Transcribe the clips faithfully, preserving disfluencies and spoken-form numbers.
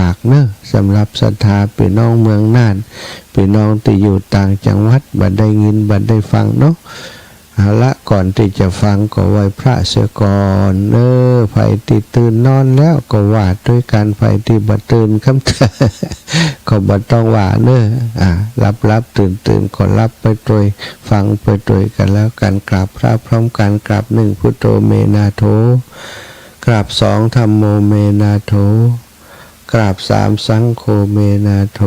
ากเนอะ สำหรับศรัทธาปี้น้องเมืองน่าน ปี้น้องตี้อยู่ต่างจังหวัด บ่ได้ยินบ่ได้ฟังเนาะ เอาละ ก่อนตี้จะฟังก็ไหว้พระเสียก่อนเนอะ ใผตี้ตื่นนอนแล้วก็ว่าตวยกั๋น ใผตี้บ่ตื่นกำ ก็บ่ต้องว่าเนอะ อ่า หลับๆ ตื่นๆ ก็หลับไปตวย ฟังไปตวยกั๋นแล้วกั๋น กราบพระพร้อมกั๋น กราบหนึ่ง พุทโธเมนาโถ กราบสอง ธัมโมเมนาโถ กราบสาม สังโฆเมนาโถ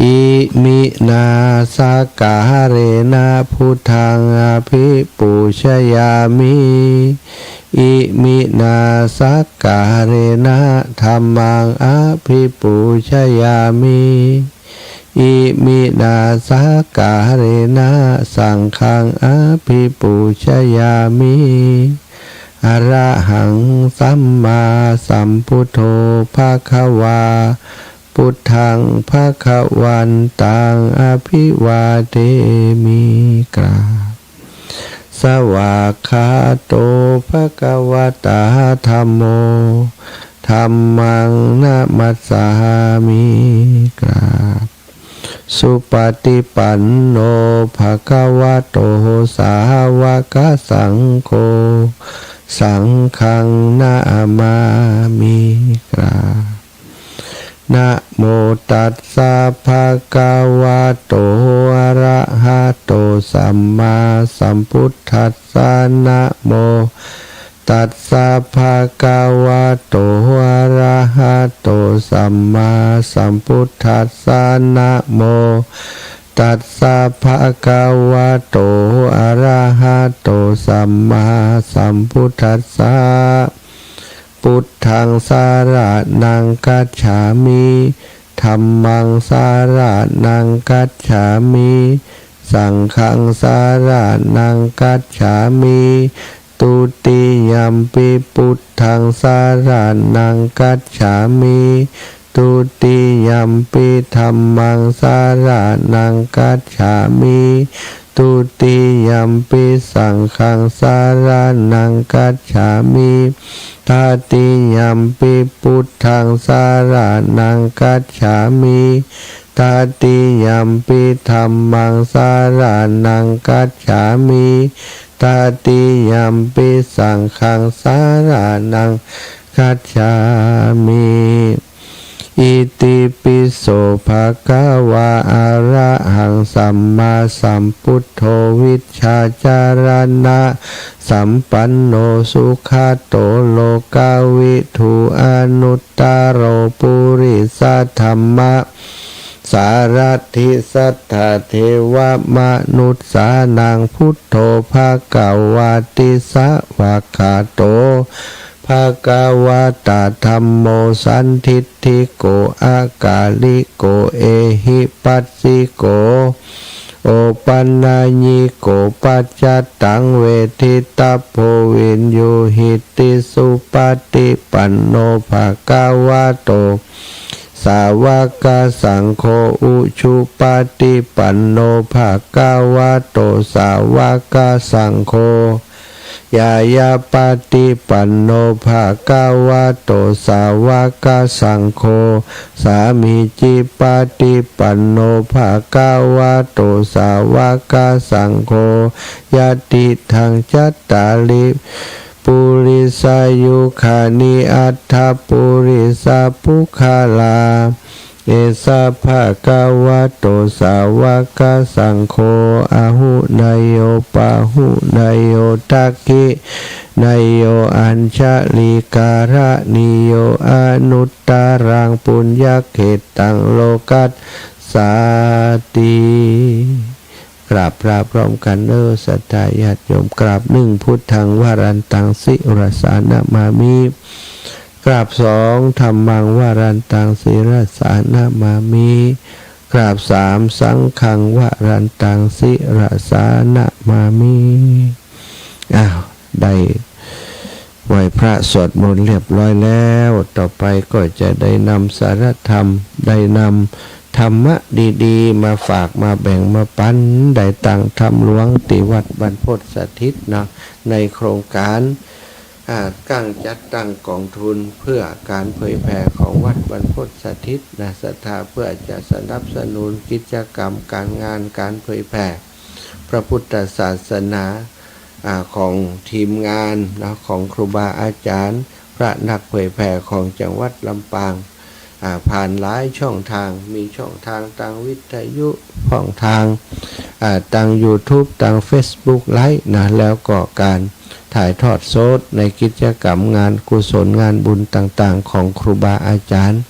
อิมินา สักกะหะเรนะ พุทธัง อะภิปูชยามิ อิมินา สักกะหะเรนะ ธัมมัง อะภิปูชยามิ อิมินา สักกะหะเรนะ สังฆัง อะภิปูชยามิ อะระหัง สัมมาสัมพุทโธ ภะคะวา พุทธัง ภะคะวันตัง อะภิวาเทมิ กราบ สวากขาโต ภะคะวะตา ธัมโม ธัมมัง นะมัสสามิ กราบ สุปฏิปันโน ภะคะวะโต สาวกสังโฆ สังฆัง นะมามิ กราบ นะโมตัสสะ ภะคะวะโต อะระหะโต สัมมาสัมพุทธัสสะ นะโมตัสสะ ภะคะวะโต อะระหะโต สัมมาสัมพุทธัสสะ นะโมตัสสะ ภะคะวะโต อะระหะโต สัมมาสัมพุทธัสสะ พุทธัง สะระณัง คัจฉามิ ธัมมัง สะระณัง คัจฉามิ สังฆัง สะระณัง คัจฉามิ ตุติยัมปิ พุทธัง สะระณัง คัจฉามิ ตุติยัมปิ ธัมมัง สะระณัง คัจฉามิ ตุติยัมปิ สังฆัง สะระณัง คัจฉามิ ตติยัมปิ พุทธัง สะระณัง คัจฉามิ ตติยัมปิ ธัมมัง สะระณัง คัจฉามิ ตติยัมปิ สังฆัง สะระณัง คัจฉามิ อิติปิโส ภะคะวา อะระหัง สัมมาสัมพุทโธ วิชชาจารณะสัมปันโน สุขะโต โลกะวิทู อนุตตะโร ปุริสะธัมมะ สารัตถิ สัตถะเทวะมะนุสสานัง พุทโธ ภะคะวาติ สวากขาโต ภะคะวะตะ ธัมโม สันทิฏฐิโก อะกาลิโก เอหิปัสสิโก โอปันญิโก ปัจจตัง เวทิตัพโพ วิญญูหิติ สุปะติปันโน ภะคะวะโต สาวกสังโฆ อุชุปะติปันโน ภะคะวะโต สาวกสังโฆ ญาณปะติปันโน ภะคะวะโต สาวกสังโฆ สามีจิปะติปันโน ภะคะวะโต สาวกสังโฆ ยะติตัง จัตตาริ ปุริสายุคานิ อัตถะ ปุริสะปุคคลา เอสะ ภะคะวะโต สาวกสังโฆ อาหุเนยโย ปาหุเนยโย ทักขิเนยโย อัญชะลีการะณีโย อนุตตะรัง ปุญญะเขตตัง โลกัสสาติ กราบพระพร้อมกั๋นเน่อ ศรัทธาญาติโยม กราบหนึ่ง พุทธัง วรันตัง ศิรสานะมามิ กราบสอง ธัมมัง วรันตัง ศิรสานะมามิ กราบสาม สังฆัง วรันตัง ศิรสานะมามิ อ้าว ได้ไหว้พระสวดมนต์เรียบร้อยแล้ว ต่อไปก็จะได้นำสาระธรรม ได้นำธรรมะดีๆ มาฝากมาแบ่งมาปัน ได้ตั้งธรรมหลวงตี้วัดบรรพตสถิตนะ ในโครงก๋าน อ่า ตั้ง จัดตั้งก๋องทุนเปื้อก๋านเผยแผ่ของวัดบรรพตสถิตนะ ศรัทธาเปื้อจะสนับสนุนกิจกรรมก๋านงานก๋านเผยแผ่พระพุทธศาสนา อ่า ของทีมงานนะ ของครูบาอาจ๋ารย์ พระนักเผยแผ่ของจังหวัดลำปาง อ่า ผ่านหลายช่องตาง มีช่องตางตางวิทยุ ช่องตาง อ่า ตางยูทูบ ตางเฟซบุ๊กไลฟ์นะ แล้วก็ก๋านถ่ายทอดสดในกิจกรรมงานกุศลงานบุญต่างๆ ของครูบาอาจ๋ารย์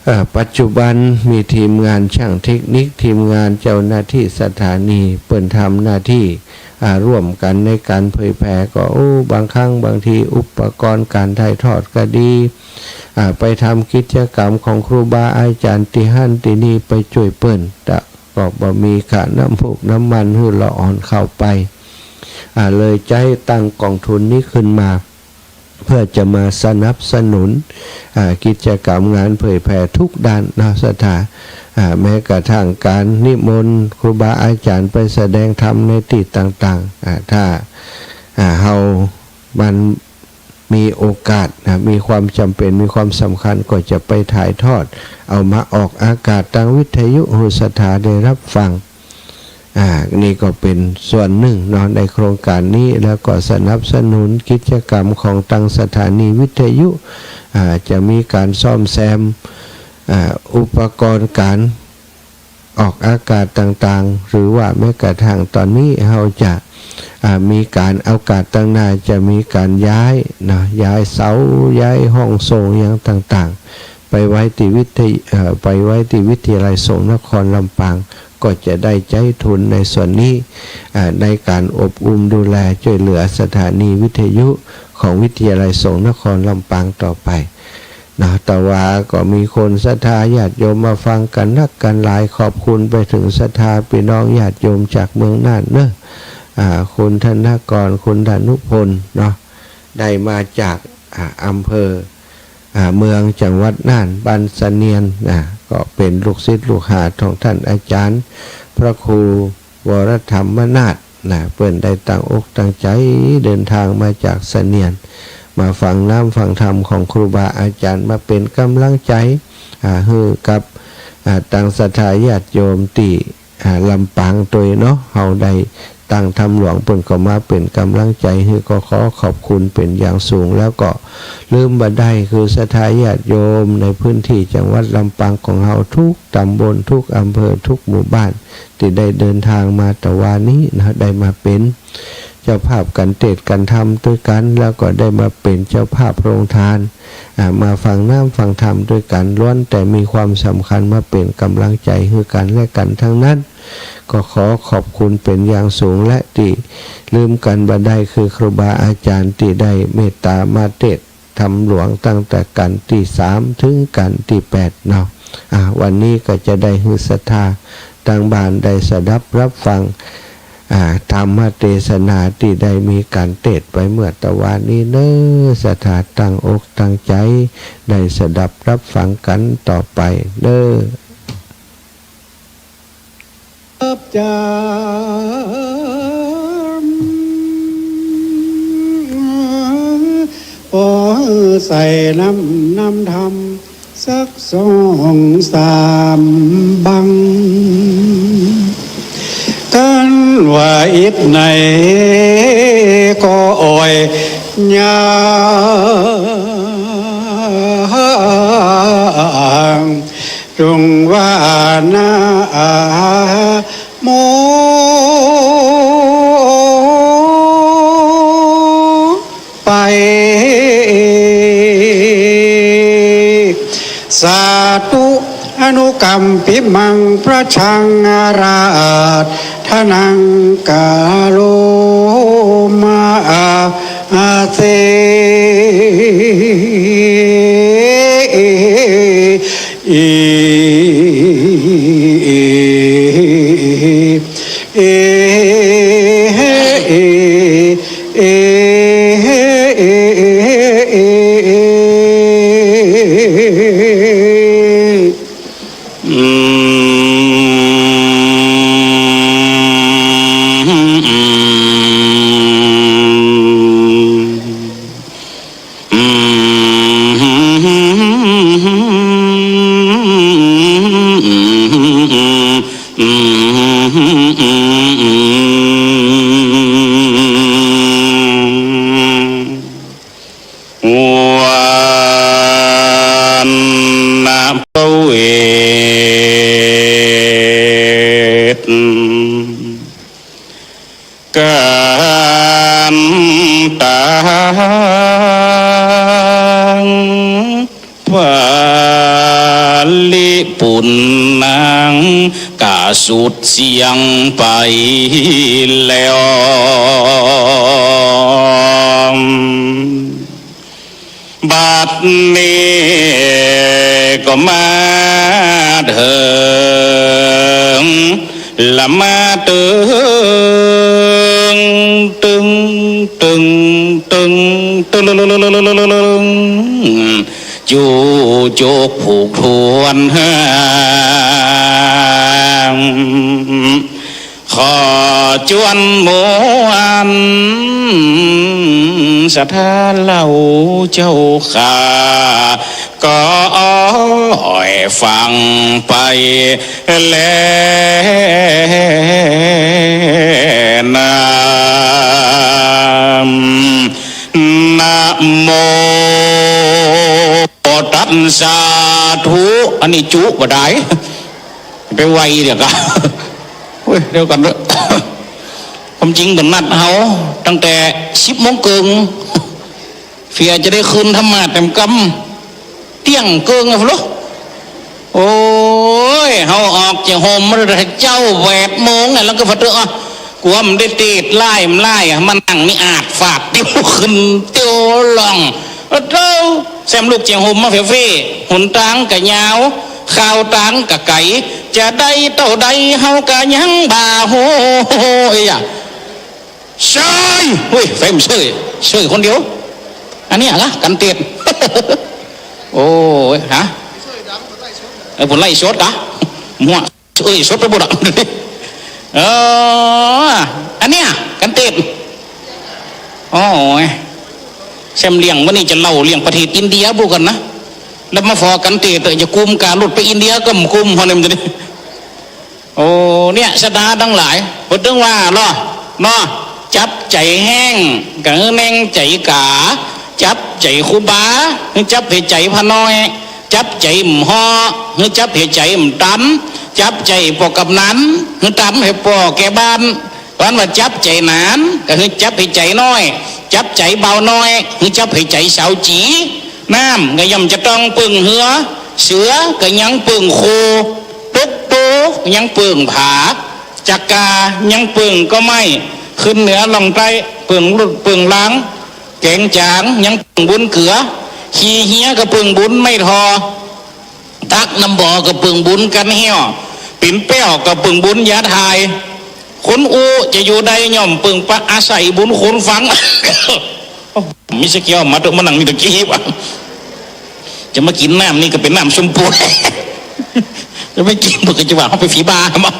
เอ่อ ปัจจุบันมีทีมงานช่างเทคนิค ทีมงานเจ้าหน้าตี้สถานี เปิ้นทำหน้าตี้ อ่า ร่วมกั๋นในก๋านเผยแผ่ก็ โอ้ บางครั้งบางทีอุปกรณ์ก๋านถ่ายทอดก็ดี อ่า ไปทำกิจกรรมของครูบาอาจ๋ารย์ตี้หั้นตี้นี่ไปจ้วยเปิ้น แต่ก็บ่มีค่าน้ำมูกน้ำมันหื้อละอ่อนเข้าไป อ่า เลยใจ๊ตั้งก๋องทุนนี้ขึ้นมา เปื้อจะมาสนับสนุน อ่า กิจกรรมงานเผยแผ่ทุกด้านเนาะ ศรัทธา อ่า แม้กระทั่งก๋านนิมนต์ครูบาอาจ๋ารย์ไปแสดงธรรมในตี้ต่างๆ อ่า ถ้า อ่า เฮา มันมีโอกาสนะ มีความจ๋ำเป๋น มีความสำคัญ ก็จะไปถ่ายทอด เอามาออกอากาศตางวิทยุหื้อศรัทธาได้ฮับฟัง อ่า นี่ก็เป๋นส่วนนึ่งเนาะในโครงก๋านนี้ แล้วก็สนับสนุนกิจกรรมของตางสถานีวิทยุ อ่า จะมีก๋านซ่อมแซม อ่า อุปกรณ์ก๋าน ออกอากาศต่างๆ หรือว่าแม้กระทั่งต๋อนนี้เฮาจะ อ่า มีก๋าน โอกาสตางหน้าจะมีก๋านย้ายเนาะ ย้ายเสา ย้ายห้องส่งหยังต่างๆ ไปไว้ตี้วิทย- เอ่อ ไปไว้ตี้วิทยาลัยสงฆ์นครลำปาง ก็จะได้ใจ๊ทุนในส่วนนี้ อ่า ในก๋านอบอุ้มดูแลจ้วยเหลือสถานีวิทยุของวิทยาลัยสงฆ์นครลำปางต่อไป เนาะ แต่ว่าก็มีคนศรัทธาญาติโยมมาฟังกั๋นนักกั๋นหลาย ขอบคุณไปเถิงศรัทธาปี้น้องญาติโยมจากเมืองน่านเนาะ อ่า คุณธนกร คุณดานุพลเนาะ ได้มาจาก อ่า อำเภอ อ่า เมืองจังหวัดน่าน บ้านเสนียนนะ ก็เป๋นลูกศิษย์ลูกหาของต้านอาจ๋ารย์พระครู วรธรรมนาถนะ เปิ้นได้ตั้งอกตั้งใจ๋เดินตางมาจากเสนียน มาฟังน้ำฟังธรรมของครูบาอาจ๋ารย์ มาเป๋นก๋ำลังใจ๋ อ่า หื้อกับ อ่า ตางศรัทธาญาติโยมตี้ อ่า ลำปางตวยเนาะ เฮาได้ตั้งธรรมหลวง เปิ้นก็มาเป๋นก๋ำลังใจ๋หื้อ ก็ขอขอบคุณเป๋นอย่างสูง แล้วก็ลืมบ่ได้คือศรัทธาญาติโยมในพื้นตี้จังหวัดลำปางของเฮาทุกต๋ำบล ทุกอำเภอ ทุกหมู่บ้าน ตี้ได้เดินตางมาตะวานี้นะ ได้มาเป๋นเจ้าภาพก๋านเตสน์ก๋านธรรมตวยกั๋น แล้วก็ได้มาเป๋นเจ้าภาพโฮงตาน อ่า มาฟังน้ำฟังธรรมตวยกั๋น ล้วนแต่มีความสำคัญมาเป๋นก๋ำลังใจ๋หื้อกั๋นและกั๋นตังนั้น ก็ขอขอบคุณเป๋นอย่างสูง และตี้ลืมกั๋นบ่ได้คือครูบาอาจ๋ารย์ตี้ได้เมตต๋ามาเตสน์ ธรรมหลวงตั้งแต่กั๋นตี้สามเถิงกั๋นตี้แปดเนาะ อ่า วันนี้ก็จะได้หื้อศรัทธาตังบ้านได้สดับฮับฟัง อ่า ธรรมเตสนาตี้ได้มีก๋านเตสน์ไปเมื่อตะวานี้เนาะ ศรัทธาตั้งอกตั้งใจ๋ได้สดับฮับฟังกั๋นต่อไปเนาะ รับจำ ขอใส่น้ำ น้ำธรรมสักสองสามบัง คันว่าอิดไหนก็อ่อยยาง จงว่านะโม ไป สาธุ อนุกัมปิมัง พระชังอาราธนัง กาโรมา อาเซ อืม ปริปุณณัง กะสุดเสี้ยงไปแล้ว บัดนี้ก็มาเถิง ละมาตึง ตึง ตึง ตึง ตึง จูจุกผูกทวน ขอจวนมวล ศรัทธาเล่าเจ้าข้า ก็อ้อยฟังไปแลนา นะโมตัสสะ สาธุ อันนี้จุบ่ได้ ไปไวเดี๋ยวกะ เฮ้ย เดี๋ยวก่อนเถอะ ความจริงเปิ้นนัดเฮาตั้งแต่สิบโมงเกิ่ง เผื่อจะได้ขึ้นธรรมาสน์แต้มกำ เตี้ยงเกิ่งอะลูก โอ้ย เฮาออกจากโฮมมาแต่เจ๊าแปดโมงอะ แล้วก็พอเถอะอะ กั๋วมันได้เตดไล่มันไล่อะ มานั่งนี่อาดฝาดเตียวขึ้นเตียวล่อง โอ้โธ่ แซมลุกจากโฮมมาเฟ้ๆ หนตางก็ยาว คาวตางก็ไก๋ จะได้เต้าใดเฮากะยังบ่ฮู้ เอ้ยอะ เซย เฮ้ย เฟรมเซย เซยคนเดียว อันเนี้ยละ กั๋นเตด โอ้ย ฮะ เออ เปิ้นไลฟ์สดกะ มั่ว เอ้ย สดไปหมดอะ เออ อันเนี้ย กั๋นเตด โอ้ย แซมเรื่องวันนี้จะเล่าเรื่องประเทศอินเดียบุกันนะ แล้วมาฟอกั๋นเตด จะกุมก๋ารถไปอินเดียก็บ่กุม พอเนี่ยมันจะได้ โอ้ เนี่ย ศรัทธาตังหลาย เปิ้นตึงว่าเนาะ เนาะ จับใจ๋แห้ง ก็หื้อแน่งใจ๋ก๋า จับใจ๋ครูบา หื้อจับหื้อใจ๋พระน้อย จับใจ๋หม่อมฮ้อ หื้อจับหื้อใจ๋หม่อมต๋ำ จับใจ๋ป้อกำนัน หื้อต๋ำหื้อป้อแก่บ้าน อันว่าจับใจ๋หนาน ก็หื้อจับหื้อใจ๋น้อย จับใจ๋บ่าวน้อย หื้อจับหื้อใจ๋สาวจี๋ น้ำก็ย่อมจะต้องเปิ้งเฮือ เสือก็ยังเปิ้งโค ตุ๊กโตยังเปิ้งผา จักกายังเปิ้งก้อไม้ ขึ้นเหนือล่องใต้เปิ้งลุดเปิ้งลาง แก๋งจ๋างยังเปิ้งบุญเกือ ขี่เฮียก็เปิ้งบุญไม้ทอ ตักน้ำบ่อก็เปิ้งบุญกั๋นแห้ว ปิ๋นแป้วก็เปิ้งบุญยาถ่าย คนอู้จะอยู่ได้ย่อมเปิ้งปะอาศัยบุญคนฟัง มีสักแก้วมาเถอะ มานั่งนี่ตะกี้วะ จะมากิ๋นน้ำนี่ก็เป๋นน้ำส้มปูน จะไม่กิ๋นเปิ้นก็จะว่าเฮาไปผีบ้าบ่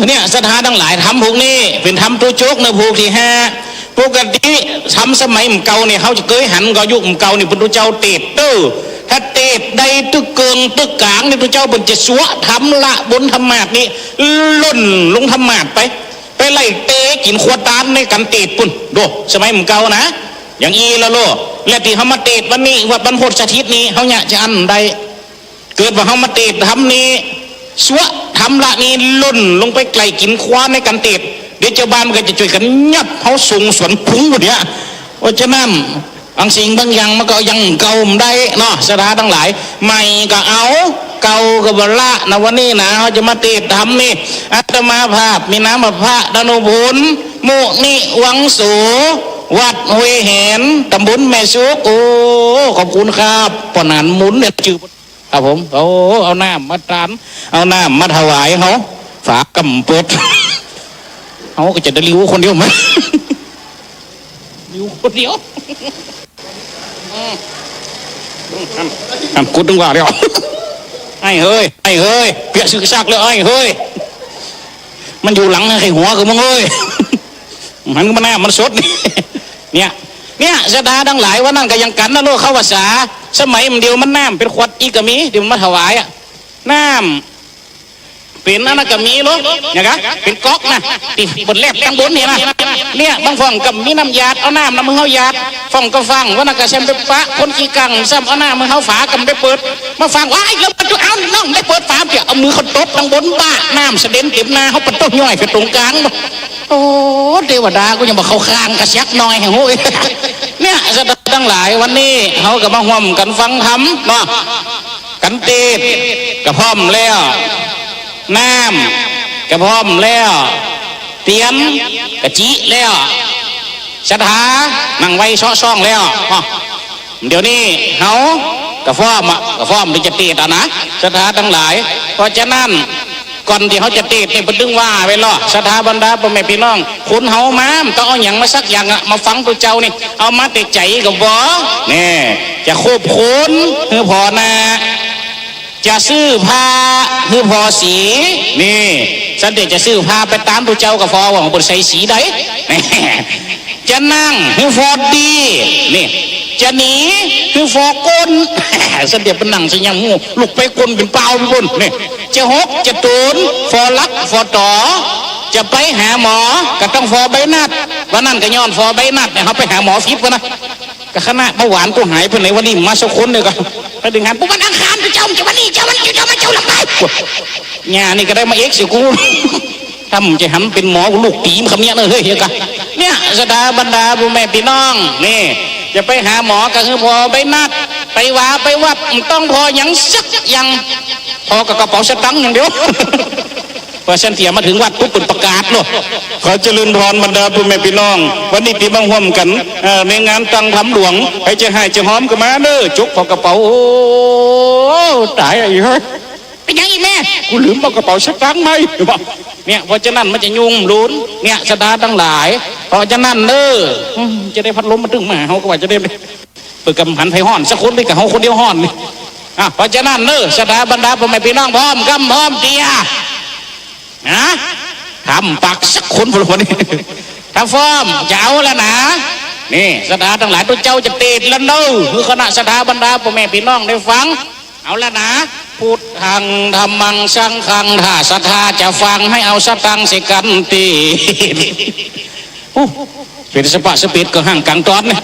เนี่ย ศรัทธาตังหลาย ธรรมผูกนี้เป๋นธรรมตุ๊โจ๊กเนาะ ผูกตี้ห้า ปกติธรรมสมัยหมู่เก่านี่ เฮาจะเกยหันก่อ ยุคหมู่เก่านี่ พุทธเจ้าเตสน์เต๊อะ ถ้าเตสน์ได้ตึกเกิ่งตึกก๋างนี่ พุทธเจ้าเปิ้นจะสวดธรรมละบนธรรมาสน์นี่ ล่นลงธรรมาสน์ไป ไปไล่เตะกิ๋นครัวตานในกั๋นเตสน์ปุ้น โด สมัยหมู่เก่านะ อย่างอี้ละโล และตี้เฮามาเตสน์วันนี้ วัดบรรพตสถิตนี่ เฮาเยียะจะอั้นได้ เกิดว่าเฮามาเตสน์ธรรมนี่ สวดธรรมละนี่ ล่นลงไปไล่กิ๋นครัวในกั๋นเตสน์ เดี๋ยวจาวบ้านก็จะจ้วยกั๋นยับเฮาส่งสวนผึ้งหมดเนี่ย เพราะฉะนั้น บางสิ่งบางอย่างมันก็ยังเก่าบ่ได้เนาะ ศรัทธาตังหลาย ใหม่ก็เอา เก่าก็บ่ละนะ วันนี้นะ เฮาจะมาเตสน์ธรรมนี่ อาตมาภาพ มีนามว่าพระดานุพล มุนิวังโส วัดห้วยแหน ต๋ำบลแม่สุก โอ้ ขอบคุณครับ ป้อหนานหมุนเนี่ย จื้อ ครับผม โอ้ เอาน้ำมาตาน เอาน้ำมาถวายเฮา ฝาก็บ่เปิด เฮาก็จะได้หลิ้วคนเดียวมา หลิ้วคนเดียว อืม อืม อัน อันกูตึงว่าแล้ว ไอ้เฮ้ย ไอ้เฮ้ย เปียะซื่อซากแล้ว ไอ้เฮ้ย มันอยู่หลังไอ้หัวกับมึงเอ้ย มันก็มาหน้ามันสดนี่ เนี่ย เนี่ย ศรัทธาตังหลาย ว่านั้นก็ยังกั๋นนะโลกเข้าภาษา สมัยมันเดียวมันน้ำเป๋นขวดอีกก็มี เดี๋ยวมันมาถวายอะ น้ำ เป๋นอันนั้นก็มีโลก เนี่ยกะ เป๋นก๊อกนะ ตี้เปิ้นแลบตังบนนี่นะ เนี่ย บางฝ่องก็มีน้ำหยาด เอาน้ำนำมือเฮาหยาด ฝ่องก็ฟัง ว่านั้นก็แซมไปปะ คนขี้กัง ซ้ำเอาน้ำมือเฮาฝาก็บ่ได้เปิด มาฟัง ว้าย แล้วมันจะเอาน้องได้เปิดฝาเปียะ เอามือเขาตบตังบนบ้า น้ำสะเด็นเต๋มหน้าเฮา ปะโต๊ะ ย้อยไปต๋งกลาง โอ้ เตวดากูยังบ่เข้าข้างกะสักหน่อย โอ้ย เนี่ย ศรัทธา ตังหลาย วันนี้เฮาก็มาฮ่วมกั๋นฟังธรรมเนาะ กั๋นเตสน์ก็พร้อมแล้ว น้ำก็พร้อมแล้ว เตียนก็จิแล้ว ศรัทธานั่งไหว้เซาะซ่องแล้วเนาะ เดี๋ยวนี้เฮาก็พร้อมอะ ก็พร้อมตี้จะเตสน์อะนะ ศรัทธาตังหลาย เพราะฉะนั้น ก่อนตี้เฮาจะเตสน์นี่ เปิ้นตึงว่าไว้แล้ว ศรัทธาบรรดาป้อแม่ปี้น้อง คนเฮามา บ่ต้องเอาหยังมาสักอย่างอะ มาฟังตุ๊เจ้านี่ เอามาแต่ใจ๋ก็พอ นี่ จะขบคุณหื้อผ่อหน้า จะซื้อผ้าหื้อผ่อสี นี่ สันเต๋จะซื้อผ้าไปต๋ามตุ๊เจ้าก็ผ่อ ว่าเปิ้นใส่สีใด จะนั่งหื้อผ่อดี นี่ จะหนีหื้อผ่อก้น สันเต๋เปิ้นนั่งใส่หยังฮู้ ลุกไปก้นเป๋นเปล่าไปปุ้น นี่ จะหกจะตูน ผ่อหลักผ่อต๋อ จะไปหาหมอ ก็ต้องผ่อใบนัด วันนั้นก็ย้อนผ่อใบนัดเนี่ย เฮาไปหาหมอผิดวะนะ ก็คณะเบาหวานกูหายไปไหนวะนี่ มาสักคนเดียวก็ไปดึงหัน ปุ๊บ วันอังคารเจ้า จะวันนี้ เจ้าวัน เจ้าวัน เจ้าลำบาก เนี่ย นี่ก็ได้มาเอกสิกู ถ้ามึงจะหันเป๋นหมอ กูลูกตี๋มคำเนี้ยเนอะ เฮ้ย เฮ้ยกะ เนี่ย ศรัทธาบรรดาป้อแม่ปี้น้อง นี่ จะไปหาหมอก็คือผ่อใบนัด ไปวาไปวัด บ่ต้องผ่อหยังสักอย่าง ผ่อกับกระเป๋าสตางค์อย่างเดียว ว่าสันเต๋มาเถิงวัดปุ๊บ เปิ้นประกาศโลด ขอเจริญพรบรรดาป้อแม่ปี้น้อง วันนี้ตี้มาฮ่วมกั๋น เอ่อ ในงานตั้งธรรมหลวง ใผจะฮ้ายจะหอมก็มาเน่อ จกผ่อกระเป๋า โอ้ ต๋ายไอ้เฮ้ย เป๋นหยังอีกแม่ กูลืมเอากระเป๋าสตางค์มา เนี่ย เพราะฉะนั้นมันจะยุ่งลุน เนี่ย ศรัทธาตังหลาย เพราะฉะนั้นเน่อ อืม จะได้พัดลมมาตึงมา เฮาก็ว่าจะได้ เปิ้นก็บ่หันใผฮ้อนสักคนเลย ก็เฮาคนเดียวฮ้อนนี่ อ่ะ เพราะฉะนั้นเน่อ ศรัทธาบรรดาป้อแม่ปี้น้อง พร้อมกำพร้อมเตีย ฮะ ถามปากสักคนพุ้นละคนนี่ ถ้าพร้อมจะเอาแล้วนะ นี่ ศรัทธาตังหลาย ตุ๊เจ้าจะเตสน์แล้วเน่อ หื้อคณะศรัทธาบรรดาป้อแม่ปี้น้องได้ฟัง เอาแล้วนะ พุทธัง ธัมมัง สังฆัง ถ้าศรัทธาจะฟัง หื้อเอาสตางค์ใส่กั๋นเตสน์ อู้ เป๋นสะปะสะเปดก็ห้างกั๋งต๋อนนี่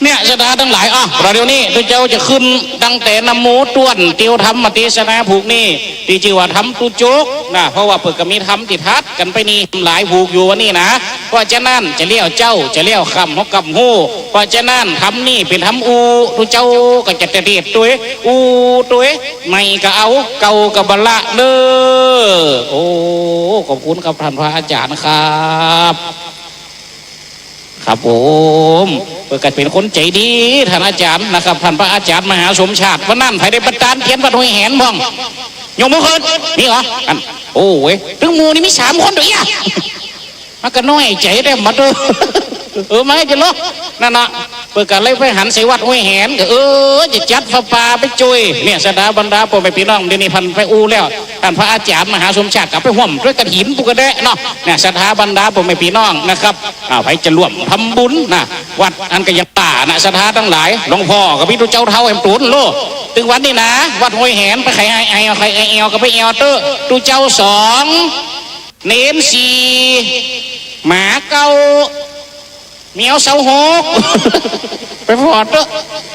เนี่ย ศรัทธาตังหลาย อ่ะ ประเดี๋ยวนี้ตุ๊เจ้าจะขึ้นตั้งแต่นะโมต้วน เตียวธรรมเตสนาผูกนี้ ตี้จื้อว่าธรรมตุ๊จกนะ เพราะว่าเปิ้นก็มีธรรมตี้ถัดกั๋นไปนี่หลายผูกอยู่วันนี้นะ เพราะฉะนั้นจะเลี้ยวเจ๊า จะเลี้ยวค่ำ เฮาก็บ่ฮู้ เพราะฉะนั้นธรรมนี้เป๋นธรรมอู้ ตุ๊เจ้าก็จะเตสน์ตวย อู้ตวย ใหม่ก็เอา เก่าก็บ่ละเน่อ โอ้ ขอบคุณครับท่านพระอาจารย์ครับ ครับผม เปิ้นก็เป๋นคนใจ๋ดี ท่านอาจ๋ารย์นะครับ ท่านพระอาจ๋ารย์มหาสมชาติ วันนั้นใผได้ประตานเตียนวัดห้วยแหนพ่อง ยกมือขึ้น มีเหรอ อัน โอ้เว้ย ตึงหมู่นี่มีสามคนเดียวเอี้ย มันก็น้อยใจ๋แต๊ มาเต๊อะ เออ มาจะลอ นั่นน่ะ เปิ้นก็เลยไปหันใส่วัดห้วยแหน ก็ เออ จะจัดผ้าป่าไปจ้วย เนี่ย ศรัทธาบรรดาป้อแม่ปี้น้อง เดี๋ยวนี้เปิ้นไปอู้แล้ว ท่านพระอาจ๋ารย์มหาสมชาติก็ไปฮ่วมตวยกฐินปุ้นก็แดะเนาะ เนี่ย ศรัทธาบรรดาป้อแม่ปี้น้องนะครับ อ่า ใผจะร่วมทำบุญนะ วัดอันก็ยังป่านะ ศรัทธาตังหลาย หลวงพ่อก็มีตุ๊เจ้าเฒ่าแหมตูนโล ตึงวันนี้นะ วัดห้วยแหน ไปใผไอ้ ไอ้ ใผไอ้แอวก็ไปแอวเต๊อะ ตุ๊เจ้าสอง เณรสี่ หมาเก้า แมวซาวหก ไปผ่อเต๊อะ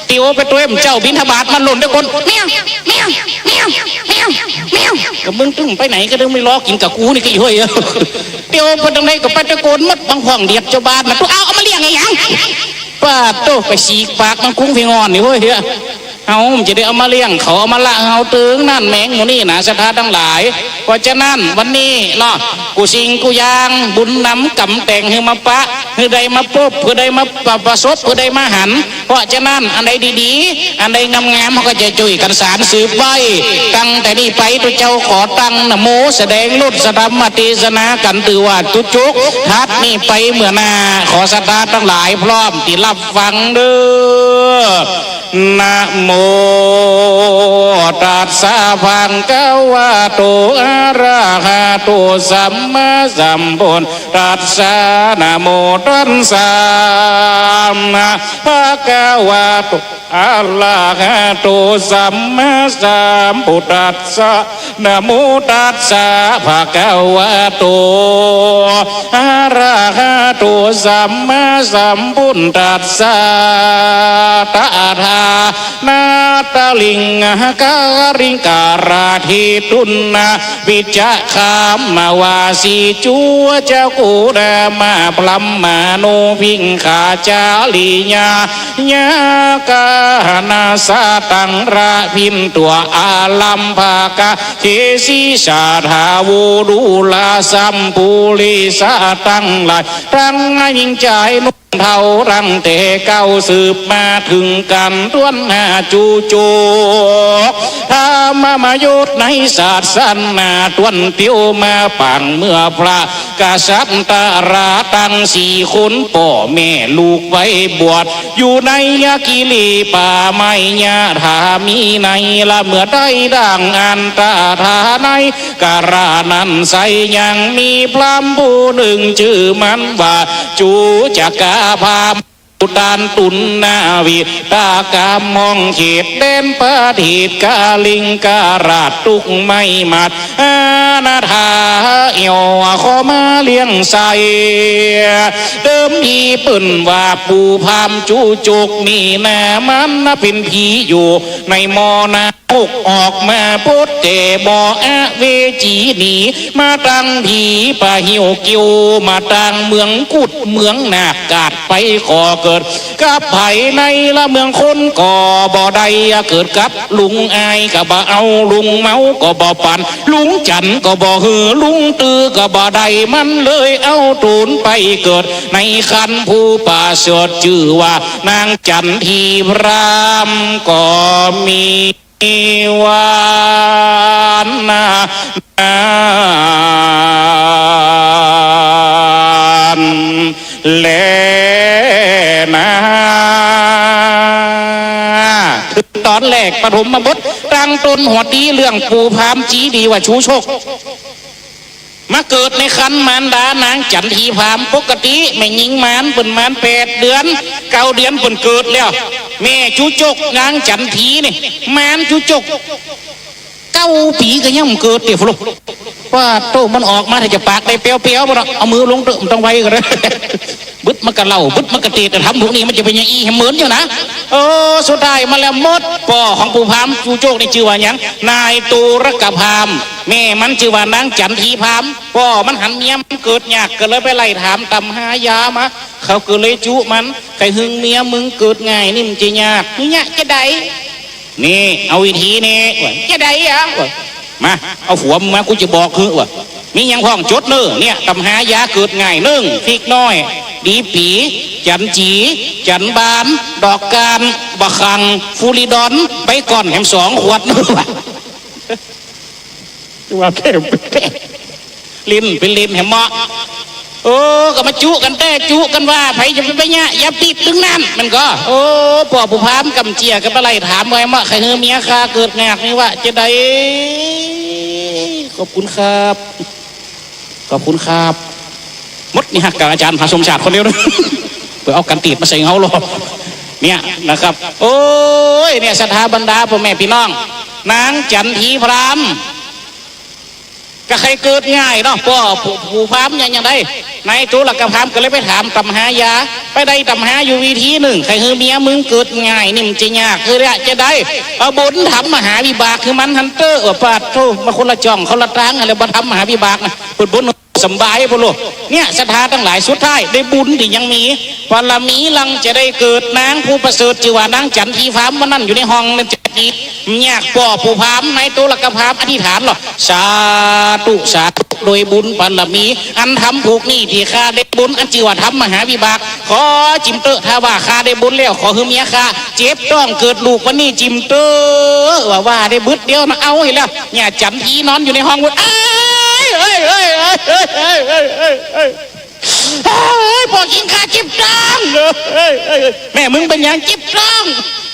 เตียวไปตวย เจ้าบิณฑบาตมาหล่นตวยก้น แมว แมว แมว แมว แมว ก็มึงตึงไปไหนก็ตึงไม่ล้อกิ๋นกับกูนี่ก็อีเฮ้ย เตียวไปตรงไหนก็ไปตวยก้นหมด บางพ่องเดียดเจ้าบ้านมาตุ๊ เอา เอามาเลี้ยงไอ้หยัง ป้าโต ไปสีกปากมันกุ้งพี่งอนนี่เฮ้ย เฮามันจะได้เอามาเลี้ยงเขา เอามาละเฮาตึงนั่นแมงหมู่นี่นะ ศรัทธาตังหลาย เพราะฉะนั้นวันนี้เนาะ กู้สิ่งกู้อย่าง บุญนำกรรมแต่งหื้อมาปะ หื้อได้มาปบ หื้อได้มาประสบ หื้อได้มาหัน เพราะฉะนั้นอันใดดีๆ อันใดงามๆ เฮาก็จะจ้วยกั๋นสานสืบไว้ ตั้งแต่นี้ไปตุ๊เจ้าขอตั้งนะโม แสดงรสธรรมเตสนากั๋น ถือว่าตุ๊จก ถัดนี้ไปเมื่อหน้า ขอศรัทธาตังหลายพร้อมตี้รับฟังเด้อ นะโมตัสสะภะคะวะโต อะระหะโต สัมมาสัมพุทธัสสะ นะโมตัสสะภะคะวะโต อะระหะโต สัมมาสัมพุทธัสสะ นะโมตัสสะภะคะวะโต อะระหะโต สัมมาสัมพุทธัสสะ ตะถานะตะลิงหะกะ ริงการาเทตุนนา วิจคามาวาสีจุจโกดามา พรหมานุวิงคาจาริยา ยากานาสตังระพินตัวอาลัมภากะ เทสีสาทาโวดูลาสัมปุริสะตังหลาย ตังหญิงจายหนุ่มเฒ่าตั้งแต่เก๊าสืบมาเถิงกั๋น ต้วนหาจุจก ธรรมมายศในศาสนา ต้วนเตียวมาปางเมื่อพระกษัตริย์ตราตังสี่คน ป้อแม่ลูกไปบวช อยู่ในยะกิรีป่าไม้ยะถามีในละเมื่อได้ดังอันตถาใน กาละนั้นไซยังมีพราหมณ์ผู้นึ่งจื้อมันว่าจุจกาพราหมณ์ ตันตุนนาวิตากามองเขตแดนประเทศกาลิงการาชตุกไม้หมัด อานาถาเอวขอมาเลี้ยงใส่ เดิมทีเปิ้นว่าปู่พราหมณ์จุจกนี่นามันนะเป๋นผีอยู่ในมอนา หกออกมาปดแต่บ่อเวจีหนี มาตังผีป่าหิ้วเกี้ยว มาตังเมืองกุดเมืองนาค กาดไปก่อเกิดกับใผในละเมืองคนก็บ่ได้ เกิดกับลุงอายก็บ่เอา ลุงเมาก็บ่ปัน ลุงจันก็บ่หื้อ ลุงตื้อก็บ่ได้ มันเลยเอาตูนไปเกิดในครรภ์ผู้ประเสริฐ จื้อว่านางจันทีพราหมณ์ก็มี วันนานแลนา คือต๋อนแรกปฐมบท ตั้งต้นหัวตี้เรื่องปู่พราหมณ์จีดีว่าจุจก มาเกิดในครรภ์มารดานางจันทีพราหมณ์ ปกติแม่ญิงมารเปิ้นมารแปดเดือน เก้าเดือนเปิ้นเกิดแล้ว แม่จุจกนางจันทีนี่ มารจุจก เก้าปี๋ก็ยังบ่เกิดเตี้ยพุ้นลูก ว่าโต้ มันออกมาถ้าจะปากได้แป๊วๆ บ่เนาะ เอามือลงเต๊อะ บ่ต้องไหวก็ได้ บึดมันก็เล่า บึดมันก็เตะ แต่ทำพวกนี้มันจะเป๋นอย่างอี้หื้อเหมือนอยู่นะ โอ้ สุดท้ายมาแล้วหมด ป้อของปู่พราหมณ์จุจกนี่จื้อว่าหยัง นายโตรกพราหมณ์ แม่มันจื้อว่านางจันทีพราหมณ์ ป้อมันหันเมียมันเกิดยาก ก็เลยไปไล่ถามต๋ามหายามา เขาก็เลยจุมัน ใค่หื้อเมียมึงเกิดง่ายนี่มันจะยาก นี่ยากจะใด นี่ เอาวิธีนี่ ว่า จะใดอะ ว่า มา เอาผัวมึงมา กูจะบอกหื้อ ว่า มีหยังพ่องจดเน่อ เนี่ย ต๋ามหายาเกิดง่าย นึ่ง พริกน้อย ดีปี๋ จันจี๋ จันบาน ดอกกาน บะขั่ง ฟูริดอน ใบก้อนแหมสองขวด ว่าแท้ เล่นเป๋นเล่นแหมเหมาะ โอ้ ก็มาจุกั๋นแต๊ จุกั๋นว่า ใผจะไปเยียะ อย่าติดตึงนั้น มันก็ โอ้ ป้อปู่พราหมณ์กำเจียก็ไปไล่ถามไว้ เหมาะใค่หื้อเมียข้าเกิดงากนี่ว่า จะใด ขอบคุณครับ ขอบคุณครับ หมดนี่ฮักกับอาจ๋ารย์มหาสมชาติคนเดียวนะ เปื้อเอากั๋นตีดมาใส่เฮาหรอก เนี่ยนะครับ โอ้ย เนี่ย ศรัทธาบรรดาป้อแม่ปี้น้อง นางจันทีพราหมณ์ ก็ใค่เกิดง่ายเนาะ ป้อปู่ ปู่พราหมณ์ยัง ยังได้ นายโตรกพราหมณ์ก็เลยไปถามต๋ามหายา ไปได้ต๋ามหาอยู่วิธีนึ่ง ใค่หื้อเมียมึงเกิดง่ายนี่มันจะยาก คือจะใด เอาบุญทำมหาวิบากคือมันหันเต๊อะ ว่าปาดโธ่ มาคนละจ่องคนละตาง แล้วบ่ทำมหาวิบากนะ เปิ้นบุญสำบายพุ้นลูก เนี่ย ศรัทธาตังหลาย สุดท้ายได้บุญตี้ยังมี บารมีหลังจะได้เกิดนางผู้ประเสริฐ จื้อว่านางจันทีพราหมณ์ วันนั้นอยู่ในห้องนั้นจะดี ยากป้อปู่พราหมณ์ นายโตรกพราหมณ์อธิษฐานหรอก สาธุ สาธุ โดยบุญบารมี อันทำผูกนี้ตี้ข้าได้บุญ อันจื้อว่าทำมหาวิบาก ขอจิ่มเต๊อะ ถ้าว่าข้าได้บุญแล้ว ขอหื้อเมียข้าเจ็บต๊องเกิดลูกวันนี้จิ่มเต๊อะ ว่า ว่าได้บึดเดียวนะ เอาให้แล้ว เนี่ย จันทีนอนอยู่ในห้อง เอ้ย เอ้ย เอ้ย ป้อหญิงข้าเจ็บต๊อง เอ้ย เอ้ย แม่มึงเป๋นหยัง เจ็บต๊อง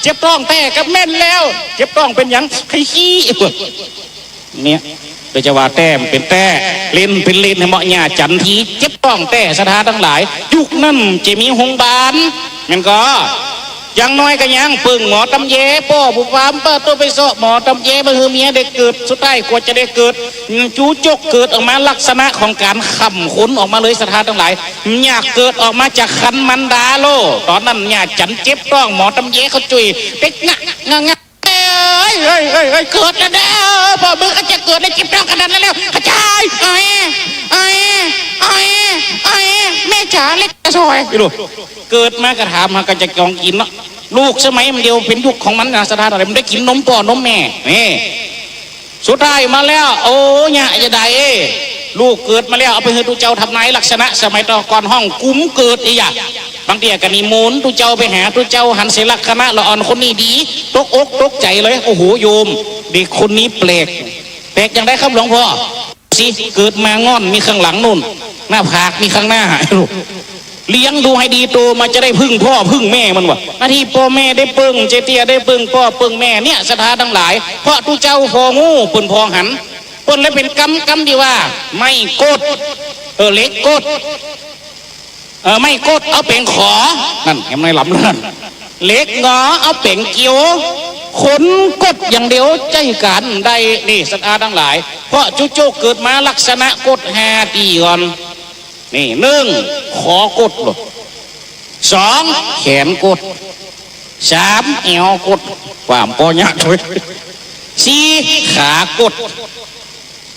เจ็บต๊องแต๊ ก็แม่นแล้ว เจ็บต๊องเป๋นหยัง ใค่ขี้ เนี่ย เดี๋ยวจะว่าแต๊มันเป๋นแต๊ เล่นเป๋นเล่น หื้อเหมาะ เนี่ย จันทีเจ็บต๊องแต๊ ศรัทธาตังหลาย ยุคนั้นจะมีโฮงบาล แม่นก่อ อย่างน้อยก็ยังเปิ้งหมอต๋ำแย ป้อปู่พราหมณ์ ป้อโต้ไปเซาะหมอต๋ำแยมาหื้อเมียได้เกิด สุดท้ายกว่าจะได้เกิด จุจกเกิดออกมาลักษณะของก๋านขำขนออกมาเลย ศรัทธาตังหลาย ยากเกิดออกมาจากครรภ์มารดาโล ต๋อนนั้นเนี่ย จันเจ็บต๊อง หมอต๋ำแยเขาจุ้ย เป๊กงะ งะ งะ เอ้ย เฮ้ย เฮ้ย เฮ้ย เกิดแล้วเด้อ พ่อมึงก็จะเกิดในจิบต๊องขนาดนั้นแล้ว กระจาย เอ้ย เอ้ย เอ้ย เอ้ย แม่จ๋า เล็กซอย ไม่รู้ เกิดมาก็ถามหาก็จะกองกิ๋นเนาะ ลูกสมัยมันเดียวเป๋นยุคของมันนะ ศรัทธาอะไร มันได้กิ๋นนมป้อนมแม่ นี่ สุดท้ายมาแล้ว โอ้ เยียะจะใด ลูกเกิดมาแล้ว เอาไปหื้อตุ๊เจ้าทำนายลักษณะ สมัยตะก่อนฮ้องกุมเกิดอีหยัง บางเตื้อก็นิมนต์ตุ๊เจ้าไปหา ตุ๊เจ้าหันเสยลักษณะละอ่อนคนนี้ดี ตกอกตกใจ๋เลย โอ้โห โยม เด็กคนนี้แปลก แปลกอย่างใดครับหลวงพ่อ สิ เกิดมาง่อนมีข้างหลังนู่น หน้าผากมีข้างหน้า เลี้ยงดูให้ดี โตมาจะได้พึ่งพ่อพึ่งแม่มันวะ หน้าตี้ป้อแม่ได้เปิ้ง เจเตี้ยได้เปิ้งป้อเปิ้งแม่เนี่ย ศรัทธาตังหลาย เพราะตุ๊เจ้าผ่อฮู้ เปิ้นผ่อหัน เปิ้นเลยเป๋นกำ กำตี้ว่า ไม้กด เออ เหล็กกด เออ ไม้กดเอาเป๋งขอ นั่น เห็นไหม ลำเลื่อน เหล็กงอเอาเป๋งเกี่ยว คนกดอย่างเดียวใจ๊ก๋านได้ นี่ ศรัทธาตังหลาย เพราะจุโจ๊กเกิดมาลักษณะกดห้าตี้ก่อน นี่ นึ่ง ขอกดลูก สอง แขนกด สาม แอวกด ความปอเยียะถ้วย สี่ ขากด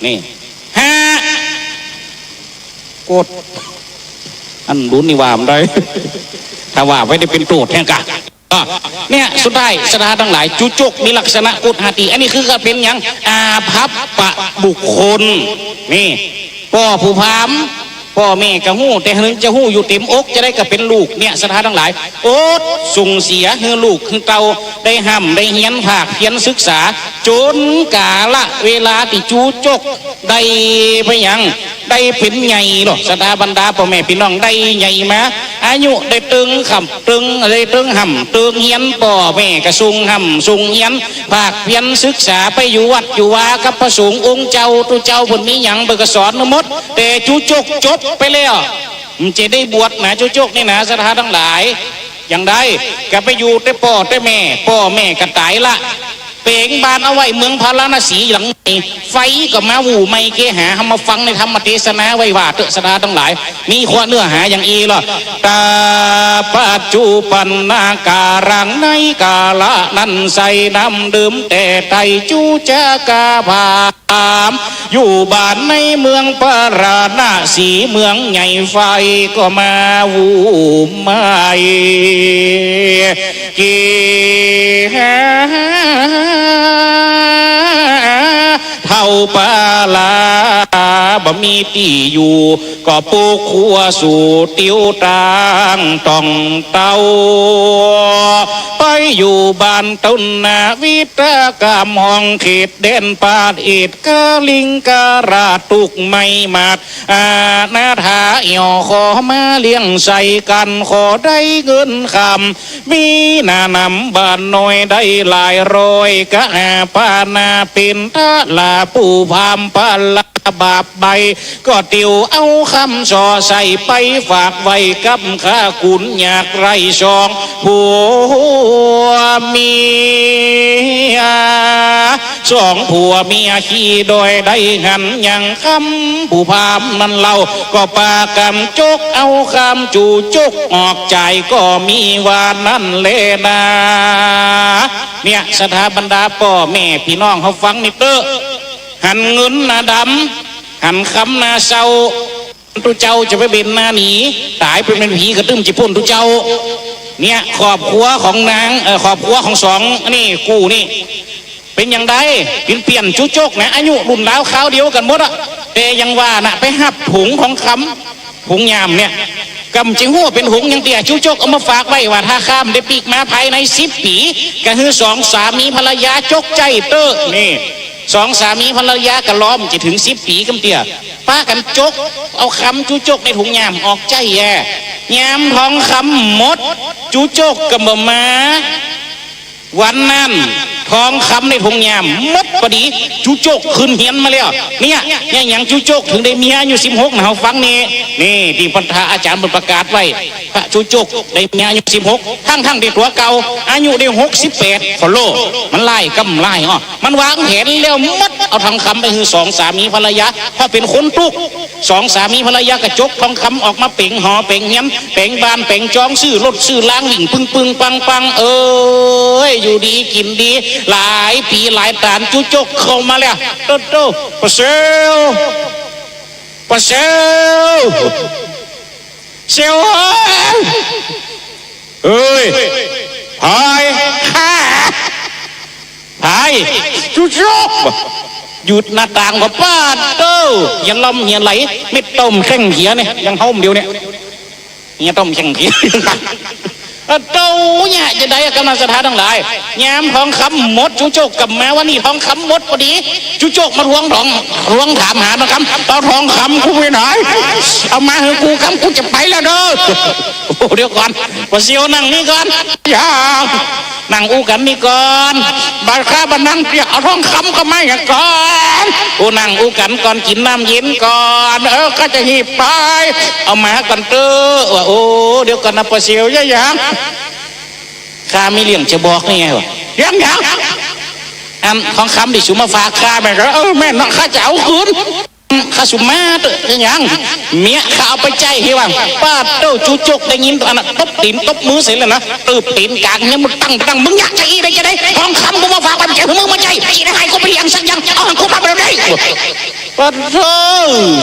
นี่ ห้า กด อันรุ่นนี้ว่าบ่ได้ ถ้าว่าไปได้เป๋นโตษแฮงกะ อ่ะ เนี่ย สุดท้าย ศรัทธาตังหลาย จุโจ๊กมีลักษณะกดห้าตี้ อันนี้คือก็เป๋นหยัง อาภัพปะบุคคล นี่ ป้อผู้พราหมณ์ ป้อแม่ก็ฮู้ แต่หนึ่งจะฮู้อยู่เต็มอก จะใดก็เป๋นลูก เนี่ย ศรัทธาตังหลาย อดสูญเสียหื้อลูกหื้อเต้า ได้ฮ่ำได้เฮียน ภาคเพียรศึกษา จ๋นกาละเวลาตี้จุโจ๊กได้ไปหยัง ได้เป๋นใหญ่เนาะ ศรัทธาบรรดาป้อแม่ปี้น้อง ได้ใหญ่มา อายุได้เติงฮ่ำเติง ได้เติงฮ่ำเติงเฮียน ป้อแม่ก็ส่งฮ่ำส่งเฮียน ภาคเพียรศึกษา ไปอยู่วัดอยู่วากับพระสงฆ์องค์เจ้า ตุ๊เจ้าเปิ้นมีหยังเปิ้นก็สอนหมด แต่จุโจ๊กจบไปแล้ว มันจะได้บวชนะ จุโจ๊กนี่นะ ศรัทธาตังหลาย อย่างใดก็ไปอยู่แต่ป้อแต่แม่ ป้อแม่ก็ต๋ายละ เป๋งบ้านเอาไว้เมืองพาราณสีหลังใหม่ ไฟก็มา หมู่ใหม่เกหา เฮามาฟังในธรรมเตสนาไว้ว่าเต๊อะ ศรัทธาตังหลาย มีข้อเนื้อหาอย่างอี้ลอ ตาปัจจุบันนาการัง ในกาละนั้นใส่น้ำดื่มแต่ไต้ จุจกาพราหมณ์ อยู่บ้านในเมืองพาราณสีเมืองใหญ่ ไฟก็มาหมู่ใหม่ เกหาเฒ่าปาลา บ่มีตี้อยู่ ก็ปลุกครัวสู่ติวตางต้องเต้า ไปอยู่บ้านต้นนาวิตกามห้องเขตแดนปาดอิดกาลิงการาช ตุ๊กข์ไม่หมด อนาถาเอี่ยวขอมาเลี้ยงใส่กั๋น ขอได้เงินคำ มีหน้านำบ้านน้อยได้หลายร้อย กะหาปานาเป๋นทะลาผู้พราหมณ์ปาลาบาปใบ ก็ติวเอาคำส่อใส่ไปฝากไว้กับข้าขุนยากไร้สองผัวเมีย สองผัวเมียขี้ด้อยได้หันยังคำ ผู้พราหมณ์นั้นเล่า ก็ปากั๋นจกเอาคำจุโจ๊กออกจ่าย ก็มีว่านั้นแลนา เนี่ย ศรัทธาบรรดาป้อแม่ปี้น้องเฮาฟังนี่เต๊อะ หันเงินนาดำ หันคำนาเซา ตุ๊เจ้าจะไปเป๋นนาหนี ต๋ายไปเป๋นผีก็ตึ้มจะป๊นตุ๊เจ้า เนี่ย ครอบครัวของนาง เอ่อ ครอบครัวของสอง อันนี้ กู้นี่ เป๋นอย่างใด เป๋นเปี้ยนจุโจ๊กนะ อายุรุ่นราวคราวเดียวกั๋นหมดอะ แต่ยังว่านะ ไปฮับถุงทองคำ ถุงยามเนี่ย ก็บ่ฮู้เป๋นถุงหยังเตื้อ จุโจ๊กเอามาฝากไว้ว่า ถ้าข้าบ่ได้ปิ๊กมาภายในสิบปี๋ ก็หื้อสองสามีภรรยาจกใจ๊เต๊อะ นี่ สองสามีภรรยาก็รอบ่จะเถิงสิบปี๋กำเตื้อ ปากั๋นจกเอาคำจุโจ๊กในถุงยามออกใจ๊แย่ ยามทองคำหมด จุโจ๊กก็บ่มา วันนั้นทองคำในถุงยามหมดปอดี จุโจ๊กขึ้นเฮียนมาแล้ว เนี่ย เนี่ยหยังจุโจ๊กเถิงได้เมียอายุสิบหกนะ เฮาฟังนี่ นี่ตี้พันธะอาจ๋ารย์เปิ้นประกาศไว้ พระจุโจ๊กได้เมียอายุสิบหก ทั้งๆ ตี้ตั๋วเก่าอายุได้หกสิบแปด ขอโล มันหลายกำหลายอ้อ มันวางแผนแล้วหมด เอาทองคำไปหื้อสองสามีภรรยา เพราะเป๋นคนตุ๊กข์ สองสามีภรรยาก็จกทองคำออกมาเป๋งหอเป๋งเฮียน เป๋งบ้านเป๋งจอง ซื้อรถซื้อลางวิ่งปึ้งๆ ปังๆ เอ้ย อยู่ดีกิ๋นดี หลายปี๋หลายต๋าน จุจกเข้ามาแล้ว โต๊ะโต๊ะ ป้อเสี่ยว ป้อเสี่ยว เสี่ยวเอ้ย เฮ้ย ไผ ไผ จุจก หยุดหน้าต่างว่า ป๊าดโต้ เหียล่ำเหียไหล เม็ดต้มแข้งเหียเนี่ย ยังเฮาเดียวเนี่ย เหียต้มแข้งเหีย เออ โต้ เยียะจะใด กำลังศรัทธาตังหลาย ยามทองคำหมด จุจกก็มา วันนี้ทองคำหมดพอดี จุจกมาทวงทอง ทวงถามหาทองคำ เอาทองคำกูไปไหน เอามาหื้อกูกำ กูจะไปแล้วเด้อ โอ้ เดี๋ยวก่อน ป้อเสี่ยวนั่งนี่ก่อน อย่า นั่งอู้กั๋นนี่ก่อน บ่าข้าบ่านั่งเปียก เอาทองคำก็มาเหียก่อน โอ้ นั่งอู้กั๋นก่อน กิ๋นน้ำเย็นก่อน เออ ข้าจะหีบไป เอามาก่อนเต๊อะ ว่า โอ้ เดี๋ยวก่อนนะ ป้อเสี่ยว อย่าหยัง ข้ามีเรื่องจะบอกนี่ไง ว่า เรื่องหยัง อันทองคำตี้สูมาฝากข้าแม่นก่อ เออ แม่นเนาะ ข้าจะเอาคืน ข้าสูมาเต๊อะ เรื่องหยัง เมียข้าเอาไปใจ๊ เหียว่า ป๊าดโต้ จุจกได้ยินอันนั้น ตบตี๋นตบมือเสร็จแล้วนะ เออ ตี๋นก๋างเหียมันตั้ง ตั้ง มึงอยากจะอี้ได้จะใด ทองคำกูมาฝากไว้ บ่ใจ้หื้อมึงมาใจ๊ อี้ได้หื้อกูไปเลี้ยงสักอย่าง เอาหื้อกูมาแบบนี้ ป๊าดโต้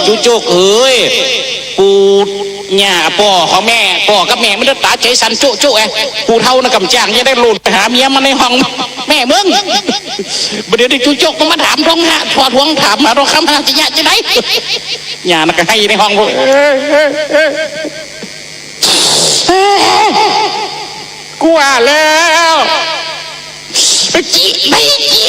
จุจกเอ้ย ปู่ย่าป้อของแม่ ป้อกับแม่มันต๋าใจ๋สั่นจุจุเอ้ย ผู้เฒ่านะก่ำจ้างจะได้โลดไปหาเมียมาในห้อง แม่มึง บ่าเดี๋ยวนี้จุจกมันมาถามทองหา ถอดทวงถามหาทองคำหาจะเยียะจะใด ย่านะก็ไห้ในห้อง เอ้ย เอ้ย เอ้ย กูว่าแล้ว ไปจิ ไปจิ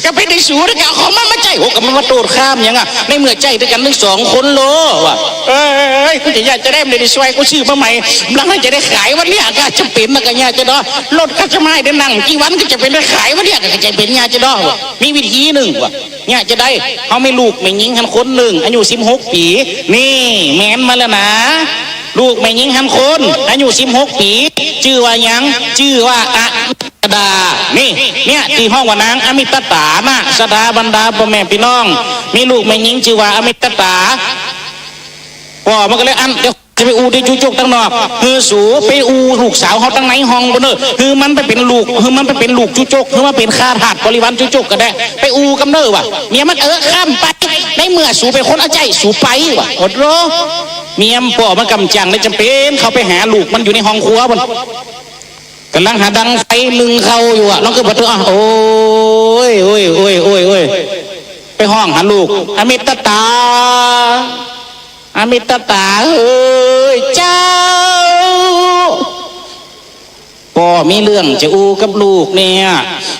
ก็ไปได้สูแล้วก็เอาของมันมาใจ๊ โอ้ ก็มันมาโต้ษข้าหยังอะ ในเมื่อใจ๊ตวยกั๋นตึงสองคนโล ว่า เอ้ย กูจะเยียะจะใด บ่ได้ได้ซ่อย กูซื้อมาใหม่ บ่าหื้อจะได้ขายวันเนี้ย ก็จ๋ำเป๋นนะ ก็เยียะจะดอ รถข้าจะมาได้นั่งกี่วัน ก็จะเป๋นได้ขายวันเนี้ย ก็จ๋ำเป๋นเยียะจะดอ ว่า มีวิธีนึ่ง ว่า เยียะจะใด เฮามีลูกแม่ญิงหั้นคนนึ่ง อายุสิบหกปี๋ นี่ แม่นมาแล้วนะ ลูกแม่ญิงหั้นคน อายุสิบหกปี๋ จื้อว่าหยัง จื้อว่าอมิตตดา นี่ เนี่ย ตี้ฮ้องว่านางอมิตตานะ ศรัทธาบรรดาป้อแม่ปี้น้อง มีลูกแม่ญิงจื้อว่าอมิตตา ป้อมันก็เลยอั้น เดี๋ยวจะไปอู้ตี้จุจกตังนอก หื้อสูไปอู้ลูกสาวเฮาตังในห้องปู้นเน่อ หื้อมันไปเป๋นลูก หื้อมันไปเป๋นลูกจุจก หื้อมันเป๋นข้าทาสบริวารจุจกก็ได้ ไปอู้กำเน่อ ว่า เมียมัน เออ ข้ามไป ในเมื่อสูเป๋นคนเอาใจ๊ สูไป ว่า โอดโล เมียป้อมันก่ำจ้างได้จ๋ำเป๋นเข้าไปหาลูกมันอยู่ในห้องครัวปู้น ก่ำลังหาดังไฟนึ่งข้าวอยู่อะ ลองกึ๊ดประตู๋ อ่ะ โอ๊ย โอ๊ย โอ๊ย โอ๊ย โอ๊ย ไปฮ้องหาลูก อมิตตา อมิตตาเอ้ย เจ้า ป้อมีเรื่องจะอู้กับลูกเนี่ย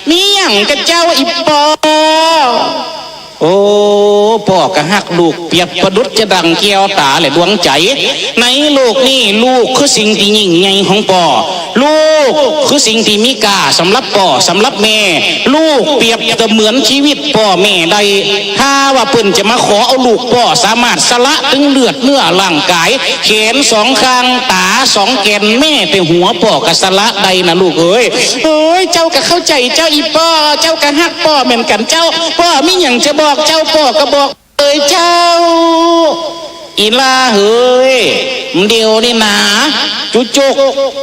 มีหยังก่อเจ้าอีป้อ โอ้ ป้อก็ฮักลูกเปรียบประดุจจะดั่งแก้วต๋าและดวงใจ๋ ในโลกนี้ลูกคือสิ่งตี้ยิ่งใหญ่ของป้อ ลูกคือสิ่งตี้มีก้าสำหรับป้อ สำหรับแม่ ลูกเปรียบเสมือนชีวิตป้อแม่ได้ ถ้าว่าเปิ้นจะมาขอเอาลูกป้อ สามารถสละตึงเลือดเนื้อร่างก๋าย แขนสองข้าง ต๋าสองแก่น แม้แต่หัวป้อก็สละได้นะลูกเอ้ย เอ้ย เจ้าก็เข้าใจ๋เจ้าอีป้อ เจ้าก็ฮักป้อเหมือนกั๋นเจ้า ป้อมีหยังจะบอกเจ้า ป้อก็บอกเอ้ยเจ้า อีหล้าเฮ้ย เดี๋ยวนี้นะ จุจก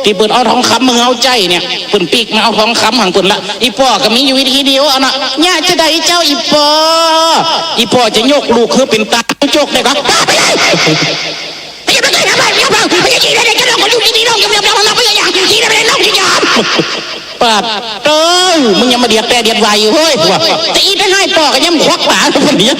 ตี้เปิ้นเอาทองคำมาหื้อเฮาใจ๊เนี่ย เปิ้นปิ๊กมาเอาทองคำหังเปิ้นละ อีป้อก็มีอยู่วิธีเดียวอะนะ เยียะจะใดเจ้าอีป้อ อีป้อจะยกลูกหื้อเป๋นตาจุจกได้ก่อ ป๊าดเต๊อะ มึงยังมาเดียดแต๊เดียดวายอยู่เฮ้ย ว่า จะอี้ไปหื้อป้อก็ยังควักป๋าคนเดียว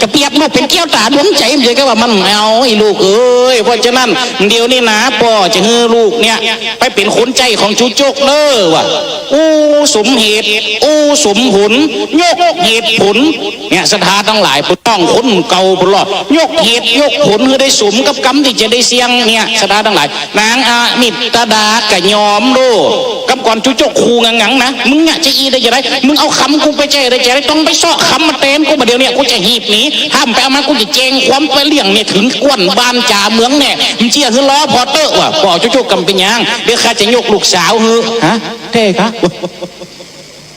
ก็เปรียบลูกเป๋นแก้วต๋าดวงใจ๋ มันจะก็ว่ามันเอา อีลูกเอ้ย เพราะฉะนั้น เดี๋ยวนี้นะ ป้อจะหื้อลูกเนี่ย ไปเป๋นคนใจ๊ของจุจกเน่อ ว่า อู้สมเหตุ อู้สมผล ยกเหตุผล เนี่ย ศรัทธาตังหลาย ป้อต้องคนเก่าป้อลอด ยกเหตุยกผลหื้อได้สมกับกำตี้จะได้เสี่ยง เนี่ย ศรัทธาตังหลาย นางอมิตตดาก็ยอมโลด กำก่อนจุจกขู่งังๆ นะ มึงเนี่ยจะอี้ได้จะใด มึงเอาคำกูไปใจ๊ได้จะใด ต้องไปเซาะคำมาแตนกู บ่าเดี๋ยวเนี่ย กูจะหีบหนี ถ้าบ่ไปเอามา กูจะแจ้งความไปเรื่องเนี่ย เถิงก้วนบ้านจ๋าเมืองแน่ มึงเจื้อหื้อลอผ่อเต๊อะ ว่า ป้อจุจก ก็บ่เป๋นหยัง เดี๋ยวข้าจะยกลูกสาวหื้อ ฮะ แต๊กะ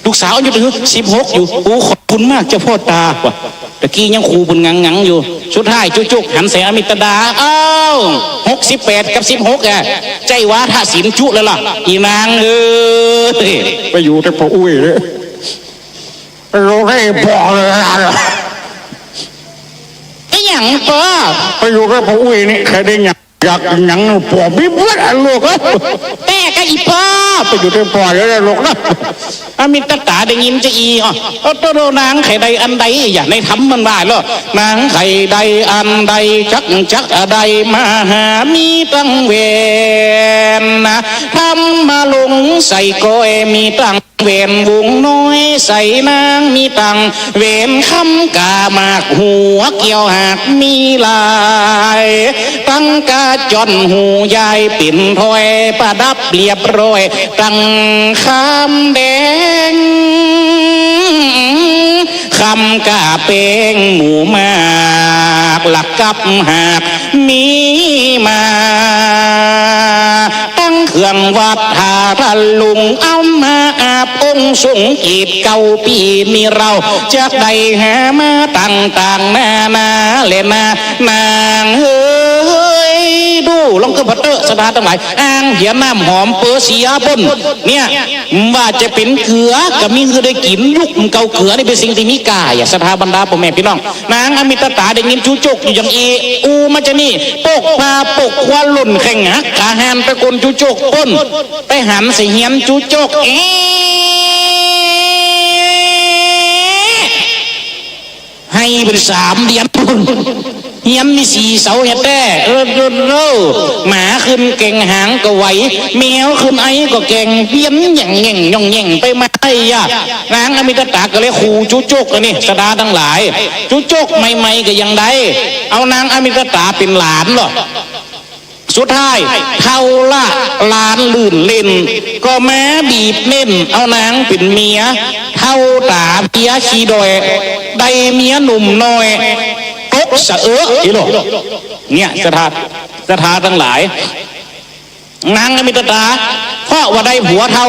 ลูกสาวอายุเต้าใด สิบหก อยู่ โอ้ ขอบคุณมากเจ้าพ่อตา ว่า ตะกี้ยังขูเปิ้นหงังๆ อยู่ สุดท้ายจุ๊กๆ หันใส่อมิตดา อ้าว หกสิบแปด กับ สิบหก อ่ะ ใจ้วาทะศิลป์จุ๊แล้วล่ะ อี่นางเอ้ย ไปอยู่แต่ป้ออุ๊ยเลย ไปอยู่แต่ป้อเลย อะหยังป้อ ไปอยู่แต่ป้ออุ๊ยนี่ ใค่ได้หยัง อยากหยังป้อมีเบิดอะลูก แต๊ก้าอี่ป้อ ไปอยู่แต่ป้อเลยลูกนะ อมิตดาได้ยินจะอี้ อ้อ โอ้โต นางใค่ได้อันใด อย่า ในธรรมมันว่าแล้ว นางใค่ได้อันใด จัก จักได้มาหา มีตังแหวน นะ ทำมาลงใส่ก้อย มีตังแหวนวงน้อย ใส่นาง มีตังแหวนคำก้า หมากหัวเกี้ยวหากมีลาย ตังก้าจ้อนหูยาย เป๋นถ้อยประดับเรียบร้อย ตังคำแดง คำก้าแป้งหมู่หมาก หลักกับหากมีมา ตังเครื่องวัตถาทะลุง เอามาอาบองค์ทรงเกตเก้าปี๋นี้ เฮาจักได้หามาต่างๆ นานาแลนา นางเฮย ดู ลองกึ๊ดผ่อเต๊อะ ศรัทธาตังหลาย อ้างเหียน้ำหอมเปอร์เซียปุ้น เนี่ย ว่าจะเป๋นเกือ ก็มีหื้อได้กิ๋น ยุคเก่าเกือนี่เป๋นสิ่งตี้มีก้า อย่า ศรัทธาบรรดาป้อแม่ปี้น้อง นางอมิตดาได้ยินจุ๊กๆ อยู่อย่างอี้ อู้มาจานี่ ปกผ้าปกครัวหล่นแข้งหักขาหันไปก้นจุ๊กๆ ปุ้น ไปหันใส่เฮียนจุ๊กๆ เอ๊ะ ไห้เป๋นสามเดือนปุ้น เฮียนมีสี่เสาแต๊ๆ เออ เออ เออ หมาขึ้นแก่งหางก็ไหว แมวขึ้นไอก็แก่ง เวียนแหย่งแหย่งหย่องแหย่งไปมา ไอ้ยะ นางอมิตดาก็เลยขูจุ๊กๆ อันนี้ ศรัทธาตังหลาย จุ๊กๆ ใหม่ๆ ก็ยังได้ เอานางอมิตดาเป๋นหลานเหรอ สุดท้าย เฒ่าละ หลานลื่นเล่น ก็มาบีบเน้น เอานางเป๋นเมีย เฒ่าต๋าเปียขี้ด้อย ได้เมียหนุ่มน้อย ตกสะเอะ อีหลอ เนี่ย ศรัทธา ศรัทธาตังหลาย นางอมิตดา เพราะว่าได้ผัวเฒ่า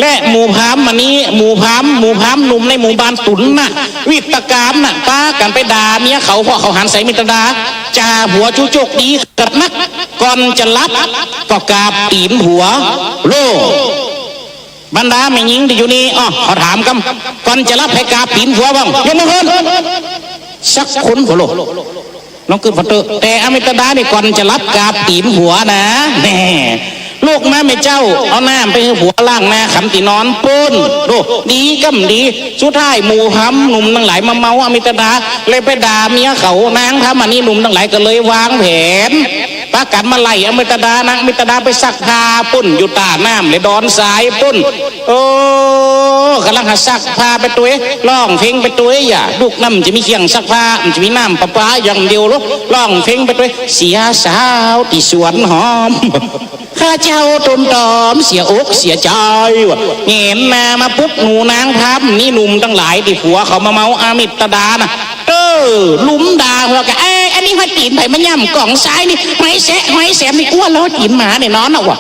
และหมู่พราหมณ์มานี้ หมู่พราหมณ์ หมู่พราหมณ์หนุ่มในหมู่บ้านตุ๋นน่ะ วิตกามน่ะ ปากั๋นไปด่าเมียเขา เพราะเขาหันใส่อมิตดา จ่าผัวจุ๊กๆ ดีกัดนัก ก่อนจะหลับ ก็กราบตี๋นผัว โล่ บรรดาแม่ญิงตี้อยู่นี่ อ้อ ขอถามกำ ก่อนจะหลับใผกราบตี๋นผัวบ้าง ยกมือขึ้น สักคนผัวโล่ ลองกึ๊ดผ่อเต๊อะ แต่อมิตดานี่ก่อนจะหลับกราบตี๋นผัวนะ แหม ลุกมาแม่เจ้า เอาน้ำไปหื้อผัวล้างหน้าขันตี้นอนปุ้น โธ่ ดีกำดี สุดท้ายหมู่พราหมณ์หนุ่มตังหลายมาเมาอมิตดา เลยไปด่าเมียเขา นางพราหมณีหนุ่มตังหลายก็เลยวางแผน ปากั๋นมาไล่อมิตดา นางอมิตดาไปซักผ้าปุ้น อยู่ต้าน้ำแลดอนทรายปุ้น โอ้ ก่ำลังหาซักผ้าไปตวย ร้องเพลงไปตวย อย่า ยุคนั้นมันจะมีเครื่องซักผ้า มันจะมีน้ำประปาอย่างเดียวหรอก ร้องเพลงไปตวย เสียสาวตี้สวนหอม ข้าเจ้าตนตอมเสียอกเสียใจ๋ ว่า แหงนหน้ามาปุ๊บ หมู่นางพราหมณีหนุ่มตังหลายตี้ผัวเขามาเมาอมิตดาน่ะ เออ ลุมด่าหัวกั๋น เอ้ย อันนี้ห้อยตี๋นใผมาย่ำ ก๋องซ้ายนี่ ห้อยแซะ ห้อยแซมนี่ กลัวลอตี๋นหมาแน่นอนน่ะ ว่า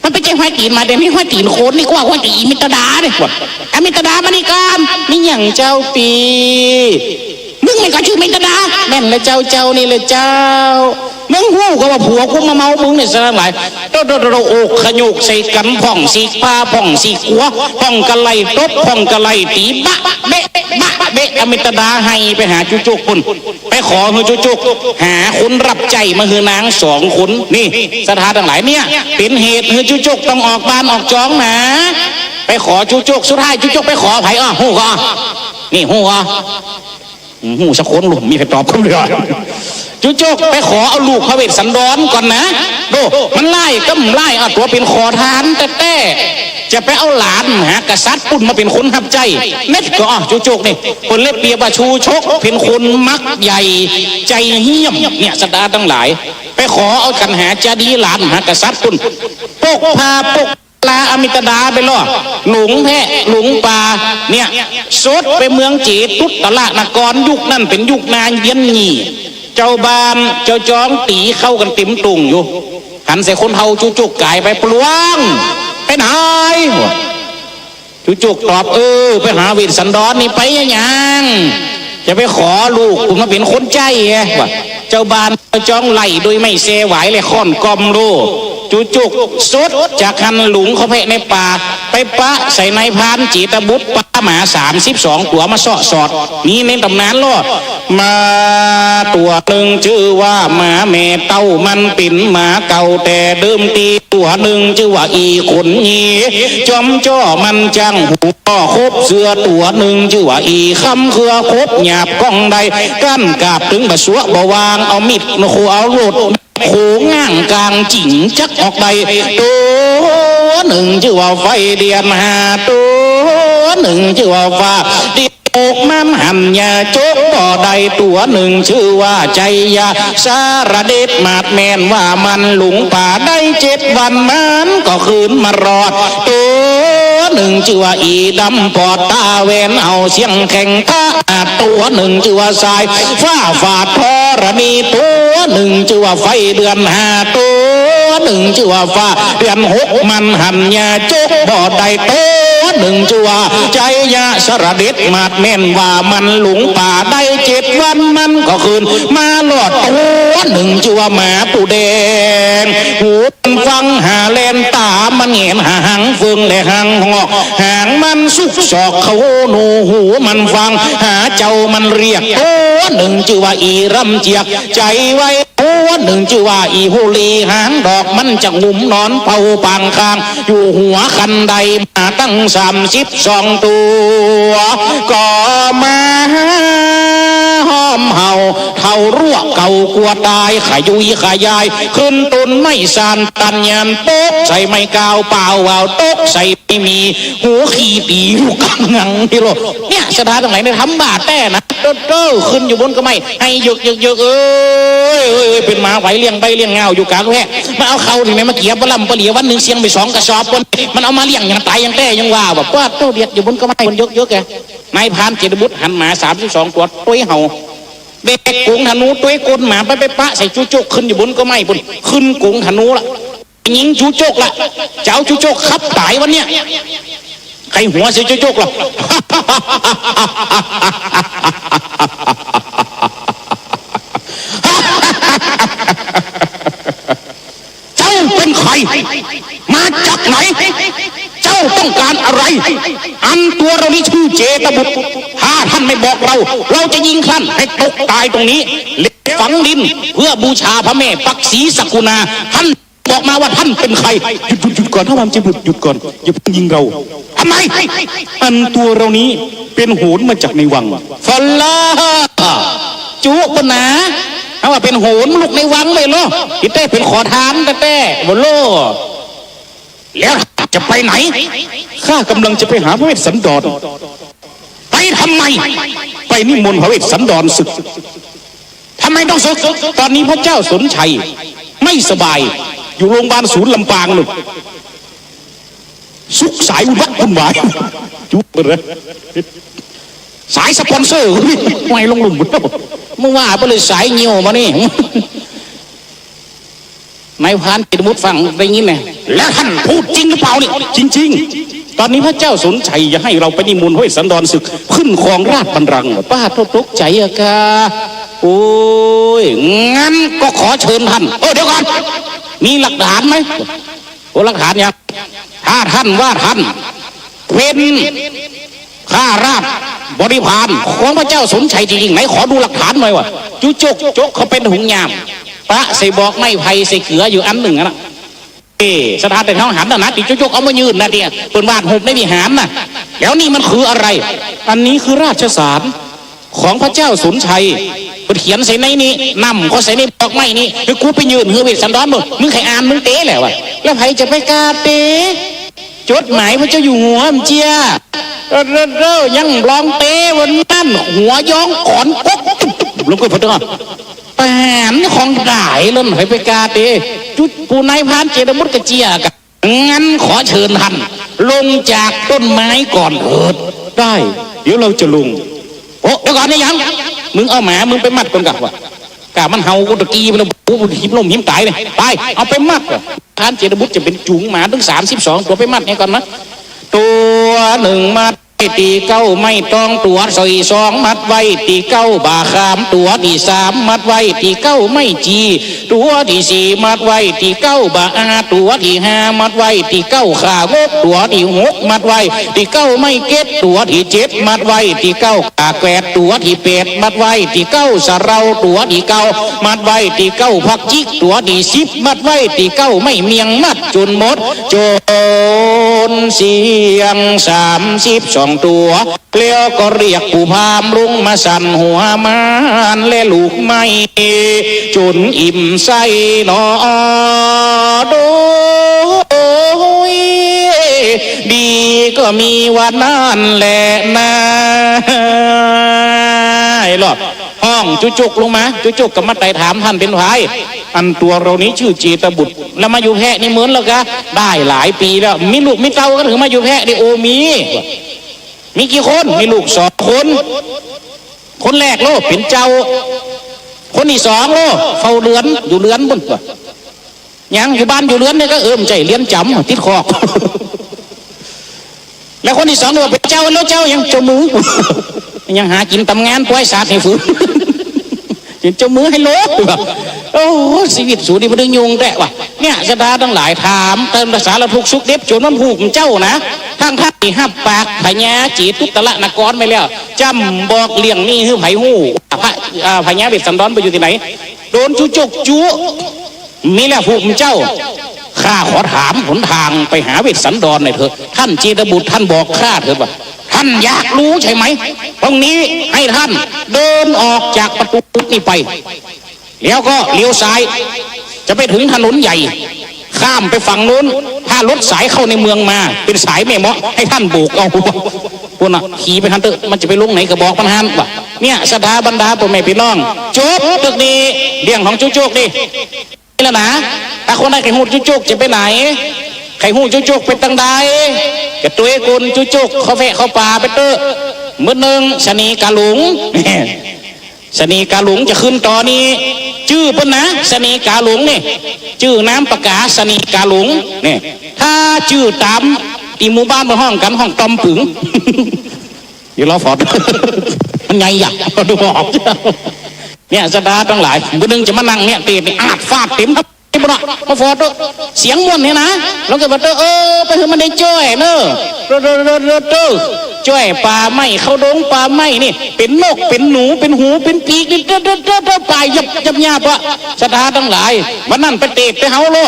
มันเป๋นใจ้ห้อยตี๋นหมาเด้ นี่ห้อยตี๋นคนนี่ กลัวห้อยตี๋นอมิตดาเด้ ว่า อมิตดามานี่ก่อน มีหยังเจ้าปี้ มึงแม่นก็จื้ออมิตดา แม่นละเจ้า เจ้านี่ละเจ้า มึงฮู้ก็ว่าผัวกูมาเมามึงเนี่ย ศรัทธาตังหลาย โตๆๆ อกขยุกใส่กั๋น พ่องสีกผ้า พ่องสีกั๋ว พ่องกะไหล่ตบ พ่องกะไหล่ตี๋ บะเบะ บะเบะ อมิตดาไห้ไปหาจุ๊กๆ ปุ้น ไปขอหื้อจุ๊กๆ หาคนรับใจ๊มาหื้อนางสองคน นี่ ศรัทธาตังหลาย เนี่ย เป๋นเหตุหื้อจุ๊กๆ ต้องออกบ้านออกจองมา ไปขอจุ๊กๆ สุดท้ายจุ๊กๆ ไปขอใผ อ้อ ฮู้ก่อ นี่ ฮู้ก่อ อืม ฮู้สักคนลูก มีใผตอบกำเดียว จุ๊กๆ ไปขอเอาลูกพระเวสสันดรก่อนนะ โธ่ มันหลายกำหลาย เอาตั๋วเป๋นขอทานแต๊ๆ จะไปเอาหลานมหากษัตริย์ปุ้นมาเป๋นคนฮับใจ๊ เน็ดก่อ จุ๊กๆ นี่ เปิ้นเลยเปรียบว่าชูชกเป๋นคนมักใหญ่ใจ๋เหี้ยม เนี่ย ศรัทธาตังหลาย ไปขอเอาขันหาจาดีหลานมหากษัตริย์ปุ้น ปกผ้าปก ลาอมิตดาไปลอหลงแพะหลงป่า เนี่ย สดไปเมืองเจตุตตะละนคร ยุคนั้นเป๋นยุคนาเยียนหยี่ เจ้าบ้านเจ้าจองตี๋เข้ากั๋นเต๋มตุ่งอยู่ หันใส่คนเฒ่าจุ๊กๆ ก๋ายไป ปลวง ไปไหน จุ จุกตอบ เออ ไปหาเวสสันดรนี่ไปยัง จะไปขอลูกผมมาเป๋นคนใจ๊แฮะ ว่า เจ้าบ้านเจ้าจองไล่โดยไม่แส่หวายและค่อนกอมโล จุกสดจากหั้นหลุงเข้าไปในป่า ไปปะใส่นายพรานเจตบุตร ปะหมาสามสิบสองตั๋วมาเซาะสอด นี่ในต๋ำนานลอ หมาตั๋วนึ่งจื้อว่าหมาแม่เต้า มันเป๋นหมาเก่าแต่เดิมที ตั๋วนึ่งจื้อว่าอี่ขนเย จอมจ้อมันจั้งหัวคบเสื้อ ตั๋วนึ่งจื้อว่าอี่คำเครือคบหยาบก้องได้ กั้นกราบตึงบ่สัวบ่วาง เอามีดโขเอาโลด โขง้างกางจิ๋งจักออกได้ ตั๋วนึ่งจื้อว่าไฟเดือนห้า ตั๋วนึ่งจื้อว่าฟ้าเดือนหก มันหันยาจกบ่ได้ ตั๋วนึ่งจื้อว่าชัยยะสารเดช มาดแม่นว่ามันหลงป่าได้เจ็ดวัน มันก็คืนมารอด ตั๋วนึ่งจื้อว่าอี่ดำปอดต๋าแหวน เอาเสียงแข็งทะอาด ตั๋วนึ่งจื้อว่าสายฟ้าฝาดธรณี ตั๋วนึ่งจื้อว่าไฟเดือนห้า ตั๋วนึ่งจื้อว่าฟ้าเดือนหก มันหันยาจกบ่ได้ ตั๋วนึ่งจื้อว่าชัยยะสารเดช มาดแม่นว่ามันหลงป่าได้เจ็ดวัน มันก็คืนมารอด ตั๋วนึ่งจื้อว่าหมาปูแดง หูมันฟังหาแลน ต๋ามันแหงนหาหางเฟืองและหางหอก หางมันสุกซอกเข้าหนู หูมันฟังหาเจ้ามันเรียก ตั๋วนึ่งจื้อว่าอี่รำเจียก ใจ๋ไว้ ตั๋วนึ่งจื้อว่าอี่ฮูลี หางดอกมันจะงุมนอนเป่าปางคาง อยู่หัวคันได หมาตั้งสามสิบสองตั๋ว ก็มาห้อมเห่า เท่ารั้วเก่ากลัวต๋าย ขยุยขยาย ขึ้นต้นไม้สานตันยาน ตกใส่ไม้กาวเปล่า วาวตกใส่ไม้มี หัวขี้ปี๋อยู่กลางงังนี่โลด เนี่ย ศรัทธาตังหลายเนี่ย ธรรมบาปแต๊นะ โต้ๆ ขึ้นอยู่บนก้อไม้ ไห้เยิกๆๆ เอ้ย เอ้ย เอ้ย เป๋นหมาไหวเลี้ยงใบ้เลี้ยงงาวอยู่กลางแวะ มาเอาเข้าตี้ไหนมาเกี่ยวปะล่ำปะเหลีย วันนึ่งเสี้ยงไปสองกระสอบ มันเอามาเลี้ยงอย่างต๋ายอย่างแต๊ยังว่า แบบว่าโต้เดียดอยู่บนก้อไม้ มันเยิกๆ แก นายพรานเจตบุตรหันหมาสามสิบสองตั๋ว ตุ๊ยเห่า แบกก๋งธนู ตุ๊ยก้นหมาไป ไปปะใส่จุกขึ้นอยู่บนก้อไม้ปู๊น ขึ้นก๋งธนูละ ยิงจุกละ จะเอาจุกขับต๋ายวันเนี้ย ใค่หัวใส่จุกละ เจ้าเป๋นใผ มาจากไหน เจ้าต้องก๋านอะไร อันตั๋วเฮานี้จื้อเจตบุตร ถ้าต้านไม่บอกเฮา เฮาจะยิงต้านหื้อตกต๋ายตรงนี้ และฝังดินเพื่อบูชาพระแม่ปักศรีสักกุณา ต้านบอกมาว่าต้านเป๋นใผ หยุด หยุด หยุดก่อน ท่านพรานเจตบุตร หยุดก่อน อย่าเพิ่งยิงเฮา ทำไม อันตั๋วเฮานี้เป๋นโหรมาจากในวัง ฟะลา จุปะนา เฮาว่าเป๋นโหรลุกในวังเลยเหรอ ตี้แต๊เป๋นขอทานแต๊ๆ บ่โล แล้วจะไปไหน ข้ากำลังจะไปหาพระเวสสันดร ไปทำไม ไปนิมนต์พระเวสสันดรสึก ทำไมต้องสึก ตอนนี้พระเจ้าสนชัยไม่สบาย อยู่โรงพยาบาลศูนย์ลำปางนู่น สุกสายวุ่นวะวุ่นวาย จุ๊บเลย สายสปอนเซอร์ ห้อยลงลุ่ม มึงว่าไปเลยสายเงี้ยวมานี่ นายพรานเจตบุตรฟังได้ยินไง แล้วท่านพูดจริงหรือเปล่านี่ จริงๆ ตอนนี้พระเจ้าสนชัยจะให้เราไปนิมนต์พระเวสสันดรสึก ขึ้นครองราชบัลลังก์ ป้าโทษตกใจ๋อะกา โอ้ย งั้นก็ขอเชิญท่าน เออ เดี๋ยวก่อน มีหลักฐานไหม โอ้ หลักฐานยัง ถ้าท่านว่าท่านเป๋นข้าราชบริพารของพระเจ้าสนชัยจริงๆ ไหนขอดูหลักฐานหน่อยว่า จุกจกเข้าไปในหุงยาม ปะใส่บอกไม้ไผ่ใส่เกืออยู่อันนึ่งอะนะ เอ ศรัทธาตังหลายหันนะนะ ตี้จุกจกเอามายื่นนะ ตี้เปิ้นวาดรูปในวิหารนะ แล้วนี่มันคืออะไร อันนี้คือราชสาร ของพระเจ้าสนชัย เปิ้นเขียนใส่ในนี้ นำก็ใส่ในบอกไม้นี้ หื้อกูไปยื่นหื้อเวสสันดร มึง มึงใค่อ่านมึงเต๋แหละวะ แล้วใผจะไปกล้าเต๋ จดหมายพระเจ้าอยู่หัวมันเจีย เออ เออ เออ ยังลองเต๋วันนั้น หัวย้องขนกก ลงก็พอดี ทหารของต๋ายแล้วใผไปกล้าเต๋ จุดผู้นายพรานเจตบุตรก็เจียกะ งั้นขอเชิญท่านลงจากต้นไม้ก่อนเถิด ได้ เดี๋ยวเราจะลง โอ้ เดี๋ยวก่อนนะยัง มึงเอาหมามึงไปมัดก่อนกะวะ กะมันเห่ากูตะกี้มัน กูหิมล้มหิมต๋ายเลย ไป เอาไปมัดก่อน พรานเจตบุตรจะเป๋นจูงหมาตึงสามสิบสองตั๋วไปมัดเนี่ยก่อนนะ ตั๋ว นึ่ง มัดไว้ตี้เก๊าไม้ตอง ตั๋วตี้สอง มัดไว้ตี้เก๊าบ่าขาม ตั๋วตี้สาม มัดไว้ตี้เก๊าไม้จี ตั๋วตี้สี่ มัดไว้ตี้เก๊าบ่าอา ตั๋วตี้ห้า มัดไว้ตี้เก๊าข่างก ตั๋วตี้หก มัดไว้ตี้เก๊าไม้เก็ด ตั๋วตี้เจ็ด มัดไว้ตี้เก๊าข่าแกวด ตั๋วตี้แปด มัดไว้ตี้เก๊าสะเดา ตั๋วตี้เก้า มัดไว้ตี้เก๊าผักจิ๊ก ตั๋วตี้สิบ มัดไว้ตี้เก๊าไม้เมี่ยง มัดจ๋นหมด จ๋นเสี้ยงสามสิบสองตั๋ว แล้วก็เรียกปู่พราหมณ์ลงมาสั่นหัวม่านและลูกไม้จ๋นอิ่มไส้หนอ โดยดีก็มีวันนั้นแหละนา ไอ้หลอด ฮ้องจุจกลงมา จุจกก็มาไต่ถาม ต้านเป๋นใผ อันตั๋วเฮานี้จื้อเจตบุตร แล้วมาอยู่แพะนี่เมินแล้วกา ได้หลายปี๋แล้ว มีลูกมีเต้าก็เถิงมาอยู่แพะนี่ โอ้ มี มีกี่คน มีลูกสองคน คนแรกโลเป๋นเจ้า คนตี้สองโลเฝ้าเฮือน อยู่เฮือนปู๊น ยังอยู่บ้านอยู่เฮือนนี่ก็ เออ บ่ใจ้เฮือนจ๋ำ ติดคอก แล้วคนตี้สองนี่ว่าเป๋นเจ้า แล้วเจ้ายัง เจ้ามือ ยังหากิ๋นต๋ามงาน ปล่อยสัตว์หื้อฝืน เป๋นเจ้ามือไฮโล โอ้ ชีวิตสูนี่มันได้ยุ่งแต๊ว่ะ เนี่ย ศรัทธาตังหลาย ถามเติมสารทุกข์สุขดิบ จ๋นมันฮู้เป๋นเจ้านะ ตึงตี้ฮับปากพญาเจตุตรนครไว้แล้ว จ้ำบอกเรื่องนี้หื้อใผฮู้ พระ อ่า พญาเวสสันดรไปอยู่ตี้ไหน โดนจุจกจุ มีแล้วฮู้เป๋นเจ้า ข้าขอถามหนตางไปหาเวสสันดรหน่อยเถอะ ต้านเจตบุตรต้านบอกข้าเถิดว่า ต้านอยากฮู้ใช่ไหม ตรงนี้ให้ต้านเดินออกจากประตูนี้ไป แล้วก็เลี้ยวซ้าย จะไปเถิงถนนใหญ่ ข้ามไปฝั่งโน้น ถ้ารถสายเข้าในเมืองมา เป๋นสายแม่เมาะ ให้ต้านโบกเอา ปู๊นน่ะ ขี่ไปหั้นเต๊อะ มันจะไปลงไหนก็บอกมันหั้นว่ะ เนี่ย ศรัทธาบรรดาป้อแม่ปี้น้อง จบเตื้องนี้ เรื่องของจุจกนี่ นี่แหละนะ ถ้าคนใดใค่ฮู้จุจกจะไปไหน ใค่ฮู้จุจกไปตังใด ก็ตวยกุนจุจกเข้าแพะเข้าป่าไปเต๊อะ มื้อนึ่งเสน่ห์กาหลง เสน่ห์กาหลงจะขึ้นต่อนี้ จื้อเปิ้นนะ เสน่ห์กาหลงนี่ จื้อนามปากกาเสน่ห์กาหลงนี่ ถ้าจื้อต๋ามตี้หมู่บ้านเปิ้นฮ้องกั๋น ฮ้องตอมปึ๋ง เดี๋ยวรอฟอด มันไงอะ ดูออก เนี่ย ศรัทธาตังหลาย มื้อนึ่งจะมานั่งเนี่ย เตศน์นี่ อาดฟาดเต๋ม ไอ้บ่านะ มาฟอด เสียงม่วนเนี่ยนะ แล้วก็บอก เออ ไปหื้อมันได้จ้อยเน่อ จ้อยป่าไม้ เข้าดงป่าไม้นี่ เป๋นนก เป๋นหนู เป๋นหู เป๋นปีกนี่ เด้อ เด้อ เด้อ เด้อ ป่ายับ ยับ ยับ อะ ศรัทธาตังหลาย วันนั้นไปเตศน์ไปเฮาโล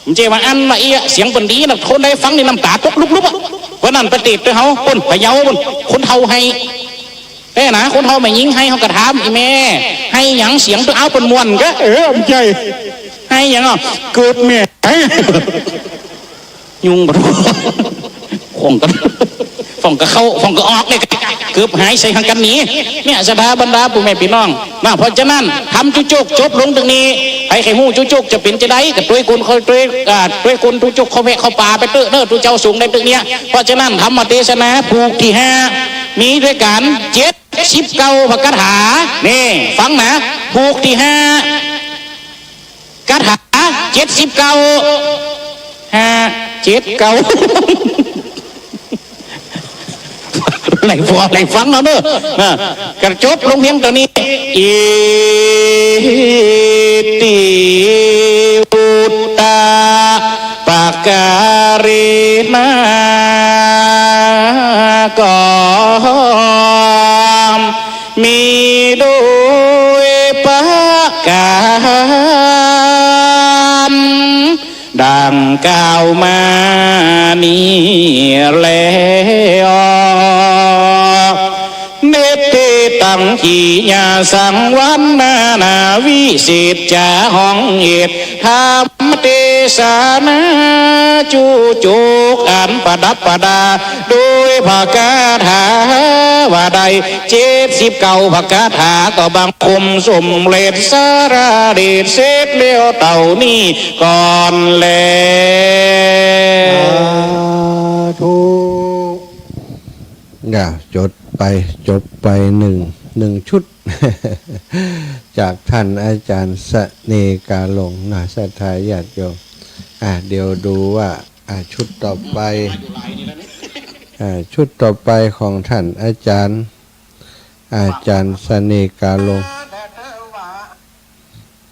บ่ใจ้ว่าอั้นละเอียด เสียงเปิ้นดีนะ คนใดฟังนี่น้ำต๋าตกลุบๆ อะ วันนั้นไปเตศน์ไปเฮา ปู๊น พะเยาปู๊น คนเฒ่าไห้ แต๊นะ คนเฒ่าแม่ญิงไห้ เฮาก็ถาม อี่แม่ ไห้หยัง เสียงเปิ้นอ้าวเปิ้นม่วนกา เออ บ่ใจ้ ไห้หยังอ่ะ เกือบแม่ ยุงบ่ ฟ้องกั๋น ฟ้องก็เข้า ฟ้องก็ออกเนี่ย เกือบหายใส่หังกั๋นหนี เนี่ย ศรัทธาบรรดาป้อแม่ปี้น้อง นะ เพราะฉะนั้น ธรรมจุจกจบลงเตื้องนี้ ใผใค่ฮู้จุจกจะเป๋นจะใด ก็ตวยกุนเข้าตวย อ่า ตวยกุนจุจกเข้าแพะเข้าป่าไปเต๊อะเน่อ ตุ๊เจ้าสูงได้เตื้องเนี้ย เพราะฉะนั้น ธรรมเตสนาผูกตี้ห้า มีตวยกั๋นเจ็ดสิบเก้าพระคาถา นี่ ฟังนะ ผูกตี้ห้า คาถาเจ็ดสิบเก้า ห้า เจ็ด เก้า ไหนฟอ ไหนฟังเอาเน่อ นะ ก็จบลงเพียงเต้านี้ อิติ อุตตะ ปะกาเรนะ ก็มีโดยประก๋านดังกล่าวมานี้แล เนติตัง กิยาสัง วัณณานา วิเศษจ๋า ฮ้องเอต ธรรมเตสนา จุจกอันประดับประดา โดยพระคาถาว่าได้ เจ็ดสิบเก้าพระคาถา ก็บังคมสมเร็จสาระเดชเสร็จแล้วเต้านี้ก่อนแล สาธุ อ่ะ จบไป จบไปหนึ่ง หนึ่งชุด จากท่านอาจารย์เสน่ห์กาหลงนะ ศรัทธาญาติโยม อ่ะ เดี๋ยวดูว่า อ่ะ ชุดต่อไป อ่า ชุดต่อไปของท่านอาจารย์ อาจารย์เสน่ห์กาลง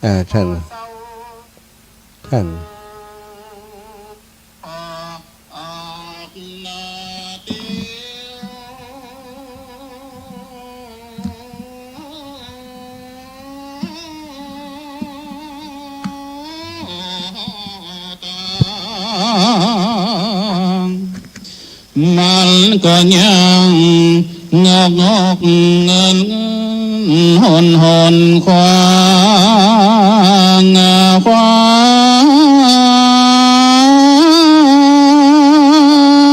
อ่า ท่าน ท่าน มันก็ยังงอกงอกเงินเงินหนหนควางควา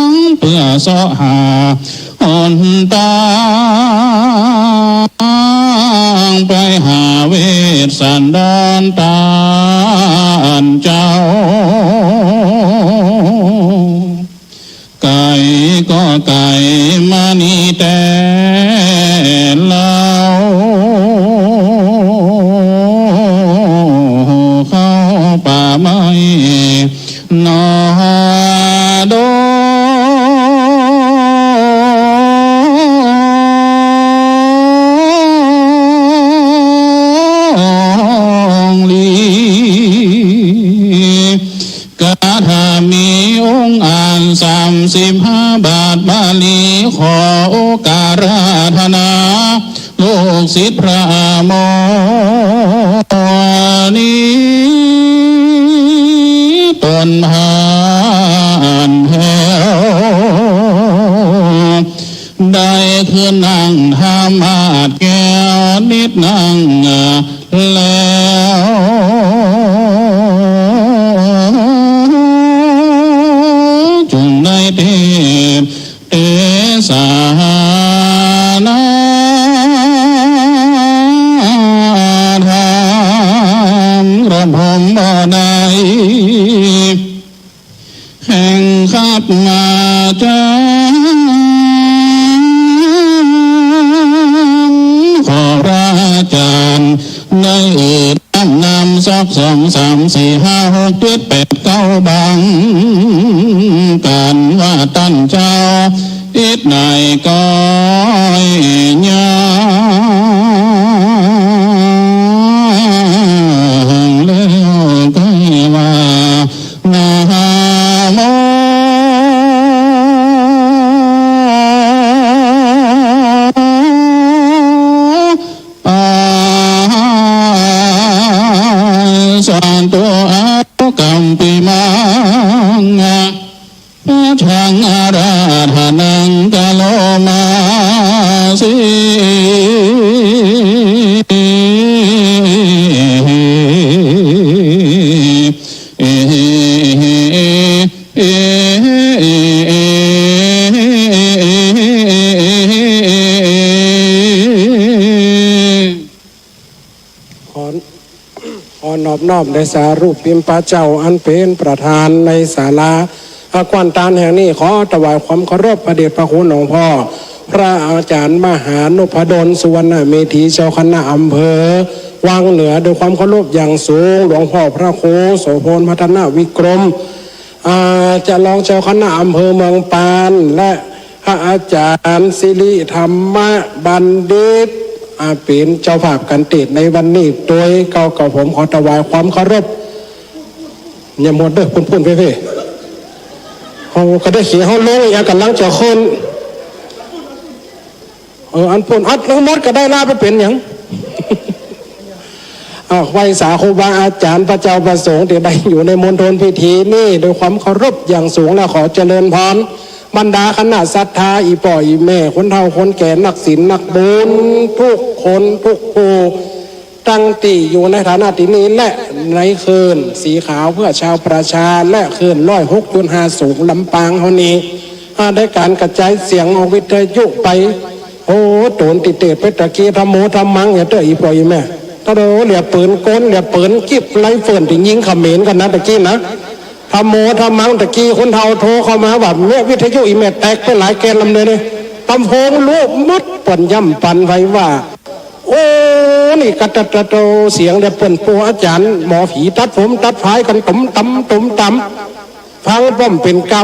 งเปื้อเซาะหาหนตางไปหาเวสสันดรต้านเจ้า ไก๋ก็ไก๋มานี้แต๊เล่า เข้าป่าไม้หนอดงลี คาถามีองค์อาจสามสิบห้าบาทบาลี ขอโอการาธนา ลูกศิษย์พระโมนี ตนผ่านแถว ได้ขึ้นนั่งธรรมาสน์แก้วนิดนั่ง แล้ว จุ่งได้เตสนาธรรมระพมบ่ได้ แห่งขับมาจาง ขอพระอาจารย์ได้เอ่ยนามนำสักสองสามสี่ห้าหกเจ็ดแปดเก้าบาง กั๋นว่าต้านเจ้า อิดไหนก็ยัง แล้วก็ว่า นะโม อาสันตุ อาคัมปิมัง พุทธังอาราธนังกะโรมาสิ ขอ ขอนอบน้อมแด่สารูปปิมปะเจ้า อันเป๋นประธานในศาลาอาควันตานแห่งนี้ ขอถวายความเคารพพระเดชพระคุณหลวงพ่อ พระอาจารย์มหานพดล สุวรรณเมธี เจ้าคณะอำเภอวังเหนือ ด้วยความเคารพอย่างสูง หลวงพ่อพระครูโสภณ พัฒนวิกรม อ่า จะรองเจ้าคณะอำเภอเมืองปาน และพระอาจารย์สิริธรรมบัณฑิต อ่า เป๋นเจ้าภาพก๋านเตสน์ในวันนี้ โดยเก่าเก่าผมขอถวายความเคารพ อย่าหมดเด้อ ปุ้นๆ เพ่ๆ เฮาก็ได้เสียงเฮาลง อย่ากำลังจะขึ้น เออ อันปุ้นอัดลงหมดก็ได้ละ บ่เป๋นหยัง อ่า ไหว้สาครูบาอาจารย์ พระเจ้าพระสงฆ์ตี้ได้อยู่ในมณฑลพิธีนี้ ด้วยความเคารพอย่างสูง และขอเจริญพร บรรดาคณะศรัทธา อี่ป้ออี่แม่ คนเฒ่าคนแก่ นักศีลนักบุญ ทุกคนทุกผู้ ตังตี้อยู่ในฐานะตี้นี้ และในคลื่นสีขาวเพื่อชาวประชา และคลื่นร้อยหกจุดห้าสูงลำปางเฮานี้ อ่า ได้ก๋านกระจายเสียงออกวิทยุไป โอ้ โตนตี้เตสน์ไปตะกี้ ธัมโมธัมมัง อย่าเต๊อะ อี่ป้ออี่แม่ ตะโด เหลือเป๋นก้น เหลือเป๋นจิ๊บ ไรเฟิลตี้ยิงเขมรกั๋นนะ ตะกี้นะ ธัมโมธัมมัง ตะกี้คนเฒ่าโทรเข้ามาว่า เนี่ย วิทยุอี่แม่แตกไปหลายแก่นลำเลยเนี่ย ลำโพงลู่หมด เปิ้นย่ำปันไว้ว่า โอ้ นี่กะตะตะโต เสียงเดียวเปิ้น ปู่อาจ๋ารย์หมอผีตัดผมตัดผายกั๋น ตุ่มตำตุ่มตำ ฟังป้อมเป๋นกำ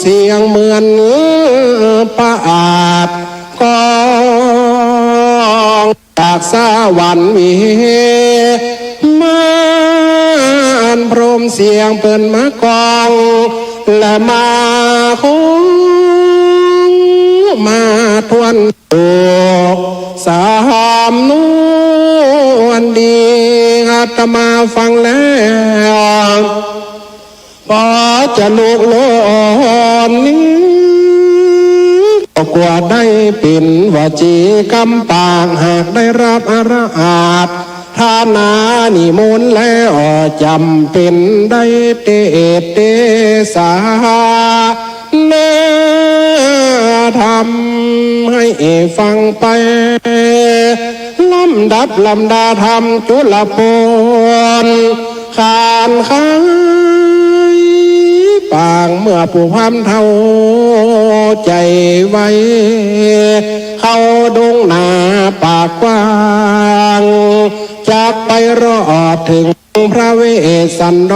เสียงเหมือนประอาดก้องจากสวรรค์วิมาน พรหมเสียงเปิ้นมาก้อง และมาคงมาทวน สำนวนดี อาตมาฟังแล้ว พอจะลุกโลนนี้ ก็กลัวได้เป๋นวจีกำปาก หากได้รับอรหัตถนานิมนต์แล้ว จ๋ำเป๋นได้เตสนา ธรรมหื้อฟังไป ลำดับลำดาธรรมจุลโภค ขานไขปางเมื่อผู้พราหมณ์เฒ่าใจ๋ไว เข้าดงนาป่ากว้าง จักไปรอดเถิง พระเวสสันด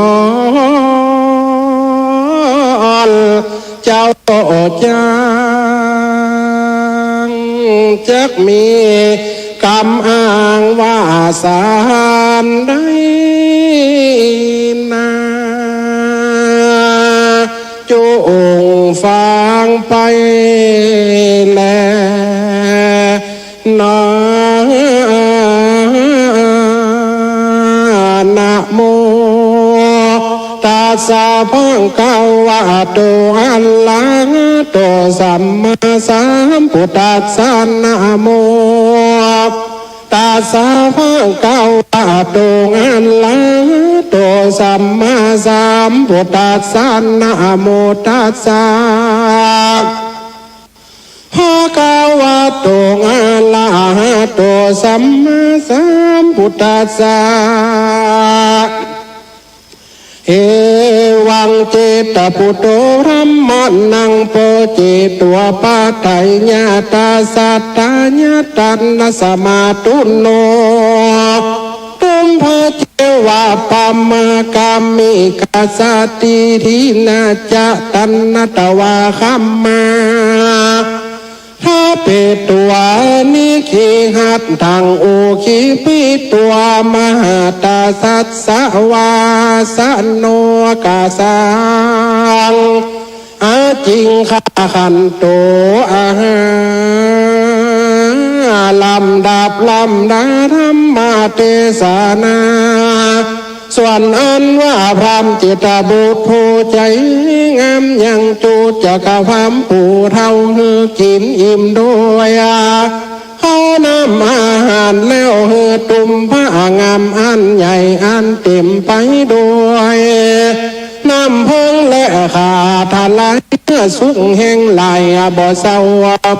ร เจ้าจางจักมีกำอ้างวาสาอันใดนา จุ่งฟังไปแล นะ นะโม ตัสสะ ภะคะวะโต อะระหะโต สัมมาสัมพุทธัสสะ นะโม ตัสสะ ภะคะวะโต อะระหะโต สัมมาสัมพุทธัสสะ นะโม ตัสสะ ภะคะวะโต อะระหะโต สัมมาสัมพุทธัสสะ เอวัง เจตปุตโต ธัมมานัง โพ เจตวปัฏฐัยยะตา สัตถายะตานะ สะมาตุโน ตุมภะ เจวะ ปะมะกามิกะ สะติ ทินนะ จะ ตันนะ ตะวา คัมมา ทะเปตวา นิกขิหัตถัง อุกขิปปิตวา มหาตาสัสสะ วาสะโน กะสัง อาจิงคขันโต อาหา ลำดับลำดาธรรมเตสนา ส่วนอันว่าพราหมณ์เจตบุตรผู้ใจ๋งาม ยังจุจักพราหมณ์ผู้เฒ่าหื้อกิ๋นอิ่มโดย เข้าน้ำอาหารแล้ว หื้อตุ่มผ้างามอันใหญ่อันเต๋มไปโดย น้ำเพิงและข้าวถวาย สุกแห้งหลายบ่เศร้า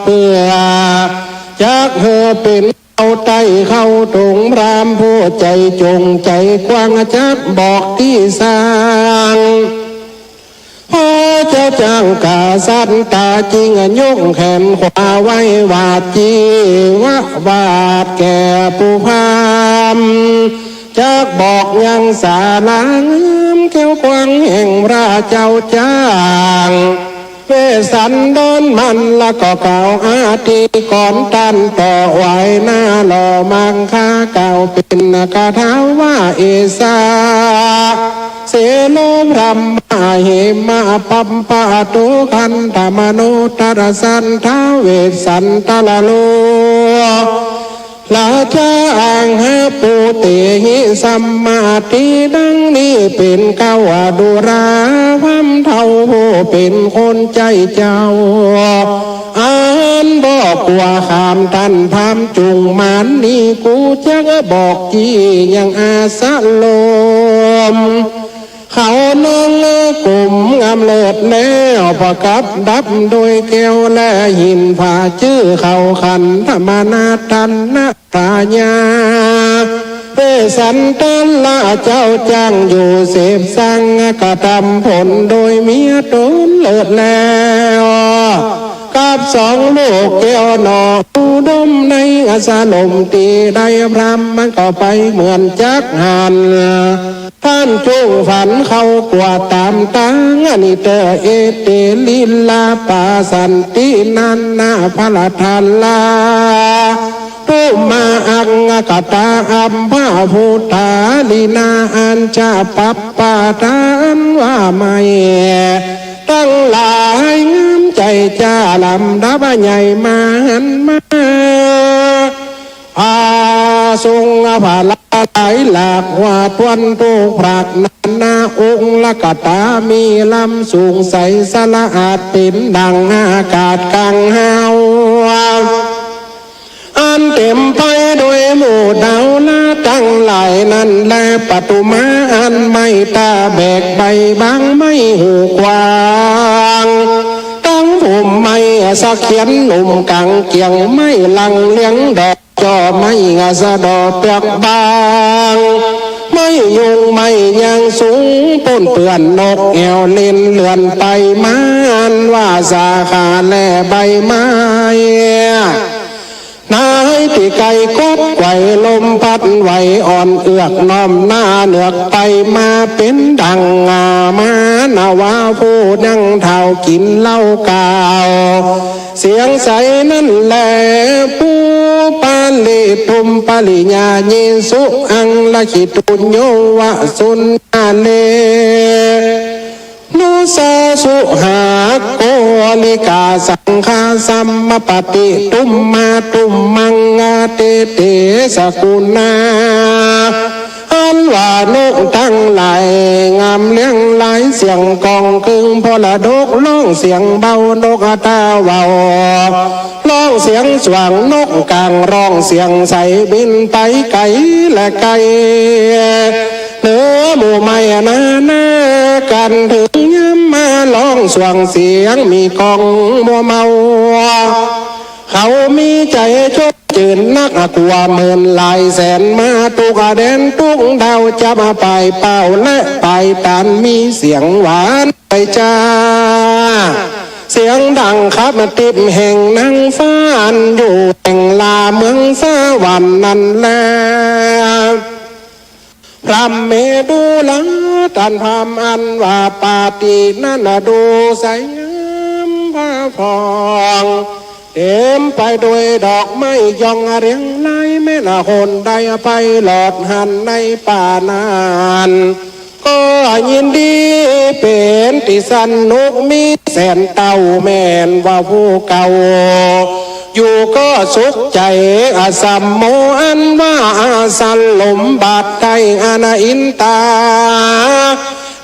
เปื้อ จักหื้อเป๋นเต้าไต้เข้าตรง พราหมณ์ผู้ใจ๋จ๋งใจ๋กว้าง จักบอกตี้สร้าง พระเจ้าจ้างกษัตริย์จึงยกแขนขวาไหว้ วาดจีวะวาดแก่ผู้พราหมณ์ จักบอกยังสาราแก้วกว้างแห่งพระเจ้าจ้าง เวสสันดรมันละก็กล่าวอธิกรณ์ต้านต่อไหว้หน้าหล่อมังคากล่าวเป๋นคาถาว่า เอสา เสโน พรหมะ เหมะ ปัปปะ ทุกขันธมโน ตระสัน ท้าวเวสสันดรโล ราชา อังหะปูเตหิ สัมมาทิฏฐิ ดังนี้เป๋นเกล้า อดุรา พราหมณ์เฒ่าผู้เป๋นคนใจ๋เจ้า อันบ่กั๋วขามต้านพราหมณ์จุ่งมารนี้ กูจักบอกจียังอาสะลม เขานางกุมงามเลิศแล้ว ประดับโดยแก้วและหิน ผ้าจื้อเขาขันธมนา ทันนะ พญา เวสสันดรเจ้าจ้างอยู่เสพสัง กระทำผลโดยเมียต๋นเลิศแล้ว กับสองลูกแก้วหน่ออุดมในอาสะลมตี้ได้พราหมณ์มันก็ไปเหมือนจักหัน ต้านจุ่งฝันเข้ากั๋วต๋ามตาง อนิเตอ เอเต ลีลาปาสันติ นานา พะละทาลา ตุมาอังกตา อัมพะพุทธา ลีนา อัญจะปัปปาทานว่าไม่ ตังหลายงามใจ๋จ้า ลำดับใหญ่มาหันมา พระสงฆ์พระหลายหลากว่าต้วนทุกพระนานาองค์ ละกตามีลำสูงใส สะอาดเป๋นดั่งอากาศกลางหาว อันเต๋มไปโดยหมู่ดาวละตังหลายนั้นแล ปทุมาอันไม้ตาแบกใบบางไม้หูกว้าง ตังผมไม้ สะเขียนหนุ่มก๋างเกี่ยง ไม้หลังเลี้ยงดอก จ้อไม้งาสะเดาะเปื้อกบาง ไม้ยุงไม้ยางสูง ปูนเปื้อนนกแอ่วเล่นเลื่อนไปมา อันว่าสาขาแลใบไม้ นายตี้ไก่กบไกว ลมพัดไหวอ่อนเอือก น้อมหน้าเนือกไปมา เป๋นดั่งหมา นาวาผู้ยังเฒ่า กิ๋นเหล้าก๋าว เสียงใสนั้นแล ปูปะริทุมปะริญาเยสุ อังละขิตุญโยวะสุญญาเล นุสาสุหาโกลิกาสังฆาสัมมปะติทุมมาทุมมัง อาเตเตสะกุณา อันว่านกตังหลาย งามเลี้ยงหลาย เสียงก้องกึ่งพรดก ฮ้องเสียงเบา นกกาตาเว้า ฮ้องเสียงสว่าง นกก๋างฮ้องเสียงใส บินไปไก๋และใก้ เหนือหมู่ไม้นานากั๋น เถิงยามมาฮ้องสว่างเสียง มีก้องมัวเมา เขามีใจ๋ชมจื่นนัก กว่าหมื่นหลายแสนมา ตุ๊กแดนตุ๊กดาว จับปายเป้าและปายตาน มีเสียงหวานไปจ้า เสียงดังขับติบแห่งนางฟ้า อันอยู่แห่งลาเมืองสวรรค์นั้นแล พรหมเมรุลา ต้านพรหมอันว่าปาฏินั้น ดูใสงามผ่าผ่อง เต๋มไปโดยดอกไม้ ย่องเรียงราย แม้นคนใดไปหลอดหันในป่านั้น ก็ยินดีเป๋นตี้สนุก มีแสนเต้าแม่นว่าผู้เก่า อยู่ก็สุขใจ๋ อสัมโม อันว่าอสัลลมบัติ ได้อาณาอินตา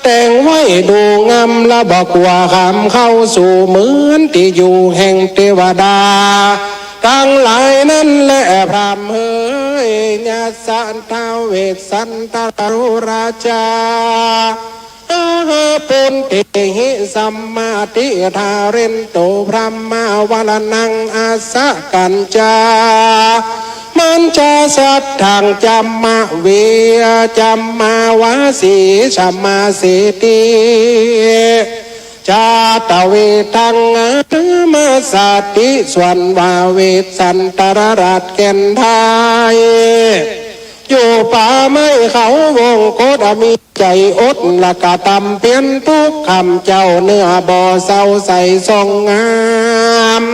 แต่งไว้ดูงาม และบ่กั๋วคำเข้าสู่ เหมือนตี้อยู่แห่งเตวดาตังหลายนั้นแล พรหมเหย ยัสสะท้าวเวสสันตะราชา อาหาปุณเตหิสัมมาทิฏฐาเรนโต พรหมาวรณังอัสสะกัญจา มัญจาสัตถัง จัมมะเว จัมมาวาสี สมาเสติ จาตะเวทังอานามาสาติ ส่วนว่าเวสสันตรราชแก่นไทย อยู่ป่าไม้เขาวงกต มีใจ๋อด และกระตำเปียรทุกค่ำ เจ้าเนื้อบ่เศร้าใสส่องงาม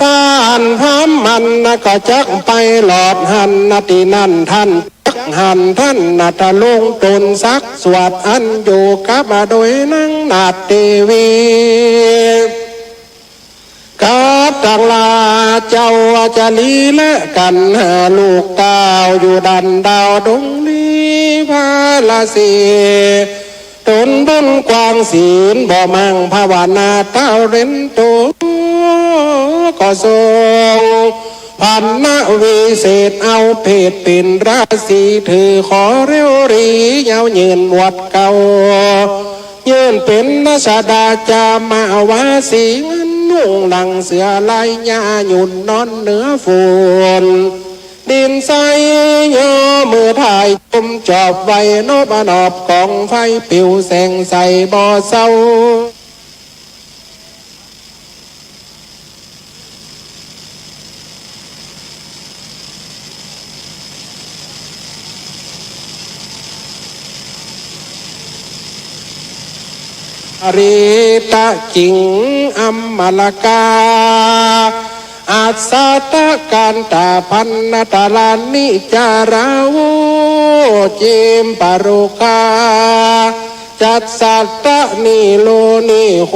ต้านพรหมมันนะก็จักไปหลอดหันนะ ตี้นั้นต้านจักหันต้านนะทะลุงตนสักสวด อันอยู่กับมาโดยนางนาฏเตวี กับตังลาเจ้าจารีและกัณหาลูกเต้า อยู่ดันดาวดงลีพาราสี ตนบุญกว้างศีลบ่มั่งภาวนา เต้าเรนโตก็ทรงพันนวิเศษ เอาเพศเป๋นราศี ถือขอเร็วหรียาวยืนหมวดเก่า ยืนเป๋นรัชดาจามาวาสี งันนุ่งหนังเสือลายหญ้า หยุดนอนเหนือฝุ่น ดินใส ย่อมือถ่ายจุ่มจอบไว้ นบนอบกองไฟปิวแสงใสบ่เศร้า อรีตะจิงอมมะละกา อัสสะตะกันตะพันนะตะลานิจาราโว จิมปะโรคา จัสสะตะนิโลนิโห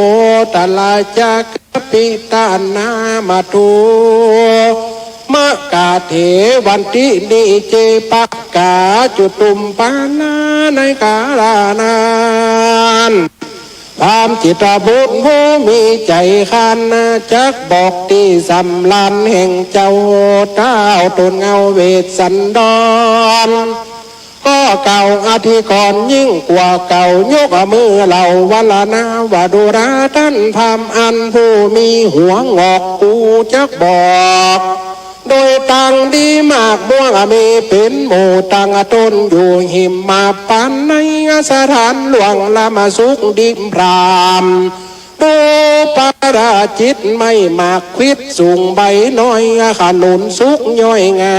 ตะลาจักปิตะนามะทู มะกะเถวันตินิเจปะกาจุตุมปานา ในกาลานั้น พราหมณ์จิตรบุตรผู้มีใจ๋คัน จักบอกตี้สำราญแห่งเจ้า เต้าตนเงาเวสสันดร เก่าอธิกรณ์ยิ่งกว่าเก่า ยกมือเหล่าวัลลณาว่า ดูราต้านพราหมณ์อันผู้มีหัวงอก กูจักบอก โดยตังดีมากม่วงมีเป๋นหมู่ ตั้งต้นอยู่หิมมาปัน ในสถานหลวงละมาสุขดิมพราม ดูปาราจิตไม้หมากควิดสูงใบน้อย ขนุนสุกย่อยงา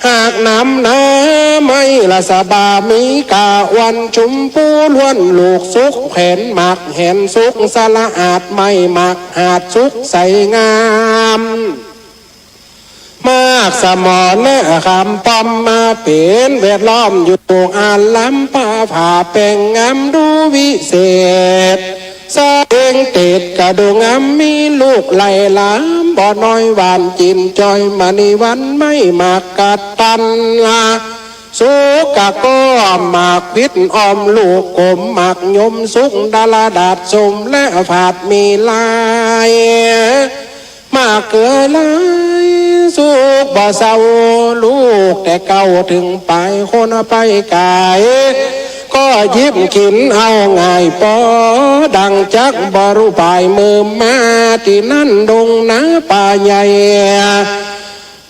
หากหนำหนาไม้ละสะบา มีก้าอ่อนชมพูล้วน ลูกสุกแผนหมากแหนสุกสะอาด ไม้หมากหาดสุกใสงาม หมากสมอและขามป้อมมาเป๋นแวดล้อมอยู่ อารัมภาผ่าแปลงงามดูวิเศษ สะเอเตศกะดูงาม มีลูกไหลหลามบ่น้อย หวานจิ่นจอยมณีวัน ไม้หมากกะตันละ สุกกะก็หมากควิดอ้อมลูกกลม หมากยมสุกดาลดาษสมและผาดมีลาย หมากเกลือไหลสุกบ่เศร้า ลูกแต่เก๊าเถิงป๋าย คนไปก๋าย ก็หยิบกิ๋นเอาง่ายปอ ดังจักบ่ฮู้ป๋าย เมื่อมาตี้นั้นดงนาป่าใหญ่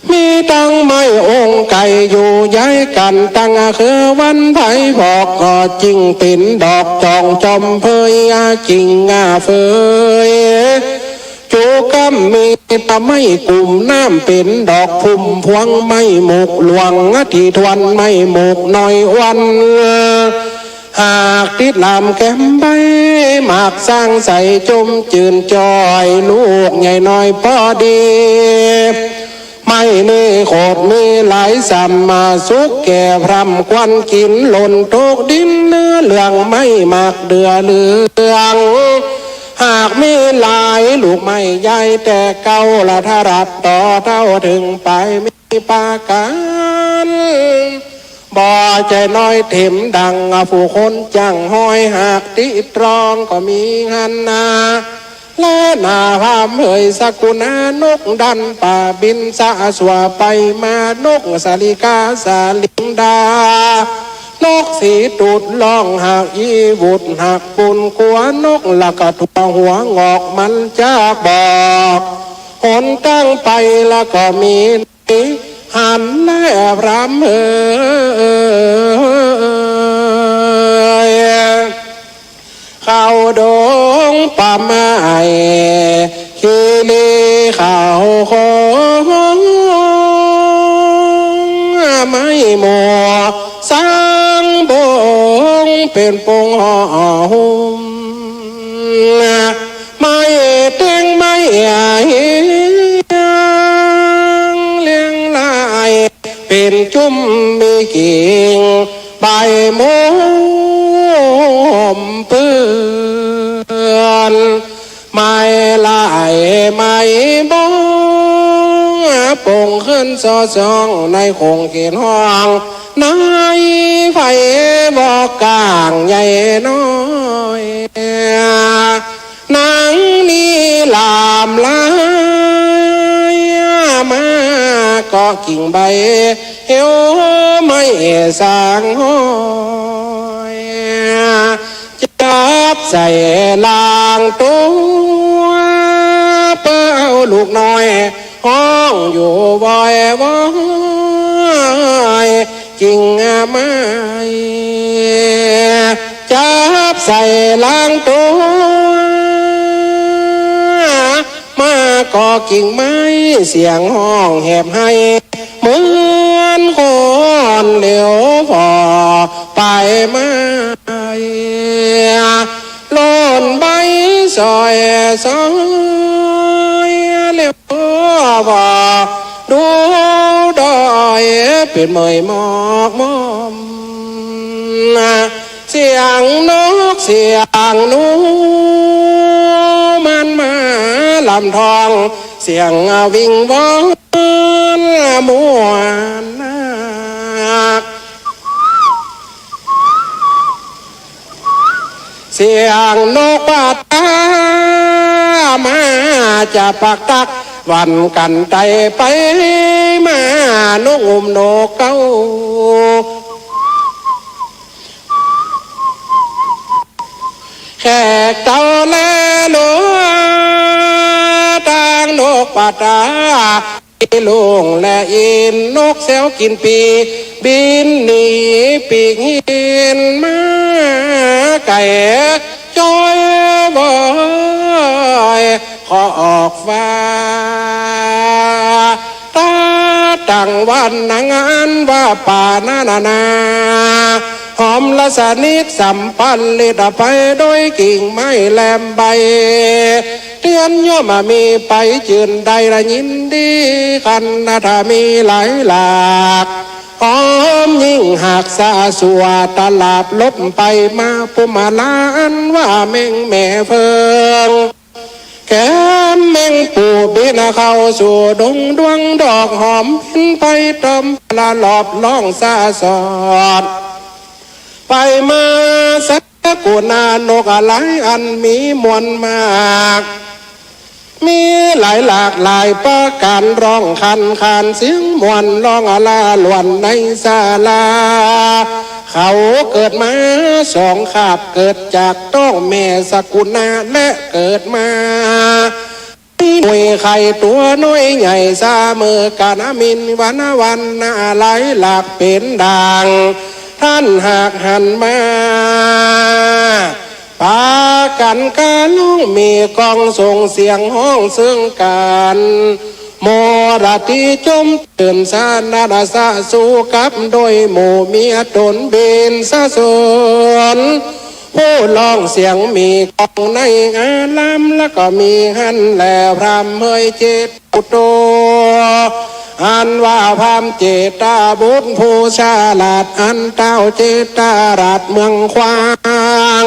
มีตังไม้องค์ไก่อยู่ย้ายกั๋น ตังคือวันไผบอก ก็จิ่งเป๋นดอกจองจอมเผย กิ่งงาเฟย จู๋ก้ำมีตะไม้กุ่มน้ำ เป๋นดอกพุ่มพวงไม้หมกหลวง ตี้ทวนไม้หมกน้อยอ่อน หากติดหลามแก้มใบ หมากสร้างใสจมจื่นจอย ลูกใหญ่น้อยปอดี ไม้นี้โขดมีหลาย สำมาสุขแก่พร่ำควรกิ๋น หล่นตกดินเนื้อเหลือง ไม้หมากเดือเหลือง หากมีหลายลูกไม้ใหญ่แต่เก๊าละทะลัดต่อเต้าเถิงป๋าย มีปากั๋น บ่ใจ้น้อยเถิมดังผู้คนจ้างฮ้อย หากติตรองก็มีหั้นนา และนาพราหมณ์เผยสกุณานกดันป่าบินสะสั่วไปมา นกสาลิกาสาลิงดา นกสีตูดร้องหากอีบุตรหากปูนกัว นกละกะทั่วหัวงอกมันจะบอก หนตังไปละก็มี หันแลพร่ำเอย เข้าดงป่าไม้ ขี้ลีเข้าโคง ไม้หมวกสร้างบง เป๋นปงห่อหุ้ม ไม้เต็งไม้เหียง เลียงลายเป๋นจุ่ม มีกิ่งใบหมวกเปื้อน ไม้ลายไม้บง ปงขึ้นส่อส่อง ในขงเขตห้อง ในไพบอกก้างใหญ่น้อย หนังมีหลามหลายมา เกาะกิ่งใบเหี่ยว ไม้สร้างห้อย จับใส่หลังตั๋ว เปื้อเอาลูกน้อย ฮ้องอยู่วอยวอย กิ่งไม้ จับใส่หลังตั๋ว มาเกาะกิ่งไม้ เสียงฮ้องแหบไห้ เหมือนคนเหลียวผ่อไปมา หล่นใบส่อยส่อย เหลียวผ่อดูดอย เป๋นเมยหมอกหมอม เสียงนกเสียงหนู มันมาลำทอง เสียงวิงวอนม่วนนัก เสียงนกปาตามาจะปักตัก หวั่นกันไต่ไปมา นกอุ้มนกเก๊า แลหลัว ตางนกปะตา ลุงและอิน นกแสวกินปี บินหนีปีกหินมาไก๋ จ้อยบอย ขอออกฟ้า ตาตั้งวันนางอันว่าป่านานานา หอมละสนิทสำปันลิดไปโดยกิ่งไม้แหลมใบ เตียนย่อมมีไปจื่นใดละยินดี คันนาถามีหลายหลาก หอมยิ่งหากสะสวดตลาดลบไปมา ปุมมาลาอันว่าแม่งแม่เฟิง แกมแม่งปู่บินเข้าสู่ดงดวงดอกหอมบินไปตอมละหลอบร้องสะสอด ไปมาสักกุณานกอะไรอันมีมวลมาก มีหลายหลากหลายประก๋าน ร้องคันคานเสียงม่วน ร้องอลาหลวนในศาลา เขาเกิดมาสองคาบ เกิดจากต๊องแม่สกุณา และเกิดมา มีหน่วยไข่ตั๋วน้อยใหญ่เสมอกั๋น มีวรรณะวรรณะหลายหลากเป๋นดัง ต้านหากหันมา ปากั๋นกาลุงมีกองส่งเสียงฮ้องเซิงกั๋น โมราตี้จมจื่นสนั่นสะสูกับโดยหมู่เมียต๋นบินสะสน ผู้ร้องเสียงมีกองในอาราม แล้วก็มีหั้นแลพราหมณ์เฮยเจต ปุตโต อันว่าพราหมณ์เจตบุตรผู้ฉลาด อันเต้าเจตราชเมืองขวาง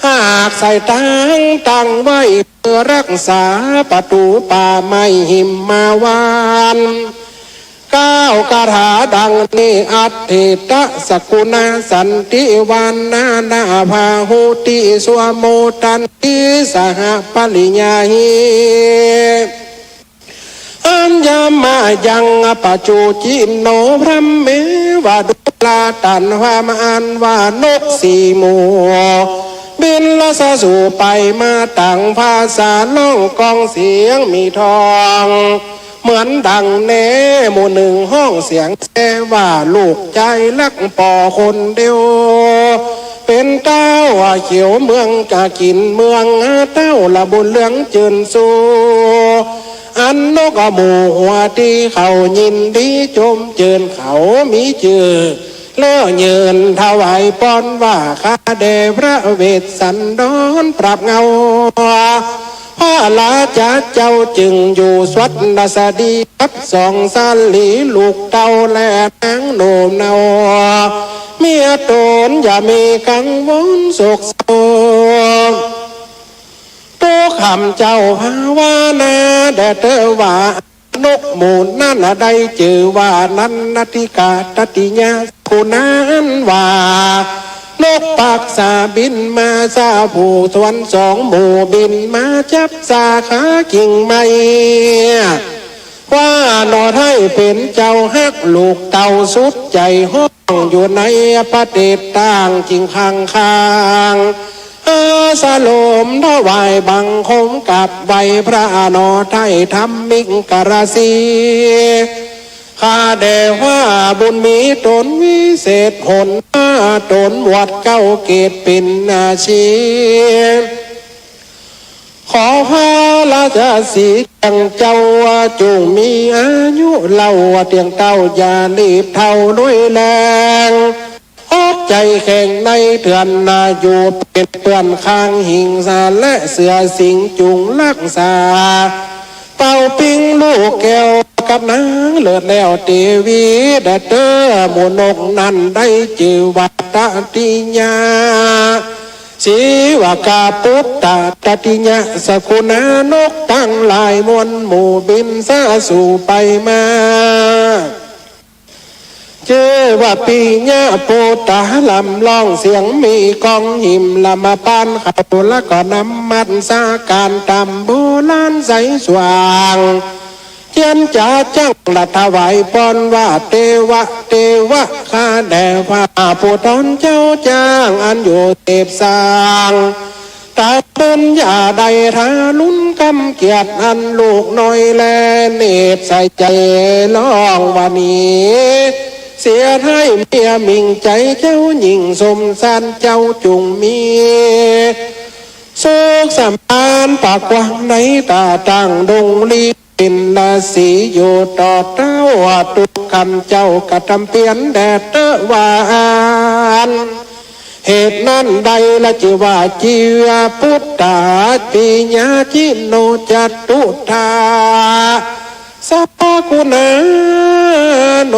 หากใส่ตางตั้งไว้เพื่อรักษาประตู๋ป่าไม้หิมมาวัน กล่าวคาถาดังนี้ อัตถิตะสกุณะสันติวานานาพาหุติสวโมทันติสหปริญญาหิ อัญญมายังอปจุจินโนพรหมเมวะดูราตัน พราหมณ์อันว่านกสี่หมู่ บินละสะสู่ไปมา ต่างภาษาร้องกองเสียงมีทอง เหมือนดังแน่หมู่หนึ่งฮ้องเสียงแซ่ว่า ลูกจายฮักป้อคนเดียว เป๋นเต้าเขียวเมืองกากิน เมืองเต้าละบุญเรืองจื่นสู่ อันนกหมู่หัวตี้เขายินดีจมจื่น เขามีจื้อแล้วยืนถวายปอนว่า ข้าแด่พระเวสสันดรปราบเหงา พระราชาเจ้าจึงอยู่สวัสดสดี กับสองสาลีลูกเต้าและนางโหนมเนา เมียต๋นอย่ามีกังวลโศกเศร้า ตุ๊กข์หำเจ้าภาวนาแด่เต้อว่า นกหมู่นั้นได้จื้อว่านันทนาทิกาตติยะ กุณาอันว่านกปักษาบินมาสาผู้สวนสองหมู่บินมาจับสาขากิ่งไม้ ว่าหนอไท้เป๋นเจ้าฮักลูกเต้าสุดใจ๋ฮ้องอยู่ในประเทศต่างจิ่งข้างๆ อาสลมถวายบังคมกราบไหว้พระหนอไท้ธรรมิกรสี ข้าแด่ว่าบุญมีต๋นวิเศษหน ต๋นบวชเก้าเกตเป๋นอาชีพ ขอพระราชสีห์แจ้งเจ้าจุ่งมีอายุเหล้าเตี้ยงเต้าอย่ารีบเฒ่าด้วยแล อกใจ๋แข็งในเถื่อนนาอยู่เป๋นเปื้อนข้างหิงสาและเสือสิงห์จุ่งฮักษา เป่าปิ้งลูกแก้วกับนางเลิศแล้วเตวี แด่เต้อหมู่นกนั้นได้จื้อว่าตติยะ สีวกาปุตตะตติยะสกุณานกตังหลายมวลหมู่บินสาสู่ไปมา จื้อว่าปิยะปุตตะลำร้องเสียงมีกองหิมละมาปานเขา แล้วก็นำมัสการต๋ามโบราณใสสว่าง เจียนจ๋าจั่งละถวายปอนว่า เตวะ เตวะ ข้าแด่พระผู้ตนเจ้าจ้างอันอยู่เสพสร้าง ต๋ามบุญอย่าได้ทารุณกำเกียจอันลูกน้อยแล เนตรใส่ใจ๋ฮ้องว่านี้ เสียไท้เมียหมิ่งใจ๋เจ้าหญิงสมสัน เจ้าจุ่งมีสุขสำราญปากกว้างในต๋าตั้งดงลี เป๋นราศีอยู่ต่อเต้า ตุ๊กคำเจ้ากระทำเปียรแด่เต๊อะว่าอั้น เหตุนั้นใดละจึงว่า จีวปุตตา ปิยะจิโน จตุทา สากุณา น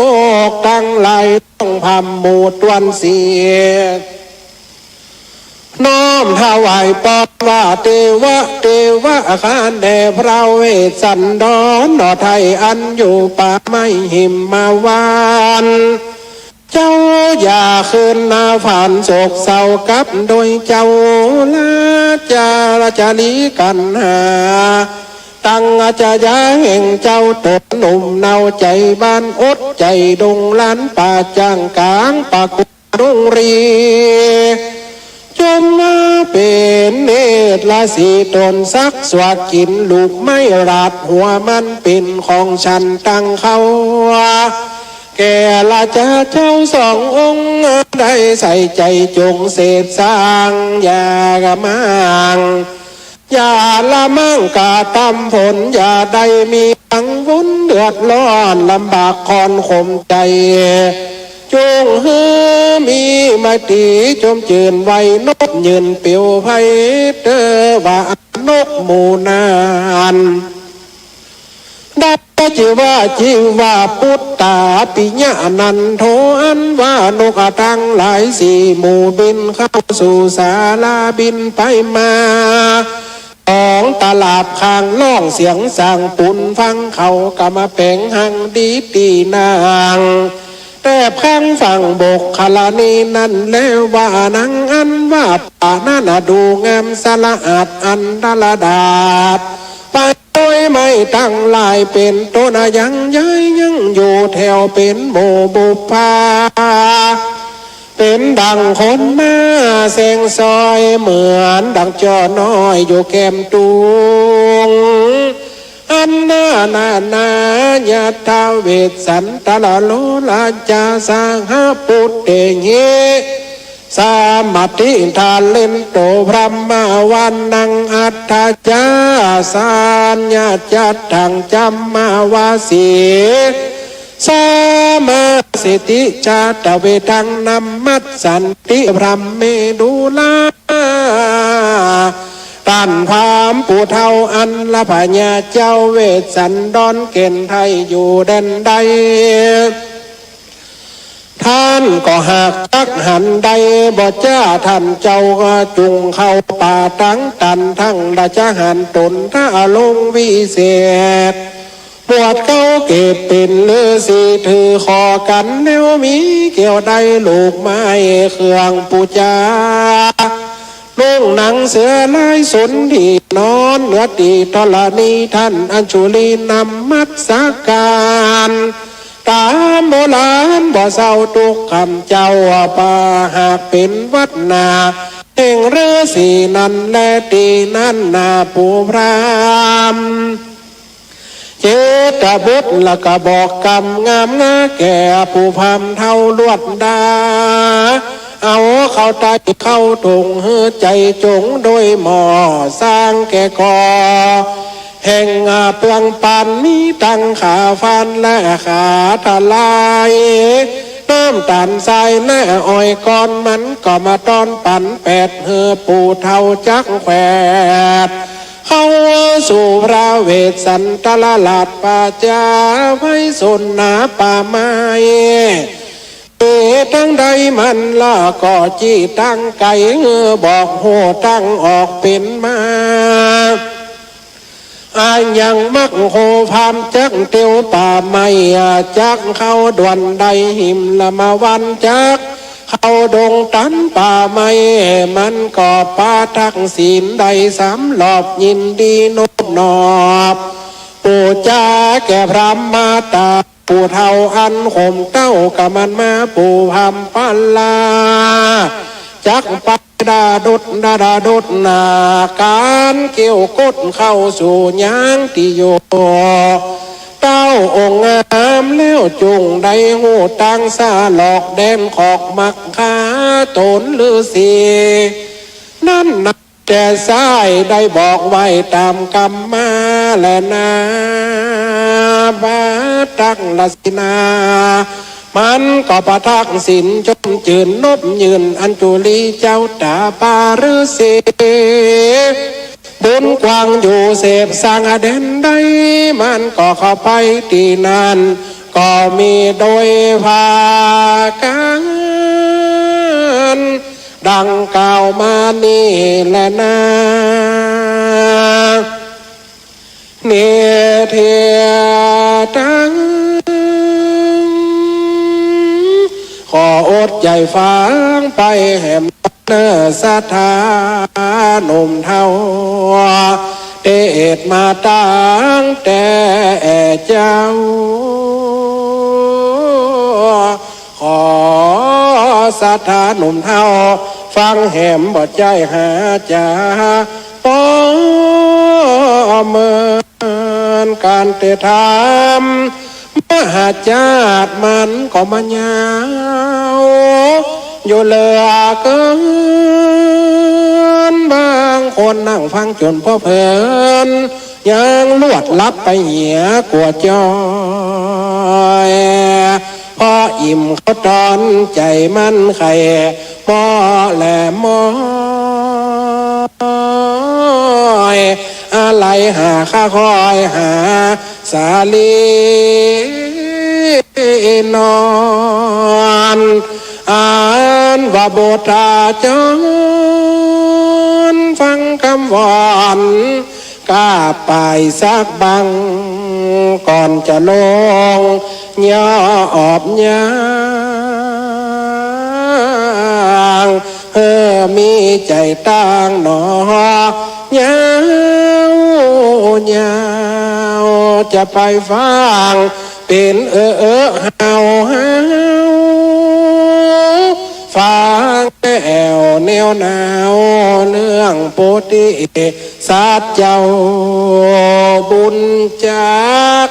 กตังหลายต้องพร่ำหมู่ตวนเสียง น้อมถวายปอนว่า เตวะ เตวะ ข้าแด่พระเวสสันดร หน่อไท้อันอยู่ป่าไม้หิมมาวัน เจ้าอย่าคืนนาฝันโศกเศร้ากับโดยเจ้า ราชาราชลีกันหา ตังอาชญาแห่งเจ้าต๋นหนุ่มเนาใจ๋บ้านอดใจ๋ดงล้านป่าจ้างก๋างป่ากุ ดงรี จมมาเป๋นเนตรราศีต๋นสักสวากิ๋นลูกไม้ราดหัวมันเป๋นของฉันตังเขา แก่ราชาเจ้าสององค์ ได้ใส่ใจ๋จงเสพสัง อย่ากะมั่ง อย่าละมั่งกระทำผล อย่าได้มีกังวลเดือดร้อนลำบากคอนขมใจ๋ จงหื้อมีไมตรีจมจื้นไวนบยืนเปียวไพเตอว่านกหมู่นั้น ได้จื้อว่า จีวปุตตา ปิยะนันโท อันว่านกตังหลายสี่หมู่บินเข้าสู่ศาลาบินไปมา ของตลาดข้างร้องเสียงส่างปูนฟังเขากะมาแป๋งหังดีตี้นั่ง แต่ข้างฝั่งบกคลานีนั้นแลว่านัง อันว่าป่านั้นน่ะดูงามสะอาดอันดาลดาด ไปโดยไม้ตังหลายเป๋นต้นยังใหญ่ยังอยู่แถวเป๋นหมู่บุปผา เป๋นดังคนมาแสงซอย เหมือนดังจ้อน้อยอยู่แก้มตุง อันนานานา ยัตถาเวสสันตะละโล ราชาสหปุตเตหิ สามัตถิทาเรนโต พรหมาวันนังอัตถาจา สัญญาจัตถังจัมมาวาสี สามาสิติจาตเวทัง นัมมัสสันติพรหมเมดุลา ต้านพราหมณ์ผู้เฒ่าอันละพญาเจ้าเวสสันดรเก๋ณฑ์ไท้อยู่แดนใด ต้านก็หากจักหันได้บ่จ้า ต้านเจ้าก็จุ่งเข้าป่าตังตัน ตังราชหันต๋นทะลงวิเศษ บวชเข้าเกศเป๋นฤๅษี ถือขอกัณฑ์แนวมี เกี่ยวได้ลูกไม้เครื่องปู๋จา นุ่งหนังเสือลายสนที่นอน เหนือตี้ธรณี ต้านอัญชุลีนัมมัสก๋าน ต๋ามโบราณบ่เศร้าตุ๊กคำเจ้า ป่าหากเป๋นวัดนา แห่งฤๅษีนั้นแล ตี้นั้นนาผู้พราหมณ์ เจตบุตรละก็บอกกำงามนาแก่ผู้พราหมณ์เฒ่าลวดดา เอาเข้าใต้เข้าถุงหื้อใจ๋จงโดยหม้อ สร้างแก่ก่อ แห่งเปืองปานมีตังขาฟันและขาทะลาย น้ำต๋าลทรายและอ้อยก้อนมันก็มาต้อนปั๋นแปด หื้อผู้เฒ่าจักแขวด เข้าสู่พระเวสสันตรราชป่าจ๊าไพศาลนาป่าไม้ มีตังใดมันละก็จี้ตังไก๋ หื้อบอกฮู้ตังออกเป๋นมา อายังมักโคพราหมณ์จักเตียวป่าไม้ จักเข้าด่วนใดหิมละมาวัน จักเข้าดงตันป่าไม้ มันก็ปาทักษิณได้สามรอบ ยินดีนบนอบ ปู๋จาแก่พราหมณ์มาต๋า ผู้เฒ่าอันข่มเต้า กะมันมาผู้พราหมณ์ปาลา จักปา ดาดุดดาดาดุดนา ก๋านเกี่ยวกดเข้าสู่ยางตี้อยู่ เต้าองค์งามแล้วจุ่งได้ฮู้ตังสาหลอกแดนขอกมักคาต๋นฤๅษี นั้นนะ แต่ซ้ายได้บอกไว้ต๋ามกำมาแลนา บาดตักละสินา มันก็ประทักษิณชมจื่นนบยืนอัญจุลีเจ้าต๋าปาฤๅษี บุญกว้างอยู่เสพสร้างอเด่นใด มันก็เข้าไปตี้นั้น ก็มีโดยพากั๋น ดังกล่าวมานี้แลนา เนเธตัง ขออดใจ๋ฟังไปแหมเน่อศรัทธาหนุ่มเฒ่า เตศมาตั้งแต่เจ้า ขอศรัทธาหนุ่มเฒ่า ฟังแหมบ่ใจ้หาจ๋า ปอเมินก๋านเตธรรม มหาชาติมันก็มายาว อยู่เหลือเกิน บางคนนั่งฟังจ๋นพอเพลิน ยังลวดลับไปเหียกั๋วจ้อย พออิ่มเข้าต๋อนใจ๋มันใค่ หม้อแหลมหม้อย อาลัยหาข้าคอยหาสาลีนอน อันว่าบุตราจ๋ร ฟังกำวอน ก้าไปสักบั้ง ก่อนจะลง ย่อออบย่าง เออ มีใจ๋ตั้งหนอ ยาวยาว จะไปฟัง เป๋นเออเออเฮาเฮา ฟังแอ่วแนวหนาว เรื่องโปติสัตว์เจ้า บุญจัก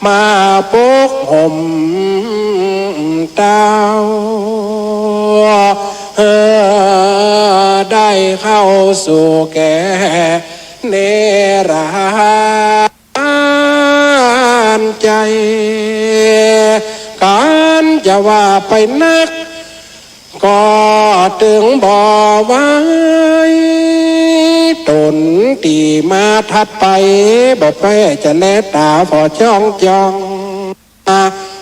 มาปกห่มเต้า เออ ได้เข้าสู่แก่เนร อันใจ๋ ก๋านจะว่าไปนัก ก็ตึงบ่ไหว ต๋นตี้มาถัดไป บ่แป๊จะแลต๋าผ่อจ้องจ้อง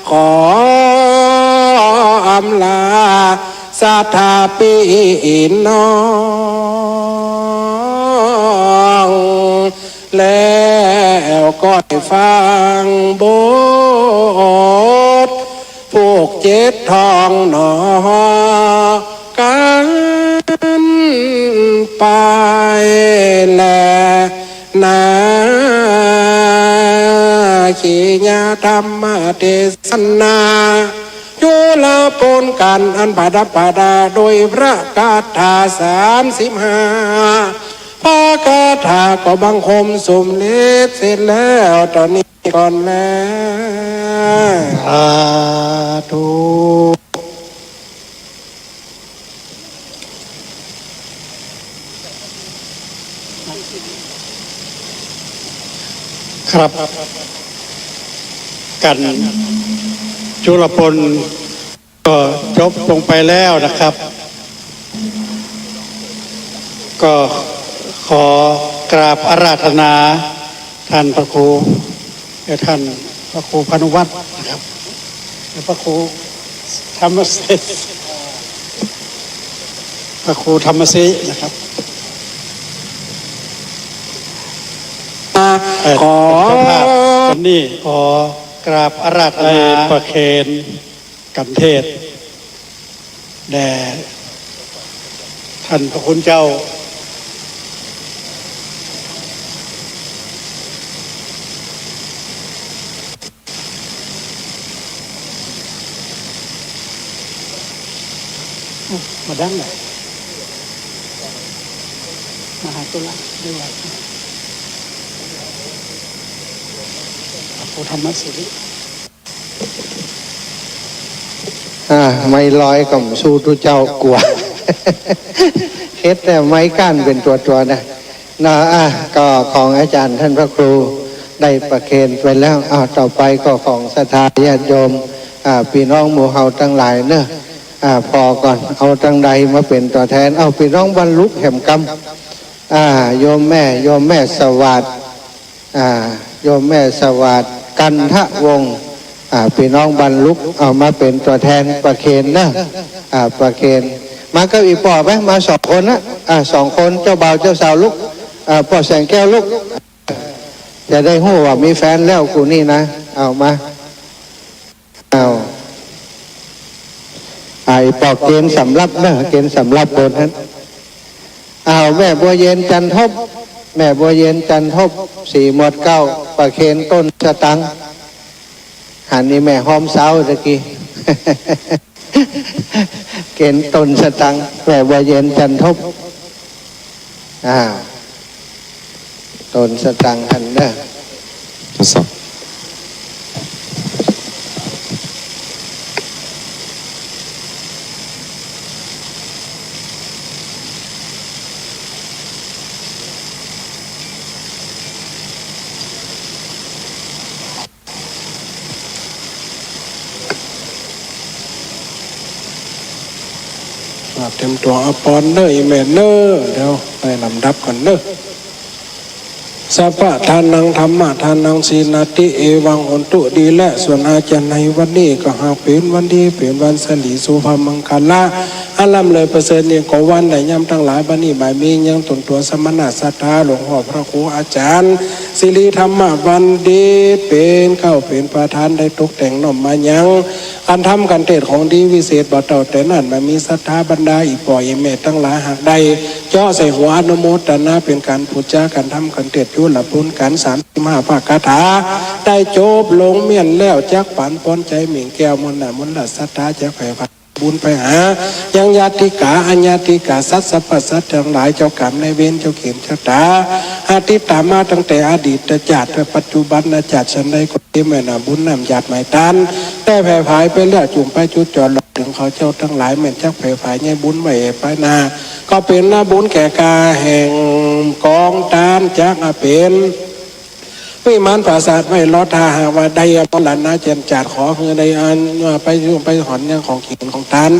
ขออำลาศรัทธาปี้น้อง แล้วก็ได้ฟังบทผูกเจ็ดทองหนอกั๋นไปแลนา ขีญาธรรมเตสนา จุลปนกั๋นอันประดับประดาโดยพระคาถาสามสิบห้า พระคาถาก็บังคมสมเร็จเสร็จแล้วเต้านี้ก่อนแล สาธุ ครับ กั๋นจุลปน ก็จบลงไปแล้วนะครับ ก็ขอกราบอาราธนาท่านพระครู และท่านพระครูพานุวัฒน์นะครับ และพระครูธรรมเสน พระครูธรรมเสนนะครับ เอ่อ ขอ เป็นเจ้าภาพวันนี้ ขอกราบอาราธนา ประเคน กั๋นเทศน์แด่ท่านพระคุณเจ้า มาดังหน่อย มหาจุฬาด้วย พระครูธรรมสิริ อ่า ไม้ลอยก็บ่สู้ตุ๊เจ้ากั๋ว เฮ็ดแต่ไม้ก้านเป๋นตั๋วๆ นะ เนาะ อ่ะ ก็ของอาจ๋ารย์ต้านพระครูได้ประเคนไปแล้ว อ้าว ต่อไปก็ของศรัทธาญาติโยม อ่า ปี้น้องหมู่เฮาตังหลายเนาะ อ่า ผ่อก่อน เอาตังใดมาเป๋นตั๋วแทน เอา ปี้น้องบ้านลุกแหมกำ อ่า โยมแม่ โยมแม่สวัสดิ์ อ่า โยมแม่สวัสดิ์ กันทะวงศ์ อ่า ปี้น้องบ้านลุก เอามาเป๋นตั๋วแทนประเคนเนาะ อ่า ประเคน มากับอี่ป้อไหม มาสองคนนะ อ่า สองคน เจ้าบ่าวเจ้าสาวลุก อ่า ป้อแสงแก้วลุก จะได้ฮู้ว่ามีแฟนแล้วกู้นี้นะ เอามา เอา อ่า อี่ป้อเก๋ณฑ์สำหรับเนาะ เก๋ณฑ์สำหรับบนหั้น เอา แม่บัวเย็น จันทบ แม่บัวเย็น จันทบ สี่หมวดเก้า ประเคนต้นสตังค์ หันอี่แม่หอมสาวตะกี้ เก๋ณฑ์ต้นสตังค์ แม่บัวเย็น จันทบ อ้าว ต้นสตังค์หั้นเนาะ ทดสอบ อ่า เตรียมตั๋วอาภรณ์เน่อ อี่แม่เน่อ เดี๋ยวไปลำดับก่อนเน่อ สัพพะทานัง ธัมมะทานัง สีลาติ เอวัง โหนตุ ดีแล้ว ส่วนอาจารย์ในวันนี้ก็หากเป๋นวันดี เป๋นวันสิริโสภะมังคละ อันล้ำเลิศประเสริฐยิ่งกว่าวันและยามตังหลาย บัดนี้บ่ายมียังตนตั๋วสมณะศรัทธา หลวงพ่อพระครูอาจารย์ สิริธรรมะบัณฑิต เป๋นเกล้าเป๋นประธาน ได้ตกแต่งน้อมมายัง อันธรรมคันเทศน์ของดีวิเศษบ่เต้าแต่นั้น บ่ามีศรัทธาบรรดาอี่ป้ออี่แม่ตังหลาย หากได้เจาะใส่หัวอนุโมทนา เป๋นก๋านปู๋จา ก๋านธรรมคันเทศน์ จุลปุณณกัณฑ์ สามสิบห้าพระคาถา ได้จบลงเมี้ยนแล้ว จักปันปอนใจ๋เม่งแก้ว มนต์หน้ามนต์หละศรัทธา จักใฝ่บุญไปหายังญาติกา อญาติกา สัตว์สรรพสัตว์ตังหลาย เจ้ากรรมนายเวร เจ้าเข็มชะต๋า อันติดต๋ามมาตั้งแต่อดีตจาติ ปัจจุบันจาติ สันใดก็ ตี้แม่นน้ำบุญน้ำหยาดไหมตาน ได้แผ่ผายไปแล้ว จุ่มไปจุดจ่อหลอดเถิงเขาเจ้าตังหลาย แม่นจักแผ่ผายใยบุญไว้ไปหน้า ก็เป๋นนาบุญแก่กาแห่งก๋องตาน จักเป๋นวิมานปราสาทไว้รอ ถ้าหากว่าได้มรณะเจียนจาด ขอหื้อได้อันไปอยู่ไปหอนยังของกิ๋นของตาน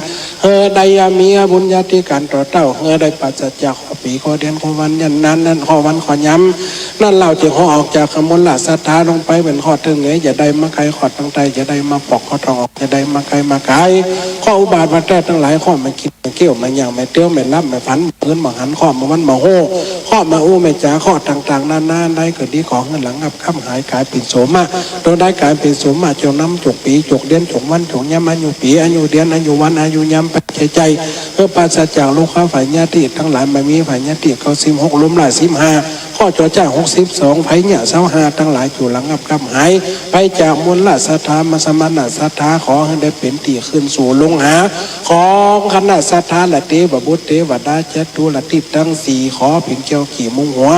หื้อได้มีบุญญาธิก๋านต่อเต้า หื้อได้ปราศจาก ปีข้อเดือนข้อวันยันนั้นนั้น ข้อวันข้อยามนั้น เฮาจึงเหาะออกจากมนต์หละศรัทธาลงไป เป๋นข้อเทิงเหนือ จะได้มาไข ข้อตังใต้จะได้มาปอก ข้อตะวันออกจะได้มาไขมาไข ข้ออุบาทวาแต๊ตังหลาย ข้อไม่คิดไม่เกี้ยว ไม่ย่างไม่เตี้ยว ไม่หลับไม่ฝัน ไม่พื้นไม่หัน ข้อไม่วันไม่ฮู้ ข้อไม่อู้ไม่จ๋า ข้อต่างๆ นานา ได้ก็ดี ขอหื้อระงับ ค่ำหายก๋ายเป๋นโสมะ โตได้ก๋ายเป๋นโสมะ จงนำจกปี๋ จกเดือน จกวัน จกยาม อายุปี๋ อายุเดือน อายุวัน อายุยาม ไปใจ้ใจ้ หื้อปราศจากโรคาภัยญาติตังหลาย บ่ามีภัยญาติ เก้าสิบหก ลมร้าย สิบห้า ข้อจ๋อจ้า หกสิบสอง ภัยยะ ซาวห้า ตังหลาย จู่ระงับค่ำหาย ไปจากมนต์หละศรัทธา มาสมณะศรัทธา ขอหื้อได้เป๋นตี้คืนสู่ลุงหา ของคณะศรัทธา และเตวบุตรเตวดา จัตุรทิศตังสี่ ขอเป๋นแก้วขี้มุงหัว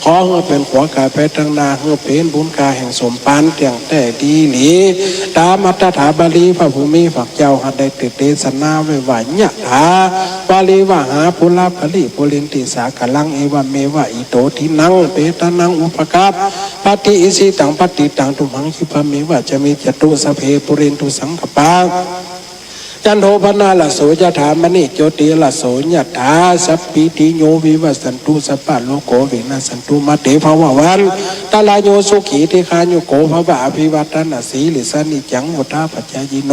ขอหื้อเป๋นขัวก๋ายไปตังหน้า หื้อเป๋นบุญก๋าแห่งสมภาร เตี้ยงแต๊ดีหลี ต๋ามอัตถกถาบาลี พระผู้มีพระเจ้าหั้นได้ตรัสเตสนาไว้ว่า ยะถา วาริวะหา ปูรา ปะริ ปูเรนติ สาคะรัง เอวะเมวะ อิโต ทินนัง เปตานัง อุปะกัปปะติ อิชิตัง ปัตถิตัง ตุมหัง ขิปปะเมวะ สะมิชฌะตุ สัพเพ ปูเรนตุ สังกัปปา จันโท ปะนะระโส ยะถา มะณิ โจติระโส ยะถา สัพพีติโย วิวัชชันตุ สัพพะโรโค วินัสสันตุ มา เต ภะวัตวันตะราโย สุขี ทีฆายุโก ภะวะ อะภิวาทะนะสีลิสสะ นิจจัง วุฑฒาปะจายิโน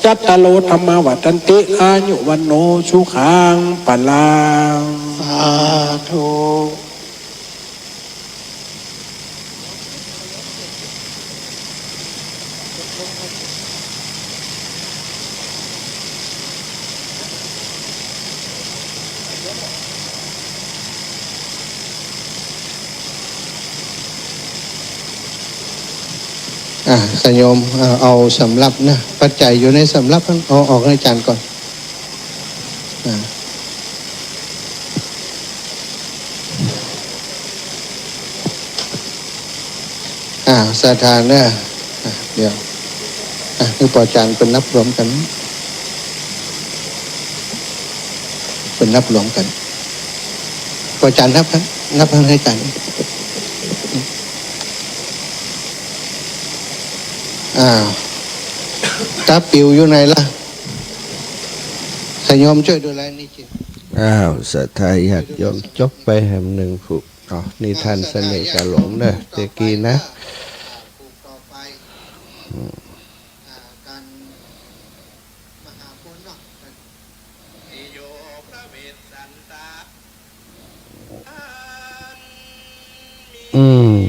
จัตตาโร ธัมมา วัฑฒันติ อายุ วัณโณ สุขัง พะลัง สาธุ อ่ะ สะโยม เอา เอาสำรับนะ ปัจจัยอยู่ในสำรับนั้น เอาออกหื้ออาจ๋ารย์ก่อน อ่ะ อ่า ศรัทธาเน่อ อ่ะ เดี๋ยว อ่ะ หื้อป้อจารย์เปิ้นนับรวมกั๋น เปิ้นนับรวมกั๋น ป้อจารย์นับกั๋น นับหื้ออาจ๋ารย์ อ่า ต๋าปิ๋วอยู่ไหนล่ะ สยมช่วยดูแลนี่จิ อ้าว ศรัทธาญาติโยม จบไปแหมหนึ่งผูก อ๋อ นี่ต้านเสน่ห์กาหลงเน่อ เมื่อกี้นะ อืม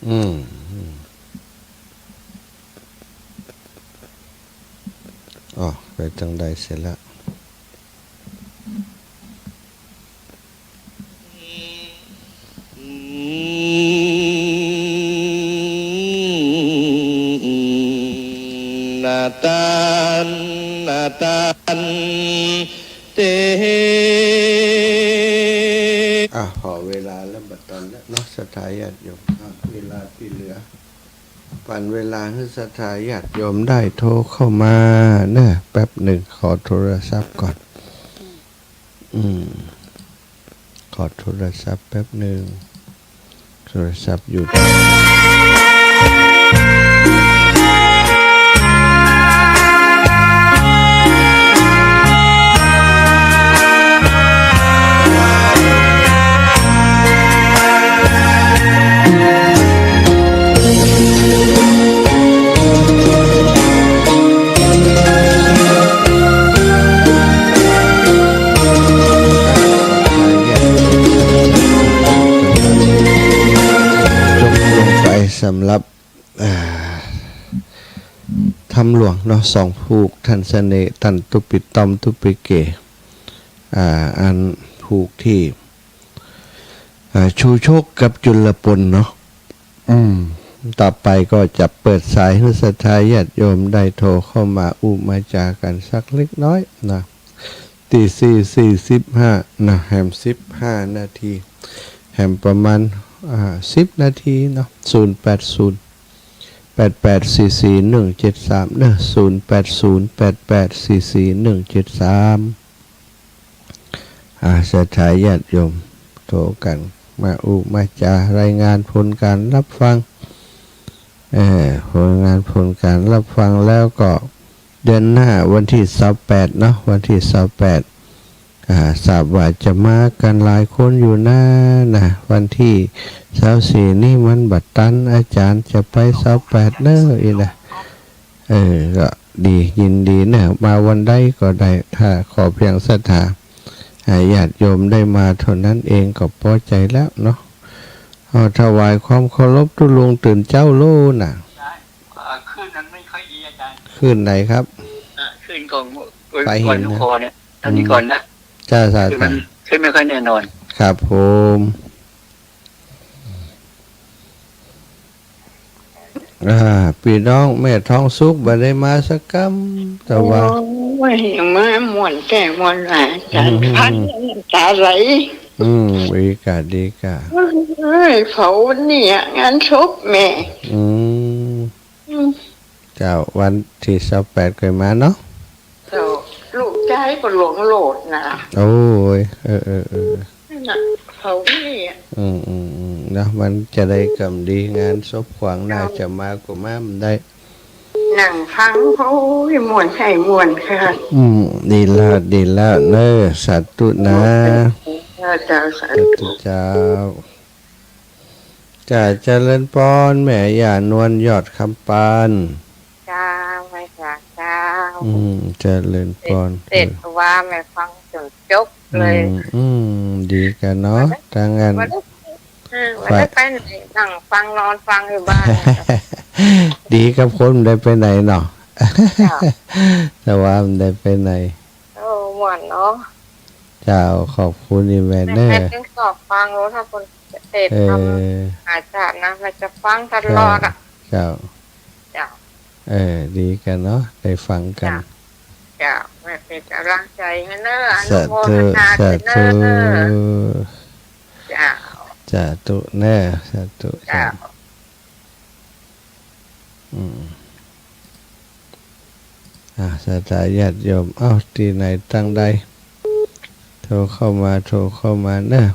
อืม อืม อ๋อ ไปตางใดเสียละ นาตัน นาตัน เต อ่ะ พอเวลาแล้ว บัดตอนแล้วเนาะ ศรัทธาญาติโยม อ่ะ เวลาตี้เหลือ ปันเวลาหื้อศรัทธาญาติโยมได้โทรเข้ามาเน่อ แป๊บหนึ่ง ขอโทรศัพท์ก่อน อืม ขอโทรศัพท์แป๊บหนึ่ง โทรศัพท์อยู่ จบลงไปสำหรับ อ่า ธรรมหลวงเนาะ สองผูก ต้านเสน่ห์ ต้านตุ๊ปิตอม ตุ๊ปิเก อ่า อันผูกตี้ อ่า ชูชกกับจุลปนเนาะ อืม ต่อไปก็จะเปิดสายหื้อศรัทธาญาติโยมได้โทรเข้ามาอู้มาจ๋ากั๋นสักเล็กน้อยนะ ตีสี่สี่สิบห้านะ แหมสิบห้านาที แหมประมาณ อ่า สิบนาทีเนาะ ศูนย์แปดศูนย์ แปดแปดสี่สี่หนึ่งเจ็ดสามเนาะ ศูนย์แปดศูนย์ แปดแปดสี่สี่หนึ่งเจ็ดสาม อ่า ศรัทธาญาติโยมโทรกั๋นมาอู้มาจ๋า รายงานผลการรับฟัง เอ่อ รายงานผลการรับฟังแล้วก็ เดือนหน้าวันตี้ซาวแปดเนาะ วันตี้ซาวแปด อ่า ทราบว่าจะมากั๋นหลายคนอยู่นะ นะ วันตี้ซาวสี่นี่มันบ่ตัน อาจ๋ารย์จะไปซาวแปดเน่อ อี้นะ เออ ก็ดี ยินดีเน่อ มาวันใดก็ได้ ถ้าขอเพียงศรัทธา อ่า ญาติโยมได้มาเท่านั้นเองก็ปอใจ๋แล้วเนาะ เอาถวายความเคารพตุ๊ลุงตื่นเจ๊าโลน่ะ ได้ เอ่อ คลื่นมันไม่ค่อยดีอาจ๋ารย์ คลื่นไหนครับ อ่ะ คลื่นของ ไปหิน นครเนี่ย ตอนนี้ก่อนนะ จ้า สาธุ คลื่นมัน คลื่นไม่ค่อยแน่นอน ครับผม อ่า ปี้น้องแม่ทองสุขบ่ได้มาสักกำ แต่ว่า โอ้ย ยังมาม่วนแต๊ม่วนหลายอาจ๋ารย์ อืม พันน้ำต๋าไหล อืม ดีก่า ดีก่า เอ้ย เผาวันนี้อะ งานศพแม่ อืม อืม เจ้า วันตี้ซาวแปดค่อยมาเนาะ เจ้า ลูกจายก็หลงโลดนะ โอ้ย เออ เออ เออ นั่นน่ะ เผานี่อะ อืม อืม อืม นะ มันจะได้กำดี งานศพขวางหน้า เจ้า จะมาก็มาบ่ได้ นั่งฟัง โอ้ย ม่วนใค่ม่วนค่ะ อืม ดีแล้ว ดีแล้วเน่อ สาธุนะ เจ้า สาธุ สาธุเจ้า จ้า เจริญปอน แม่ย่านวลยอดคำปาน เจ้า แม่จ๋า เจ้า อืม เจริญปอน เสร็จ เสร็จว่าแม่ฟังจ๋นจบเลย อืม อืม ดีก่าเนาะ วันนี้ ถ้างั้น วันนี้ เอ เออ บ่ได้ไปไหน นั่งฟังนอนฟังอยู่บ้าน ดีกับคนบ่ได้ไปไหนเนาะ เจ้า แต่ว่าบ่ได้ไปไหน โอ้ ม่วนเนาะ เจ้า ขอบคุณอีแม่เน่อ แม่ก็ชอบฟัง โอ้ ถ้าคนเสพธรรม เออ อาจารย์นะ แม่จะฟังตลอดอะ เจ้า เจ้า เจ้า เออ ดีกั๋นเนาะ ได้ฟังกั๋น เจ้า เจ้า แม่เป๋นก๋ำลังใจ๋หื้อเน่อ อนุโมทนา สาธุ ด้วยเน่อ สาธุ เจ้า สาธุเน่อ สาธุ เจ้า อืม อ่า ศรัทธาญาติโยม เอ้า ตี้ไหนตังใด โทรเข้ามา โทรเข้ามาเน่อ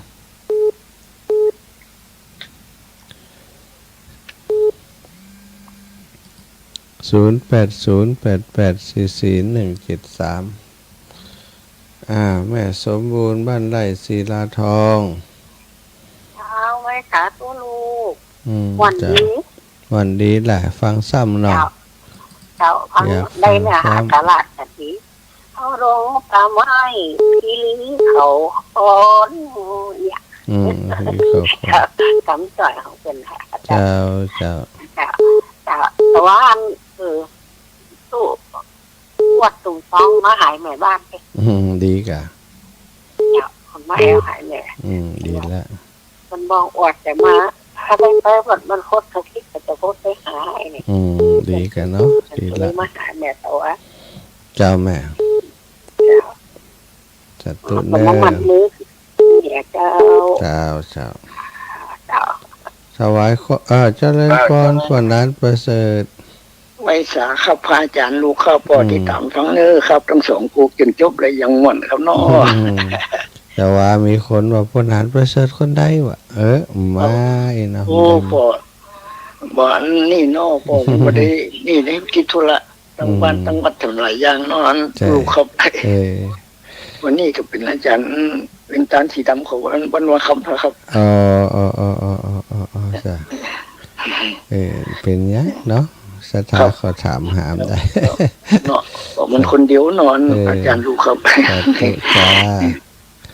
ศูนย์แปดศูนย์แปดแปดสี่สี่หนึ่งเจ็ดสาม อ่า แม่สมบูรณ์ บ้านไร่ ศิลาทอง เจ้า ไหว้สาธุลูก อืม ม่วนดี เจ้า ม่วนดีแหละ ฟังซ้ำเนาะ เจ้า เจ้า ฟัง อยากฟัง ได้เนื้อหา ซ้ำ สาระดี เคารพกราบไหว้พี่เลี้ยงเขาก่อนเนี่ย อืม พี่เขาก่อน กำจ่อยของเปิ้นค่ะ เจ้า เจ้า เจ้า เจ้า เจ้า แต่ว่าอัน เออ ตู้ อวดตุ่มซองมาหายแม่บ้านไป อืม ดีก่ะ เจ้า มาแอวหายแม่ อืม ดีละ มันบอกอวดแต่มา ถ้าได้ไปวัดมันโคตรเขาคิดก็จะโคตรไปหาไอ้นี่ อืม ดีก่ะเนาะ มัน ดีละ เลยมาหาแม่ตัว เจ้าแม่ เจ้า สาธุ มัน เน่อ มันมือเนี่ยเจ้า เจ้า เจ้า เจ้า ถวายขอ เอ่อ เจริญพร เจ้า พ่อหนานประเสริฐ ไหว้สาครับพระอาจารย์ ลูกครับ ป้อ อืม ติดต๋ามฟังเน่อครับ ตึงสองคู่จนจบเลย ยังม่วนครับเนาะ อืม แต่ว่ามีคนว่าพ่อหนานประเสริฐคนใดวะ เออ มา โอ้ อีเนาะ โอ้ บ่ได้ ป้อ บ่ อันนี้เนาะ ป้อ บ่ได้ นี่ได้ติดธุระ ตึงบ้าน อืม ตึงวัดตึงหลายอย่างเนาะ อัน ใช่ ลูกครับ เออ วันนี้ก็เป๋นอาจารย์ เป๋นอาจ๋ารย์สีดำของวัน วันวาคำนะครับ อ๋อ อ๋อ จ้ะ เออ เป๋นหยังเนาะ ศรัทธา ครับ เขาถามหาได้ เนาะ บอกมันคนเดียวเนาะ เออ อาจ๋ารย์ลูกครับ สาธุจ้า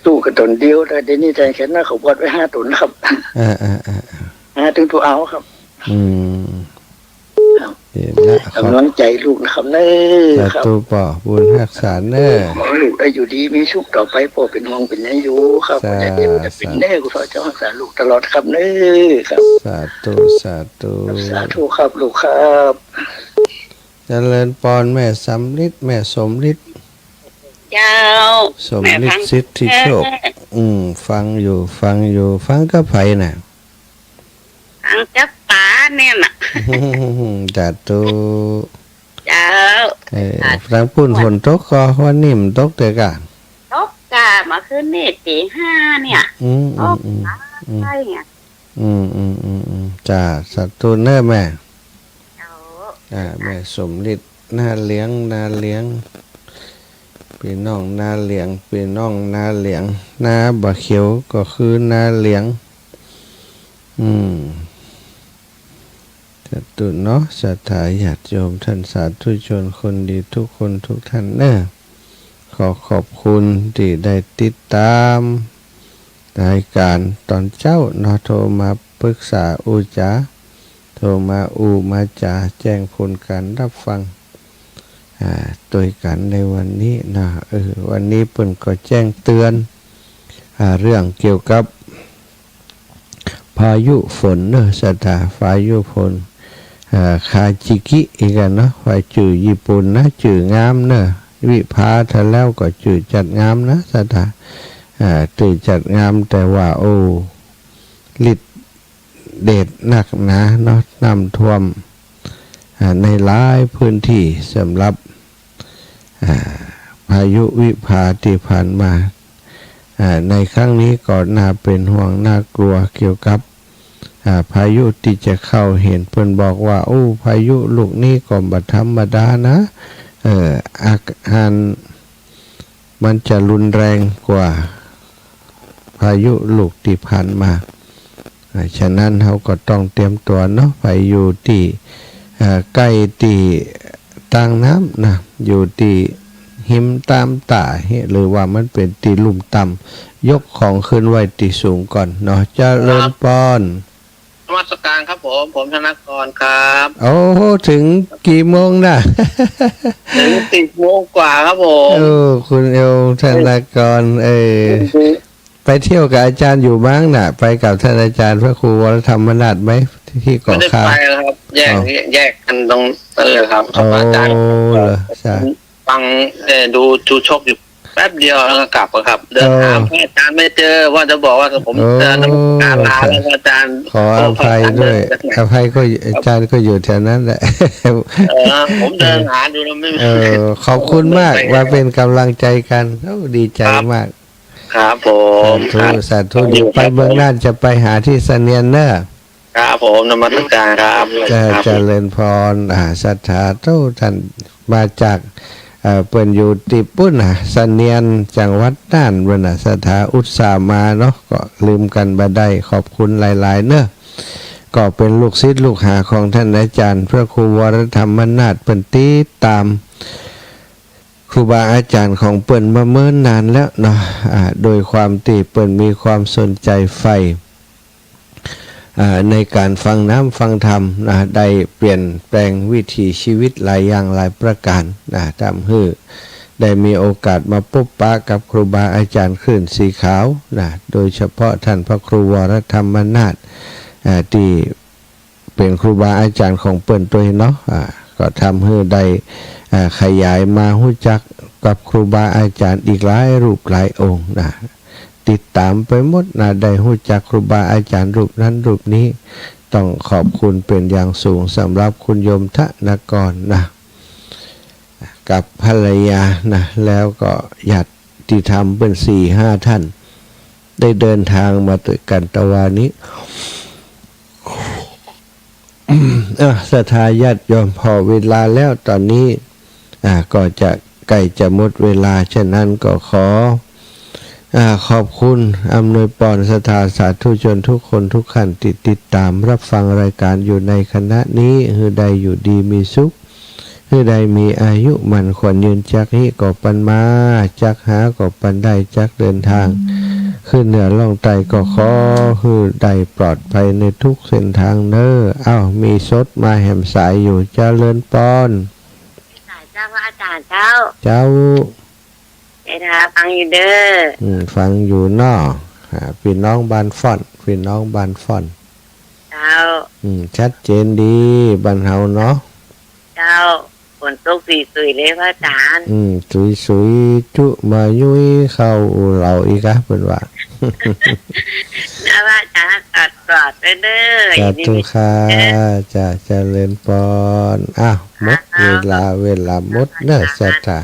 ตู้ก็ต๋นเดียว แต่เดี๋ยวนี้แต่แขนหน้าเขาบวชไว้ห้าต๋นครับ อ่า อ่า อ่า อ่า หาตึงผู้เอาครับ อืม ครับ เห็นละครับ ก๋ำลังใจ๋ลูกนะครับเน่อ สาธุ ครับ ป้อ บุญฮักษาเน่อ ขอให้ลูกได้อยู่ดีมีสุขต่อไป ป้อเป๋นห่วงเป๋นใยอยู่ครับ สาธุ ขอให้เจ้าเป๋นเน่อ ขอเจ้าฮักษาลูกตลอดครับเน่อ ครับ สาธุ สาธุ สาธุครับลูกครับ เจริญพรแม่สำริด แม่สมฤทธิ์ เจ้า สมฤทธิ์ แม่ฟัง สิทธิโชค เออ อืม ฟังอยู่ ฟังอยู่ ฟังกับใผน่ะ ฟังกับป๋าเนี่ยน่ะ สาธุ เจ้า เออ สาธุ ตางปุ้นฝนตกก่อ วันนี้มันตกเตื้อกะ ตกกะ เมื่อคืนนี้ตีห้าเนี่ย อืม อืม ตก อืม อืม ใช่เนี่ย อืม อืม อืม อืม จ้า สาธุเน่อแม่ เจ้า อ่า แม่สมฤทธิ์ นาเหลียง นาเหลียง ปี้น้องนาเหลียง ปี้น้องนาเหลียง นาบ่าเขียวก็คือนาเหลียง อืม สาธุเนาะ ศรัทธาญาติโยม ท่านสาธุชนคนดีทุกคนทุกท่านเน่อ ขอขอบคุณตี้ได้ติดต๋ามรายก๋านต๋อนเจ๊าเนาะ โทรมาปรึกษาอู้จ๋า โทรมาอู้มาจ๋า แจ้งผลก๋านฮับฟัง อ่า ตวยกั๋นในวันนี้นะ เออ วันนี้เปิ้นก็แจ้งเตือน อ่า เรื่องเกี่ยวกับ พายุฝนเน่อ ศรัทธา พายุฝน อ่า คาจิกิ อีกอะเนาะ ว่าจื้อญี่ปุ่นนะ จื้องามเน่อ วิภาถ้าแล้วก็จื้อจัดงามนะ ศรัทธา อ่า จื้อจัดงาม แต่ว่า โอ้ ฤทธิ์เดชนักหนาเนาะ น้ำท่วม อ่า ในหลายพื้นตี้สำหรับ อ่า พายุวิภาตี้ผ่านมา อ่า ในครั้งนี้ก็น่าเป๋นห่วงน่ากลัวเกี่ยวกับ อ่า พายุตี้จะเข้า เห็นเปิ้นบอกว่า โอ้ พายุลูกนี้ก็บ่ธรรมดานะ เอ่อ อาการมันจะรุนแรงกว่า พายุลูกตี้ผ่านมา อ่า ฉะนั้นเฮาก็ต้องเตรียมตั๋วเนาะ ใผอยู่ตี้ อ่า ใก้ตี้ตางน้ำนะ อยู่ตี้ฮิมตามต้า หรือว่ามันเป๋นตี้ลุ่มต่ ยกของขึ้นไว้ตี้สูงก่อนเนาะ เจริญปอน นมัสการครับผม ผมธนกรครับ โอ้โห ถึงกี่โมงน่ะ ถึงสิบโมงกว่าครับผม เออ คุณเอลธนกร เออ ไปเที่ยวกับอาจารย์อยู่มั้งน่ะ ไปกับท่านอาจารย์พระครูวรธรรมนาถไหม ที่เกาะคา ไม่ได้ไปครับ แยก อ๋อ แยกกันตรงนั้นเลยครับ โอ้ อาจารย์ เหรอ ใช่ ฟัง เอ่อ ดู ดูชกอยู่แป๊บเดียวแล้วก็กลับอะครับ เดินหา เออ พระอาจารย์ไม่เจอ ว่าจะบอกว่าผม โอ้ จะนมัสการลาแล้ว อาจารย์ ขออภัยด้วย ขออภัย อาจารย์ก็อยู่ อาจารย์ก็อยู่แถวนั้นแหละ เออ ผมเดินหาดูแล้วไม่ เออ ขอบคุณมาก ไม่เจอ ว่าเป็นกำลังใจกัน โอ้ ดีใจ ครับ มาก ครับผม สาธุ ครับ สาธุ เดี๋ยวไปเมืองน่านจะไปหาที่เสนียนเนอะ ครับผม นมัสการครับ เจริญ ครับ เจริญพร อ่า ศรัทธา โอ้ ท่านมาจาก เอ่อ เปิ้นอยู่ตี้ปุ้นน่ะ เสนียน จังหวัดน่าน เปิ้นน่ะ ศรัทธาอุตส่าห์มาเนาะ ก็ลืมกันบ่ได้ ขอบคุณหลายๆ เนอะ ก็เป๋นลูกศิษย์ลูกหาของท่านอาจารย์พระครูวรธรรมนาถ เปิ้นติดตาม ครูบาอาจารย์ของเปิ้นมาเมินนานแล้วเนาะ อ่า โดยความตี้เปิ้นมีความสนใจ๋ใฝ่ อ่า ในก๋านฟังน้ำฟังธรรมนะ ได้เปลี่ยนแปลงวิถีชีวิตหลายอย่างหลายประก๋านนะ ทำหื้อได้มีโอกาสมาปบปะกับครูบาอาจารย์คลื่นสีขาวนะ โดยเฉพาะท่านพระครูวรธรรมนาถ อ่า ตี้ เป๋นครูบาอาจารย์ของเปิ้นตวยเนาะ อ่า ก็ทำหื้อได้ อ่า ขยายมาฮู้จักกับครูบาอาจารย์อีกหลายรูปหลายองค์นะ ติดตามไปหมดนะ ได้ฮู้จักครูบาอาจารย์รูปนั้นรูปนี้ ต้องขอบคุณเป๋นอย่างสูงสำหรับคุณโยมธนกรนะ กับภรรยานะ แล้วก็ญาติธรรมเปิ้นสี่ห้าท่าน ได้เดินทางมาตวยกั๋นตะวานี้ อ่ะ ศรัทธาญาติโยม ผ่อเวลาแล้วต๋อนนี้ อ่ะ ก็จะใก้จะหมดเวลา ฉะนั้นก็ขอ อ่ะ ขอบคุณอำนวยปอนศรัทธาสาธุชนทุกคนทุกท่านตี้ติดตามรับฟังรายการอยู่ในขณะนี้ หื้อได้อยู่ดีมีสุข หื้อได้มีอายุหมั้นขวัญยืน จักฮิก็ปันมา จักหาก็ปันได้ จักเดินทางขึ้นเหนือล่องใต้ก็ขอหื้อได้ปลอดภัยในทุกเส้นทางเน้อ เอ้า มีสดมาแหมสายอยู่ เจริญปอน สายเจ้า พระอาจารย์เจ้า เจ้า เวลาฟังอยู่เน้อ อืม ฟังอยู่เนาะ อ่า ปี้น้องบ้านฟ้อน ปี้น้องบ้านฟ้อน เจ้า อืม ชัดเจนดี บ้านเฮาเนาะ เจ้า ฝนตกสุยๆ เลยพระอาจารย์ อืม สุยๆ จุมายุ้ยเข้าเหล่าอีกอะ เปิ้นว่า นะพระอาจารย์ กอดๆ ไว้เน้อ สาธุค่ะ ยินดีเน้อ จ้ะ เจริญปอน อ้าว หมดเวลา เวลาหมดเน้อ ศรัทธา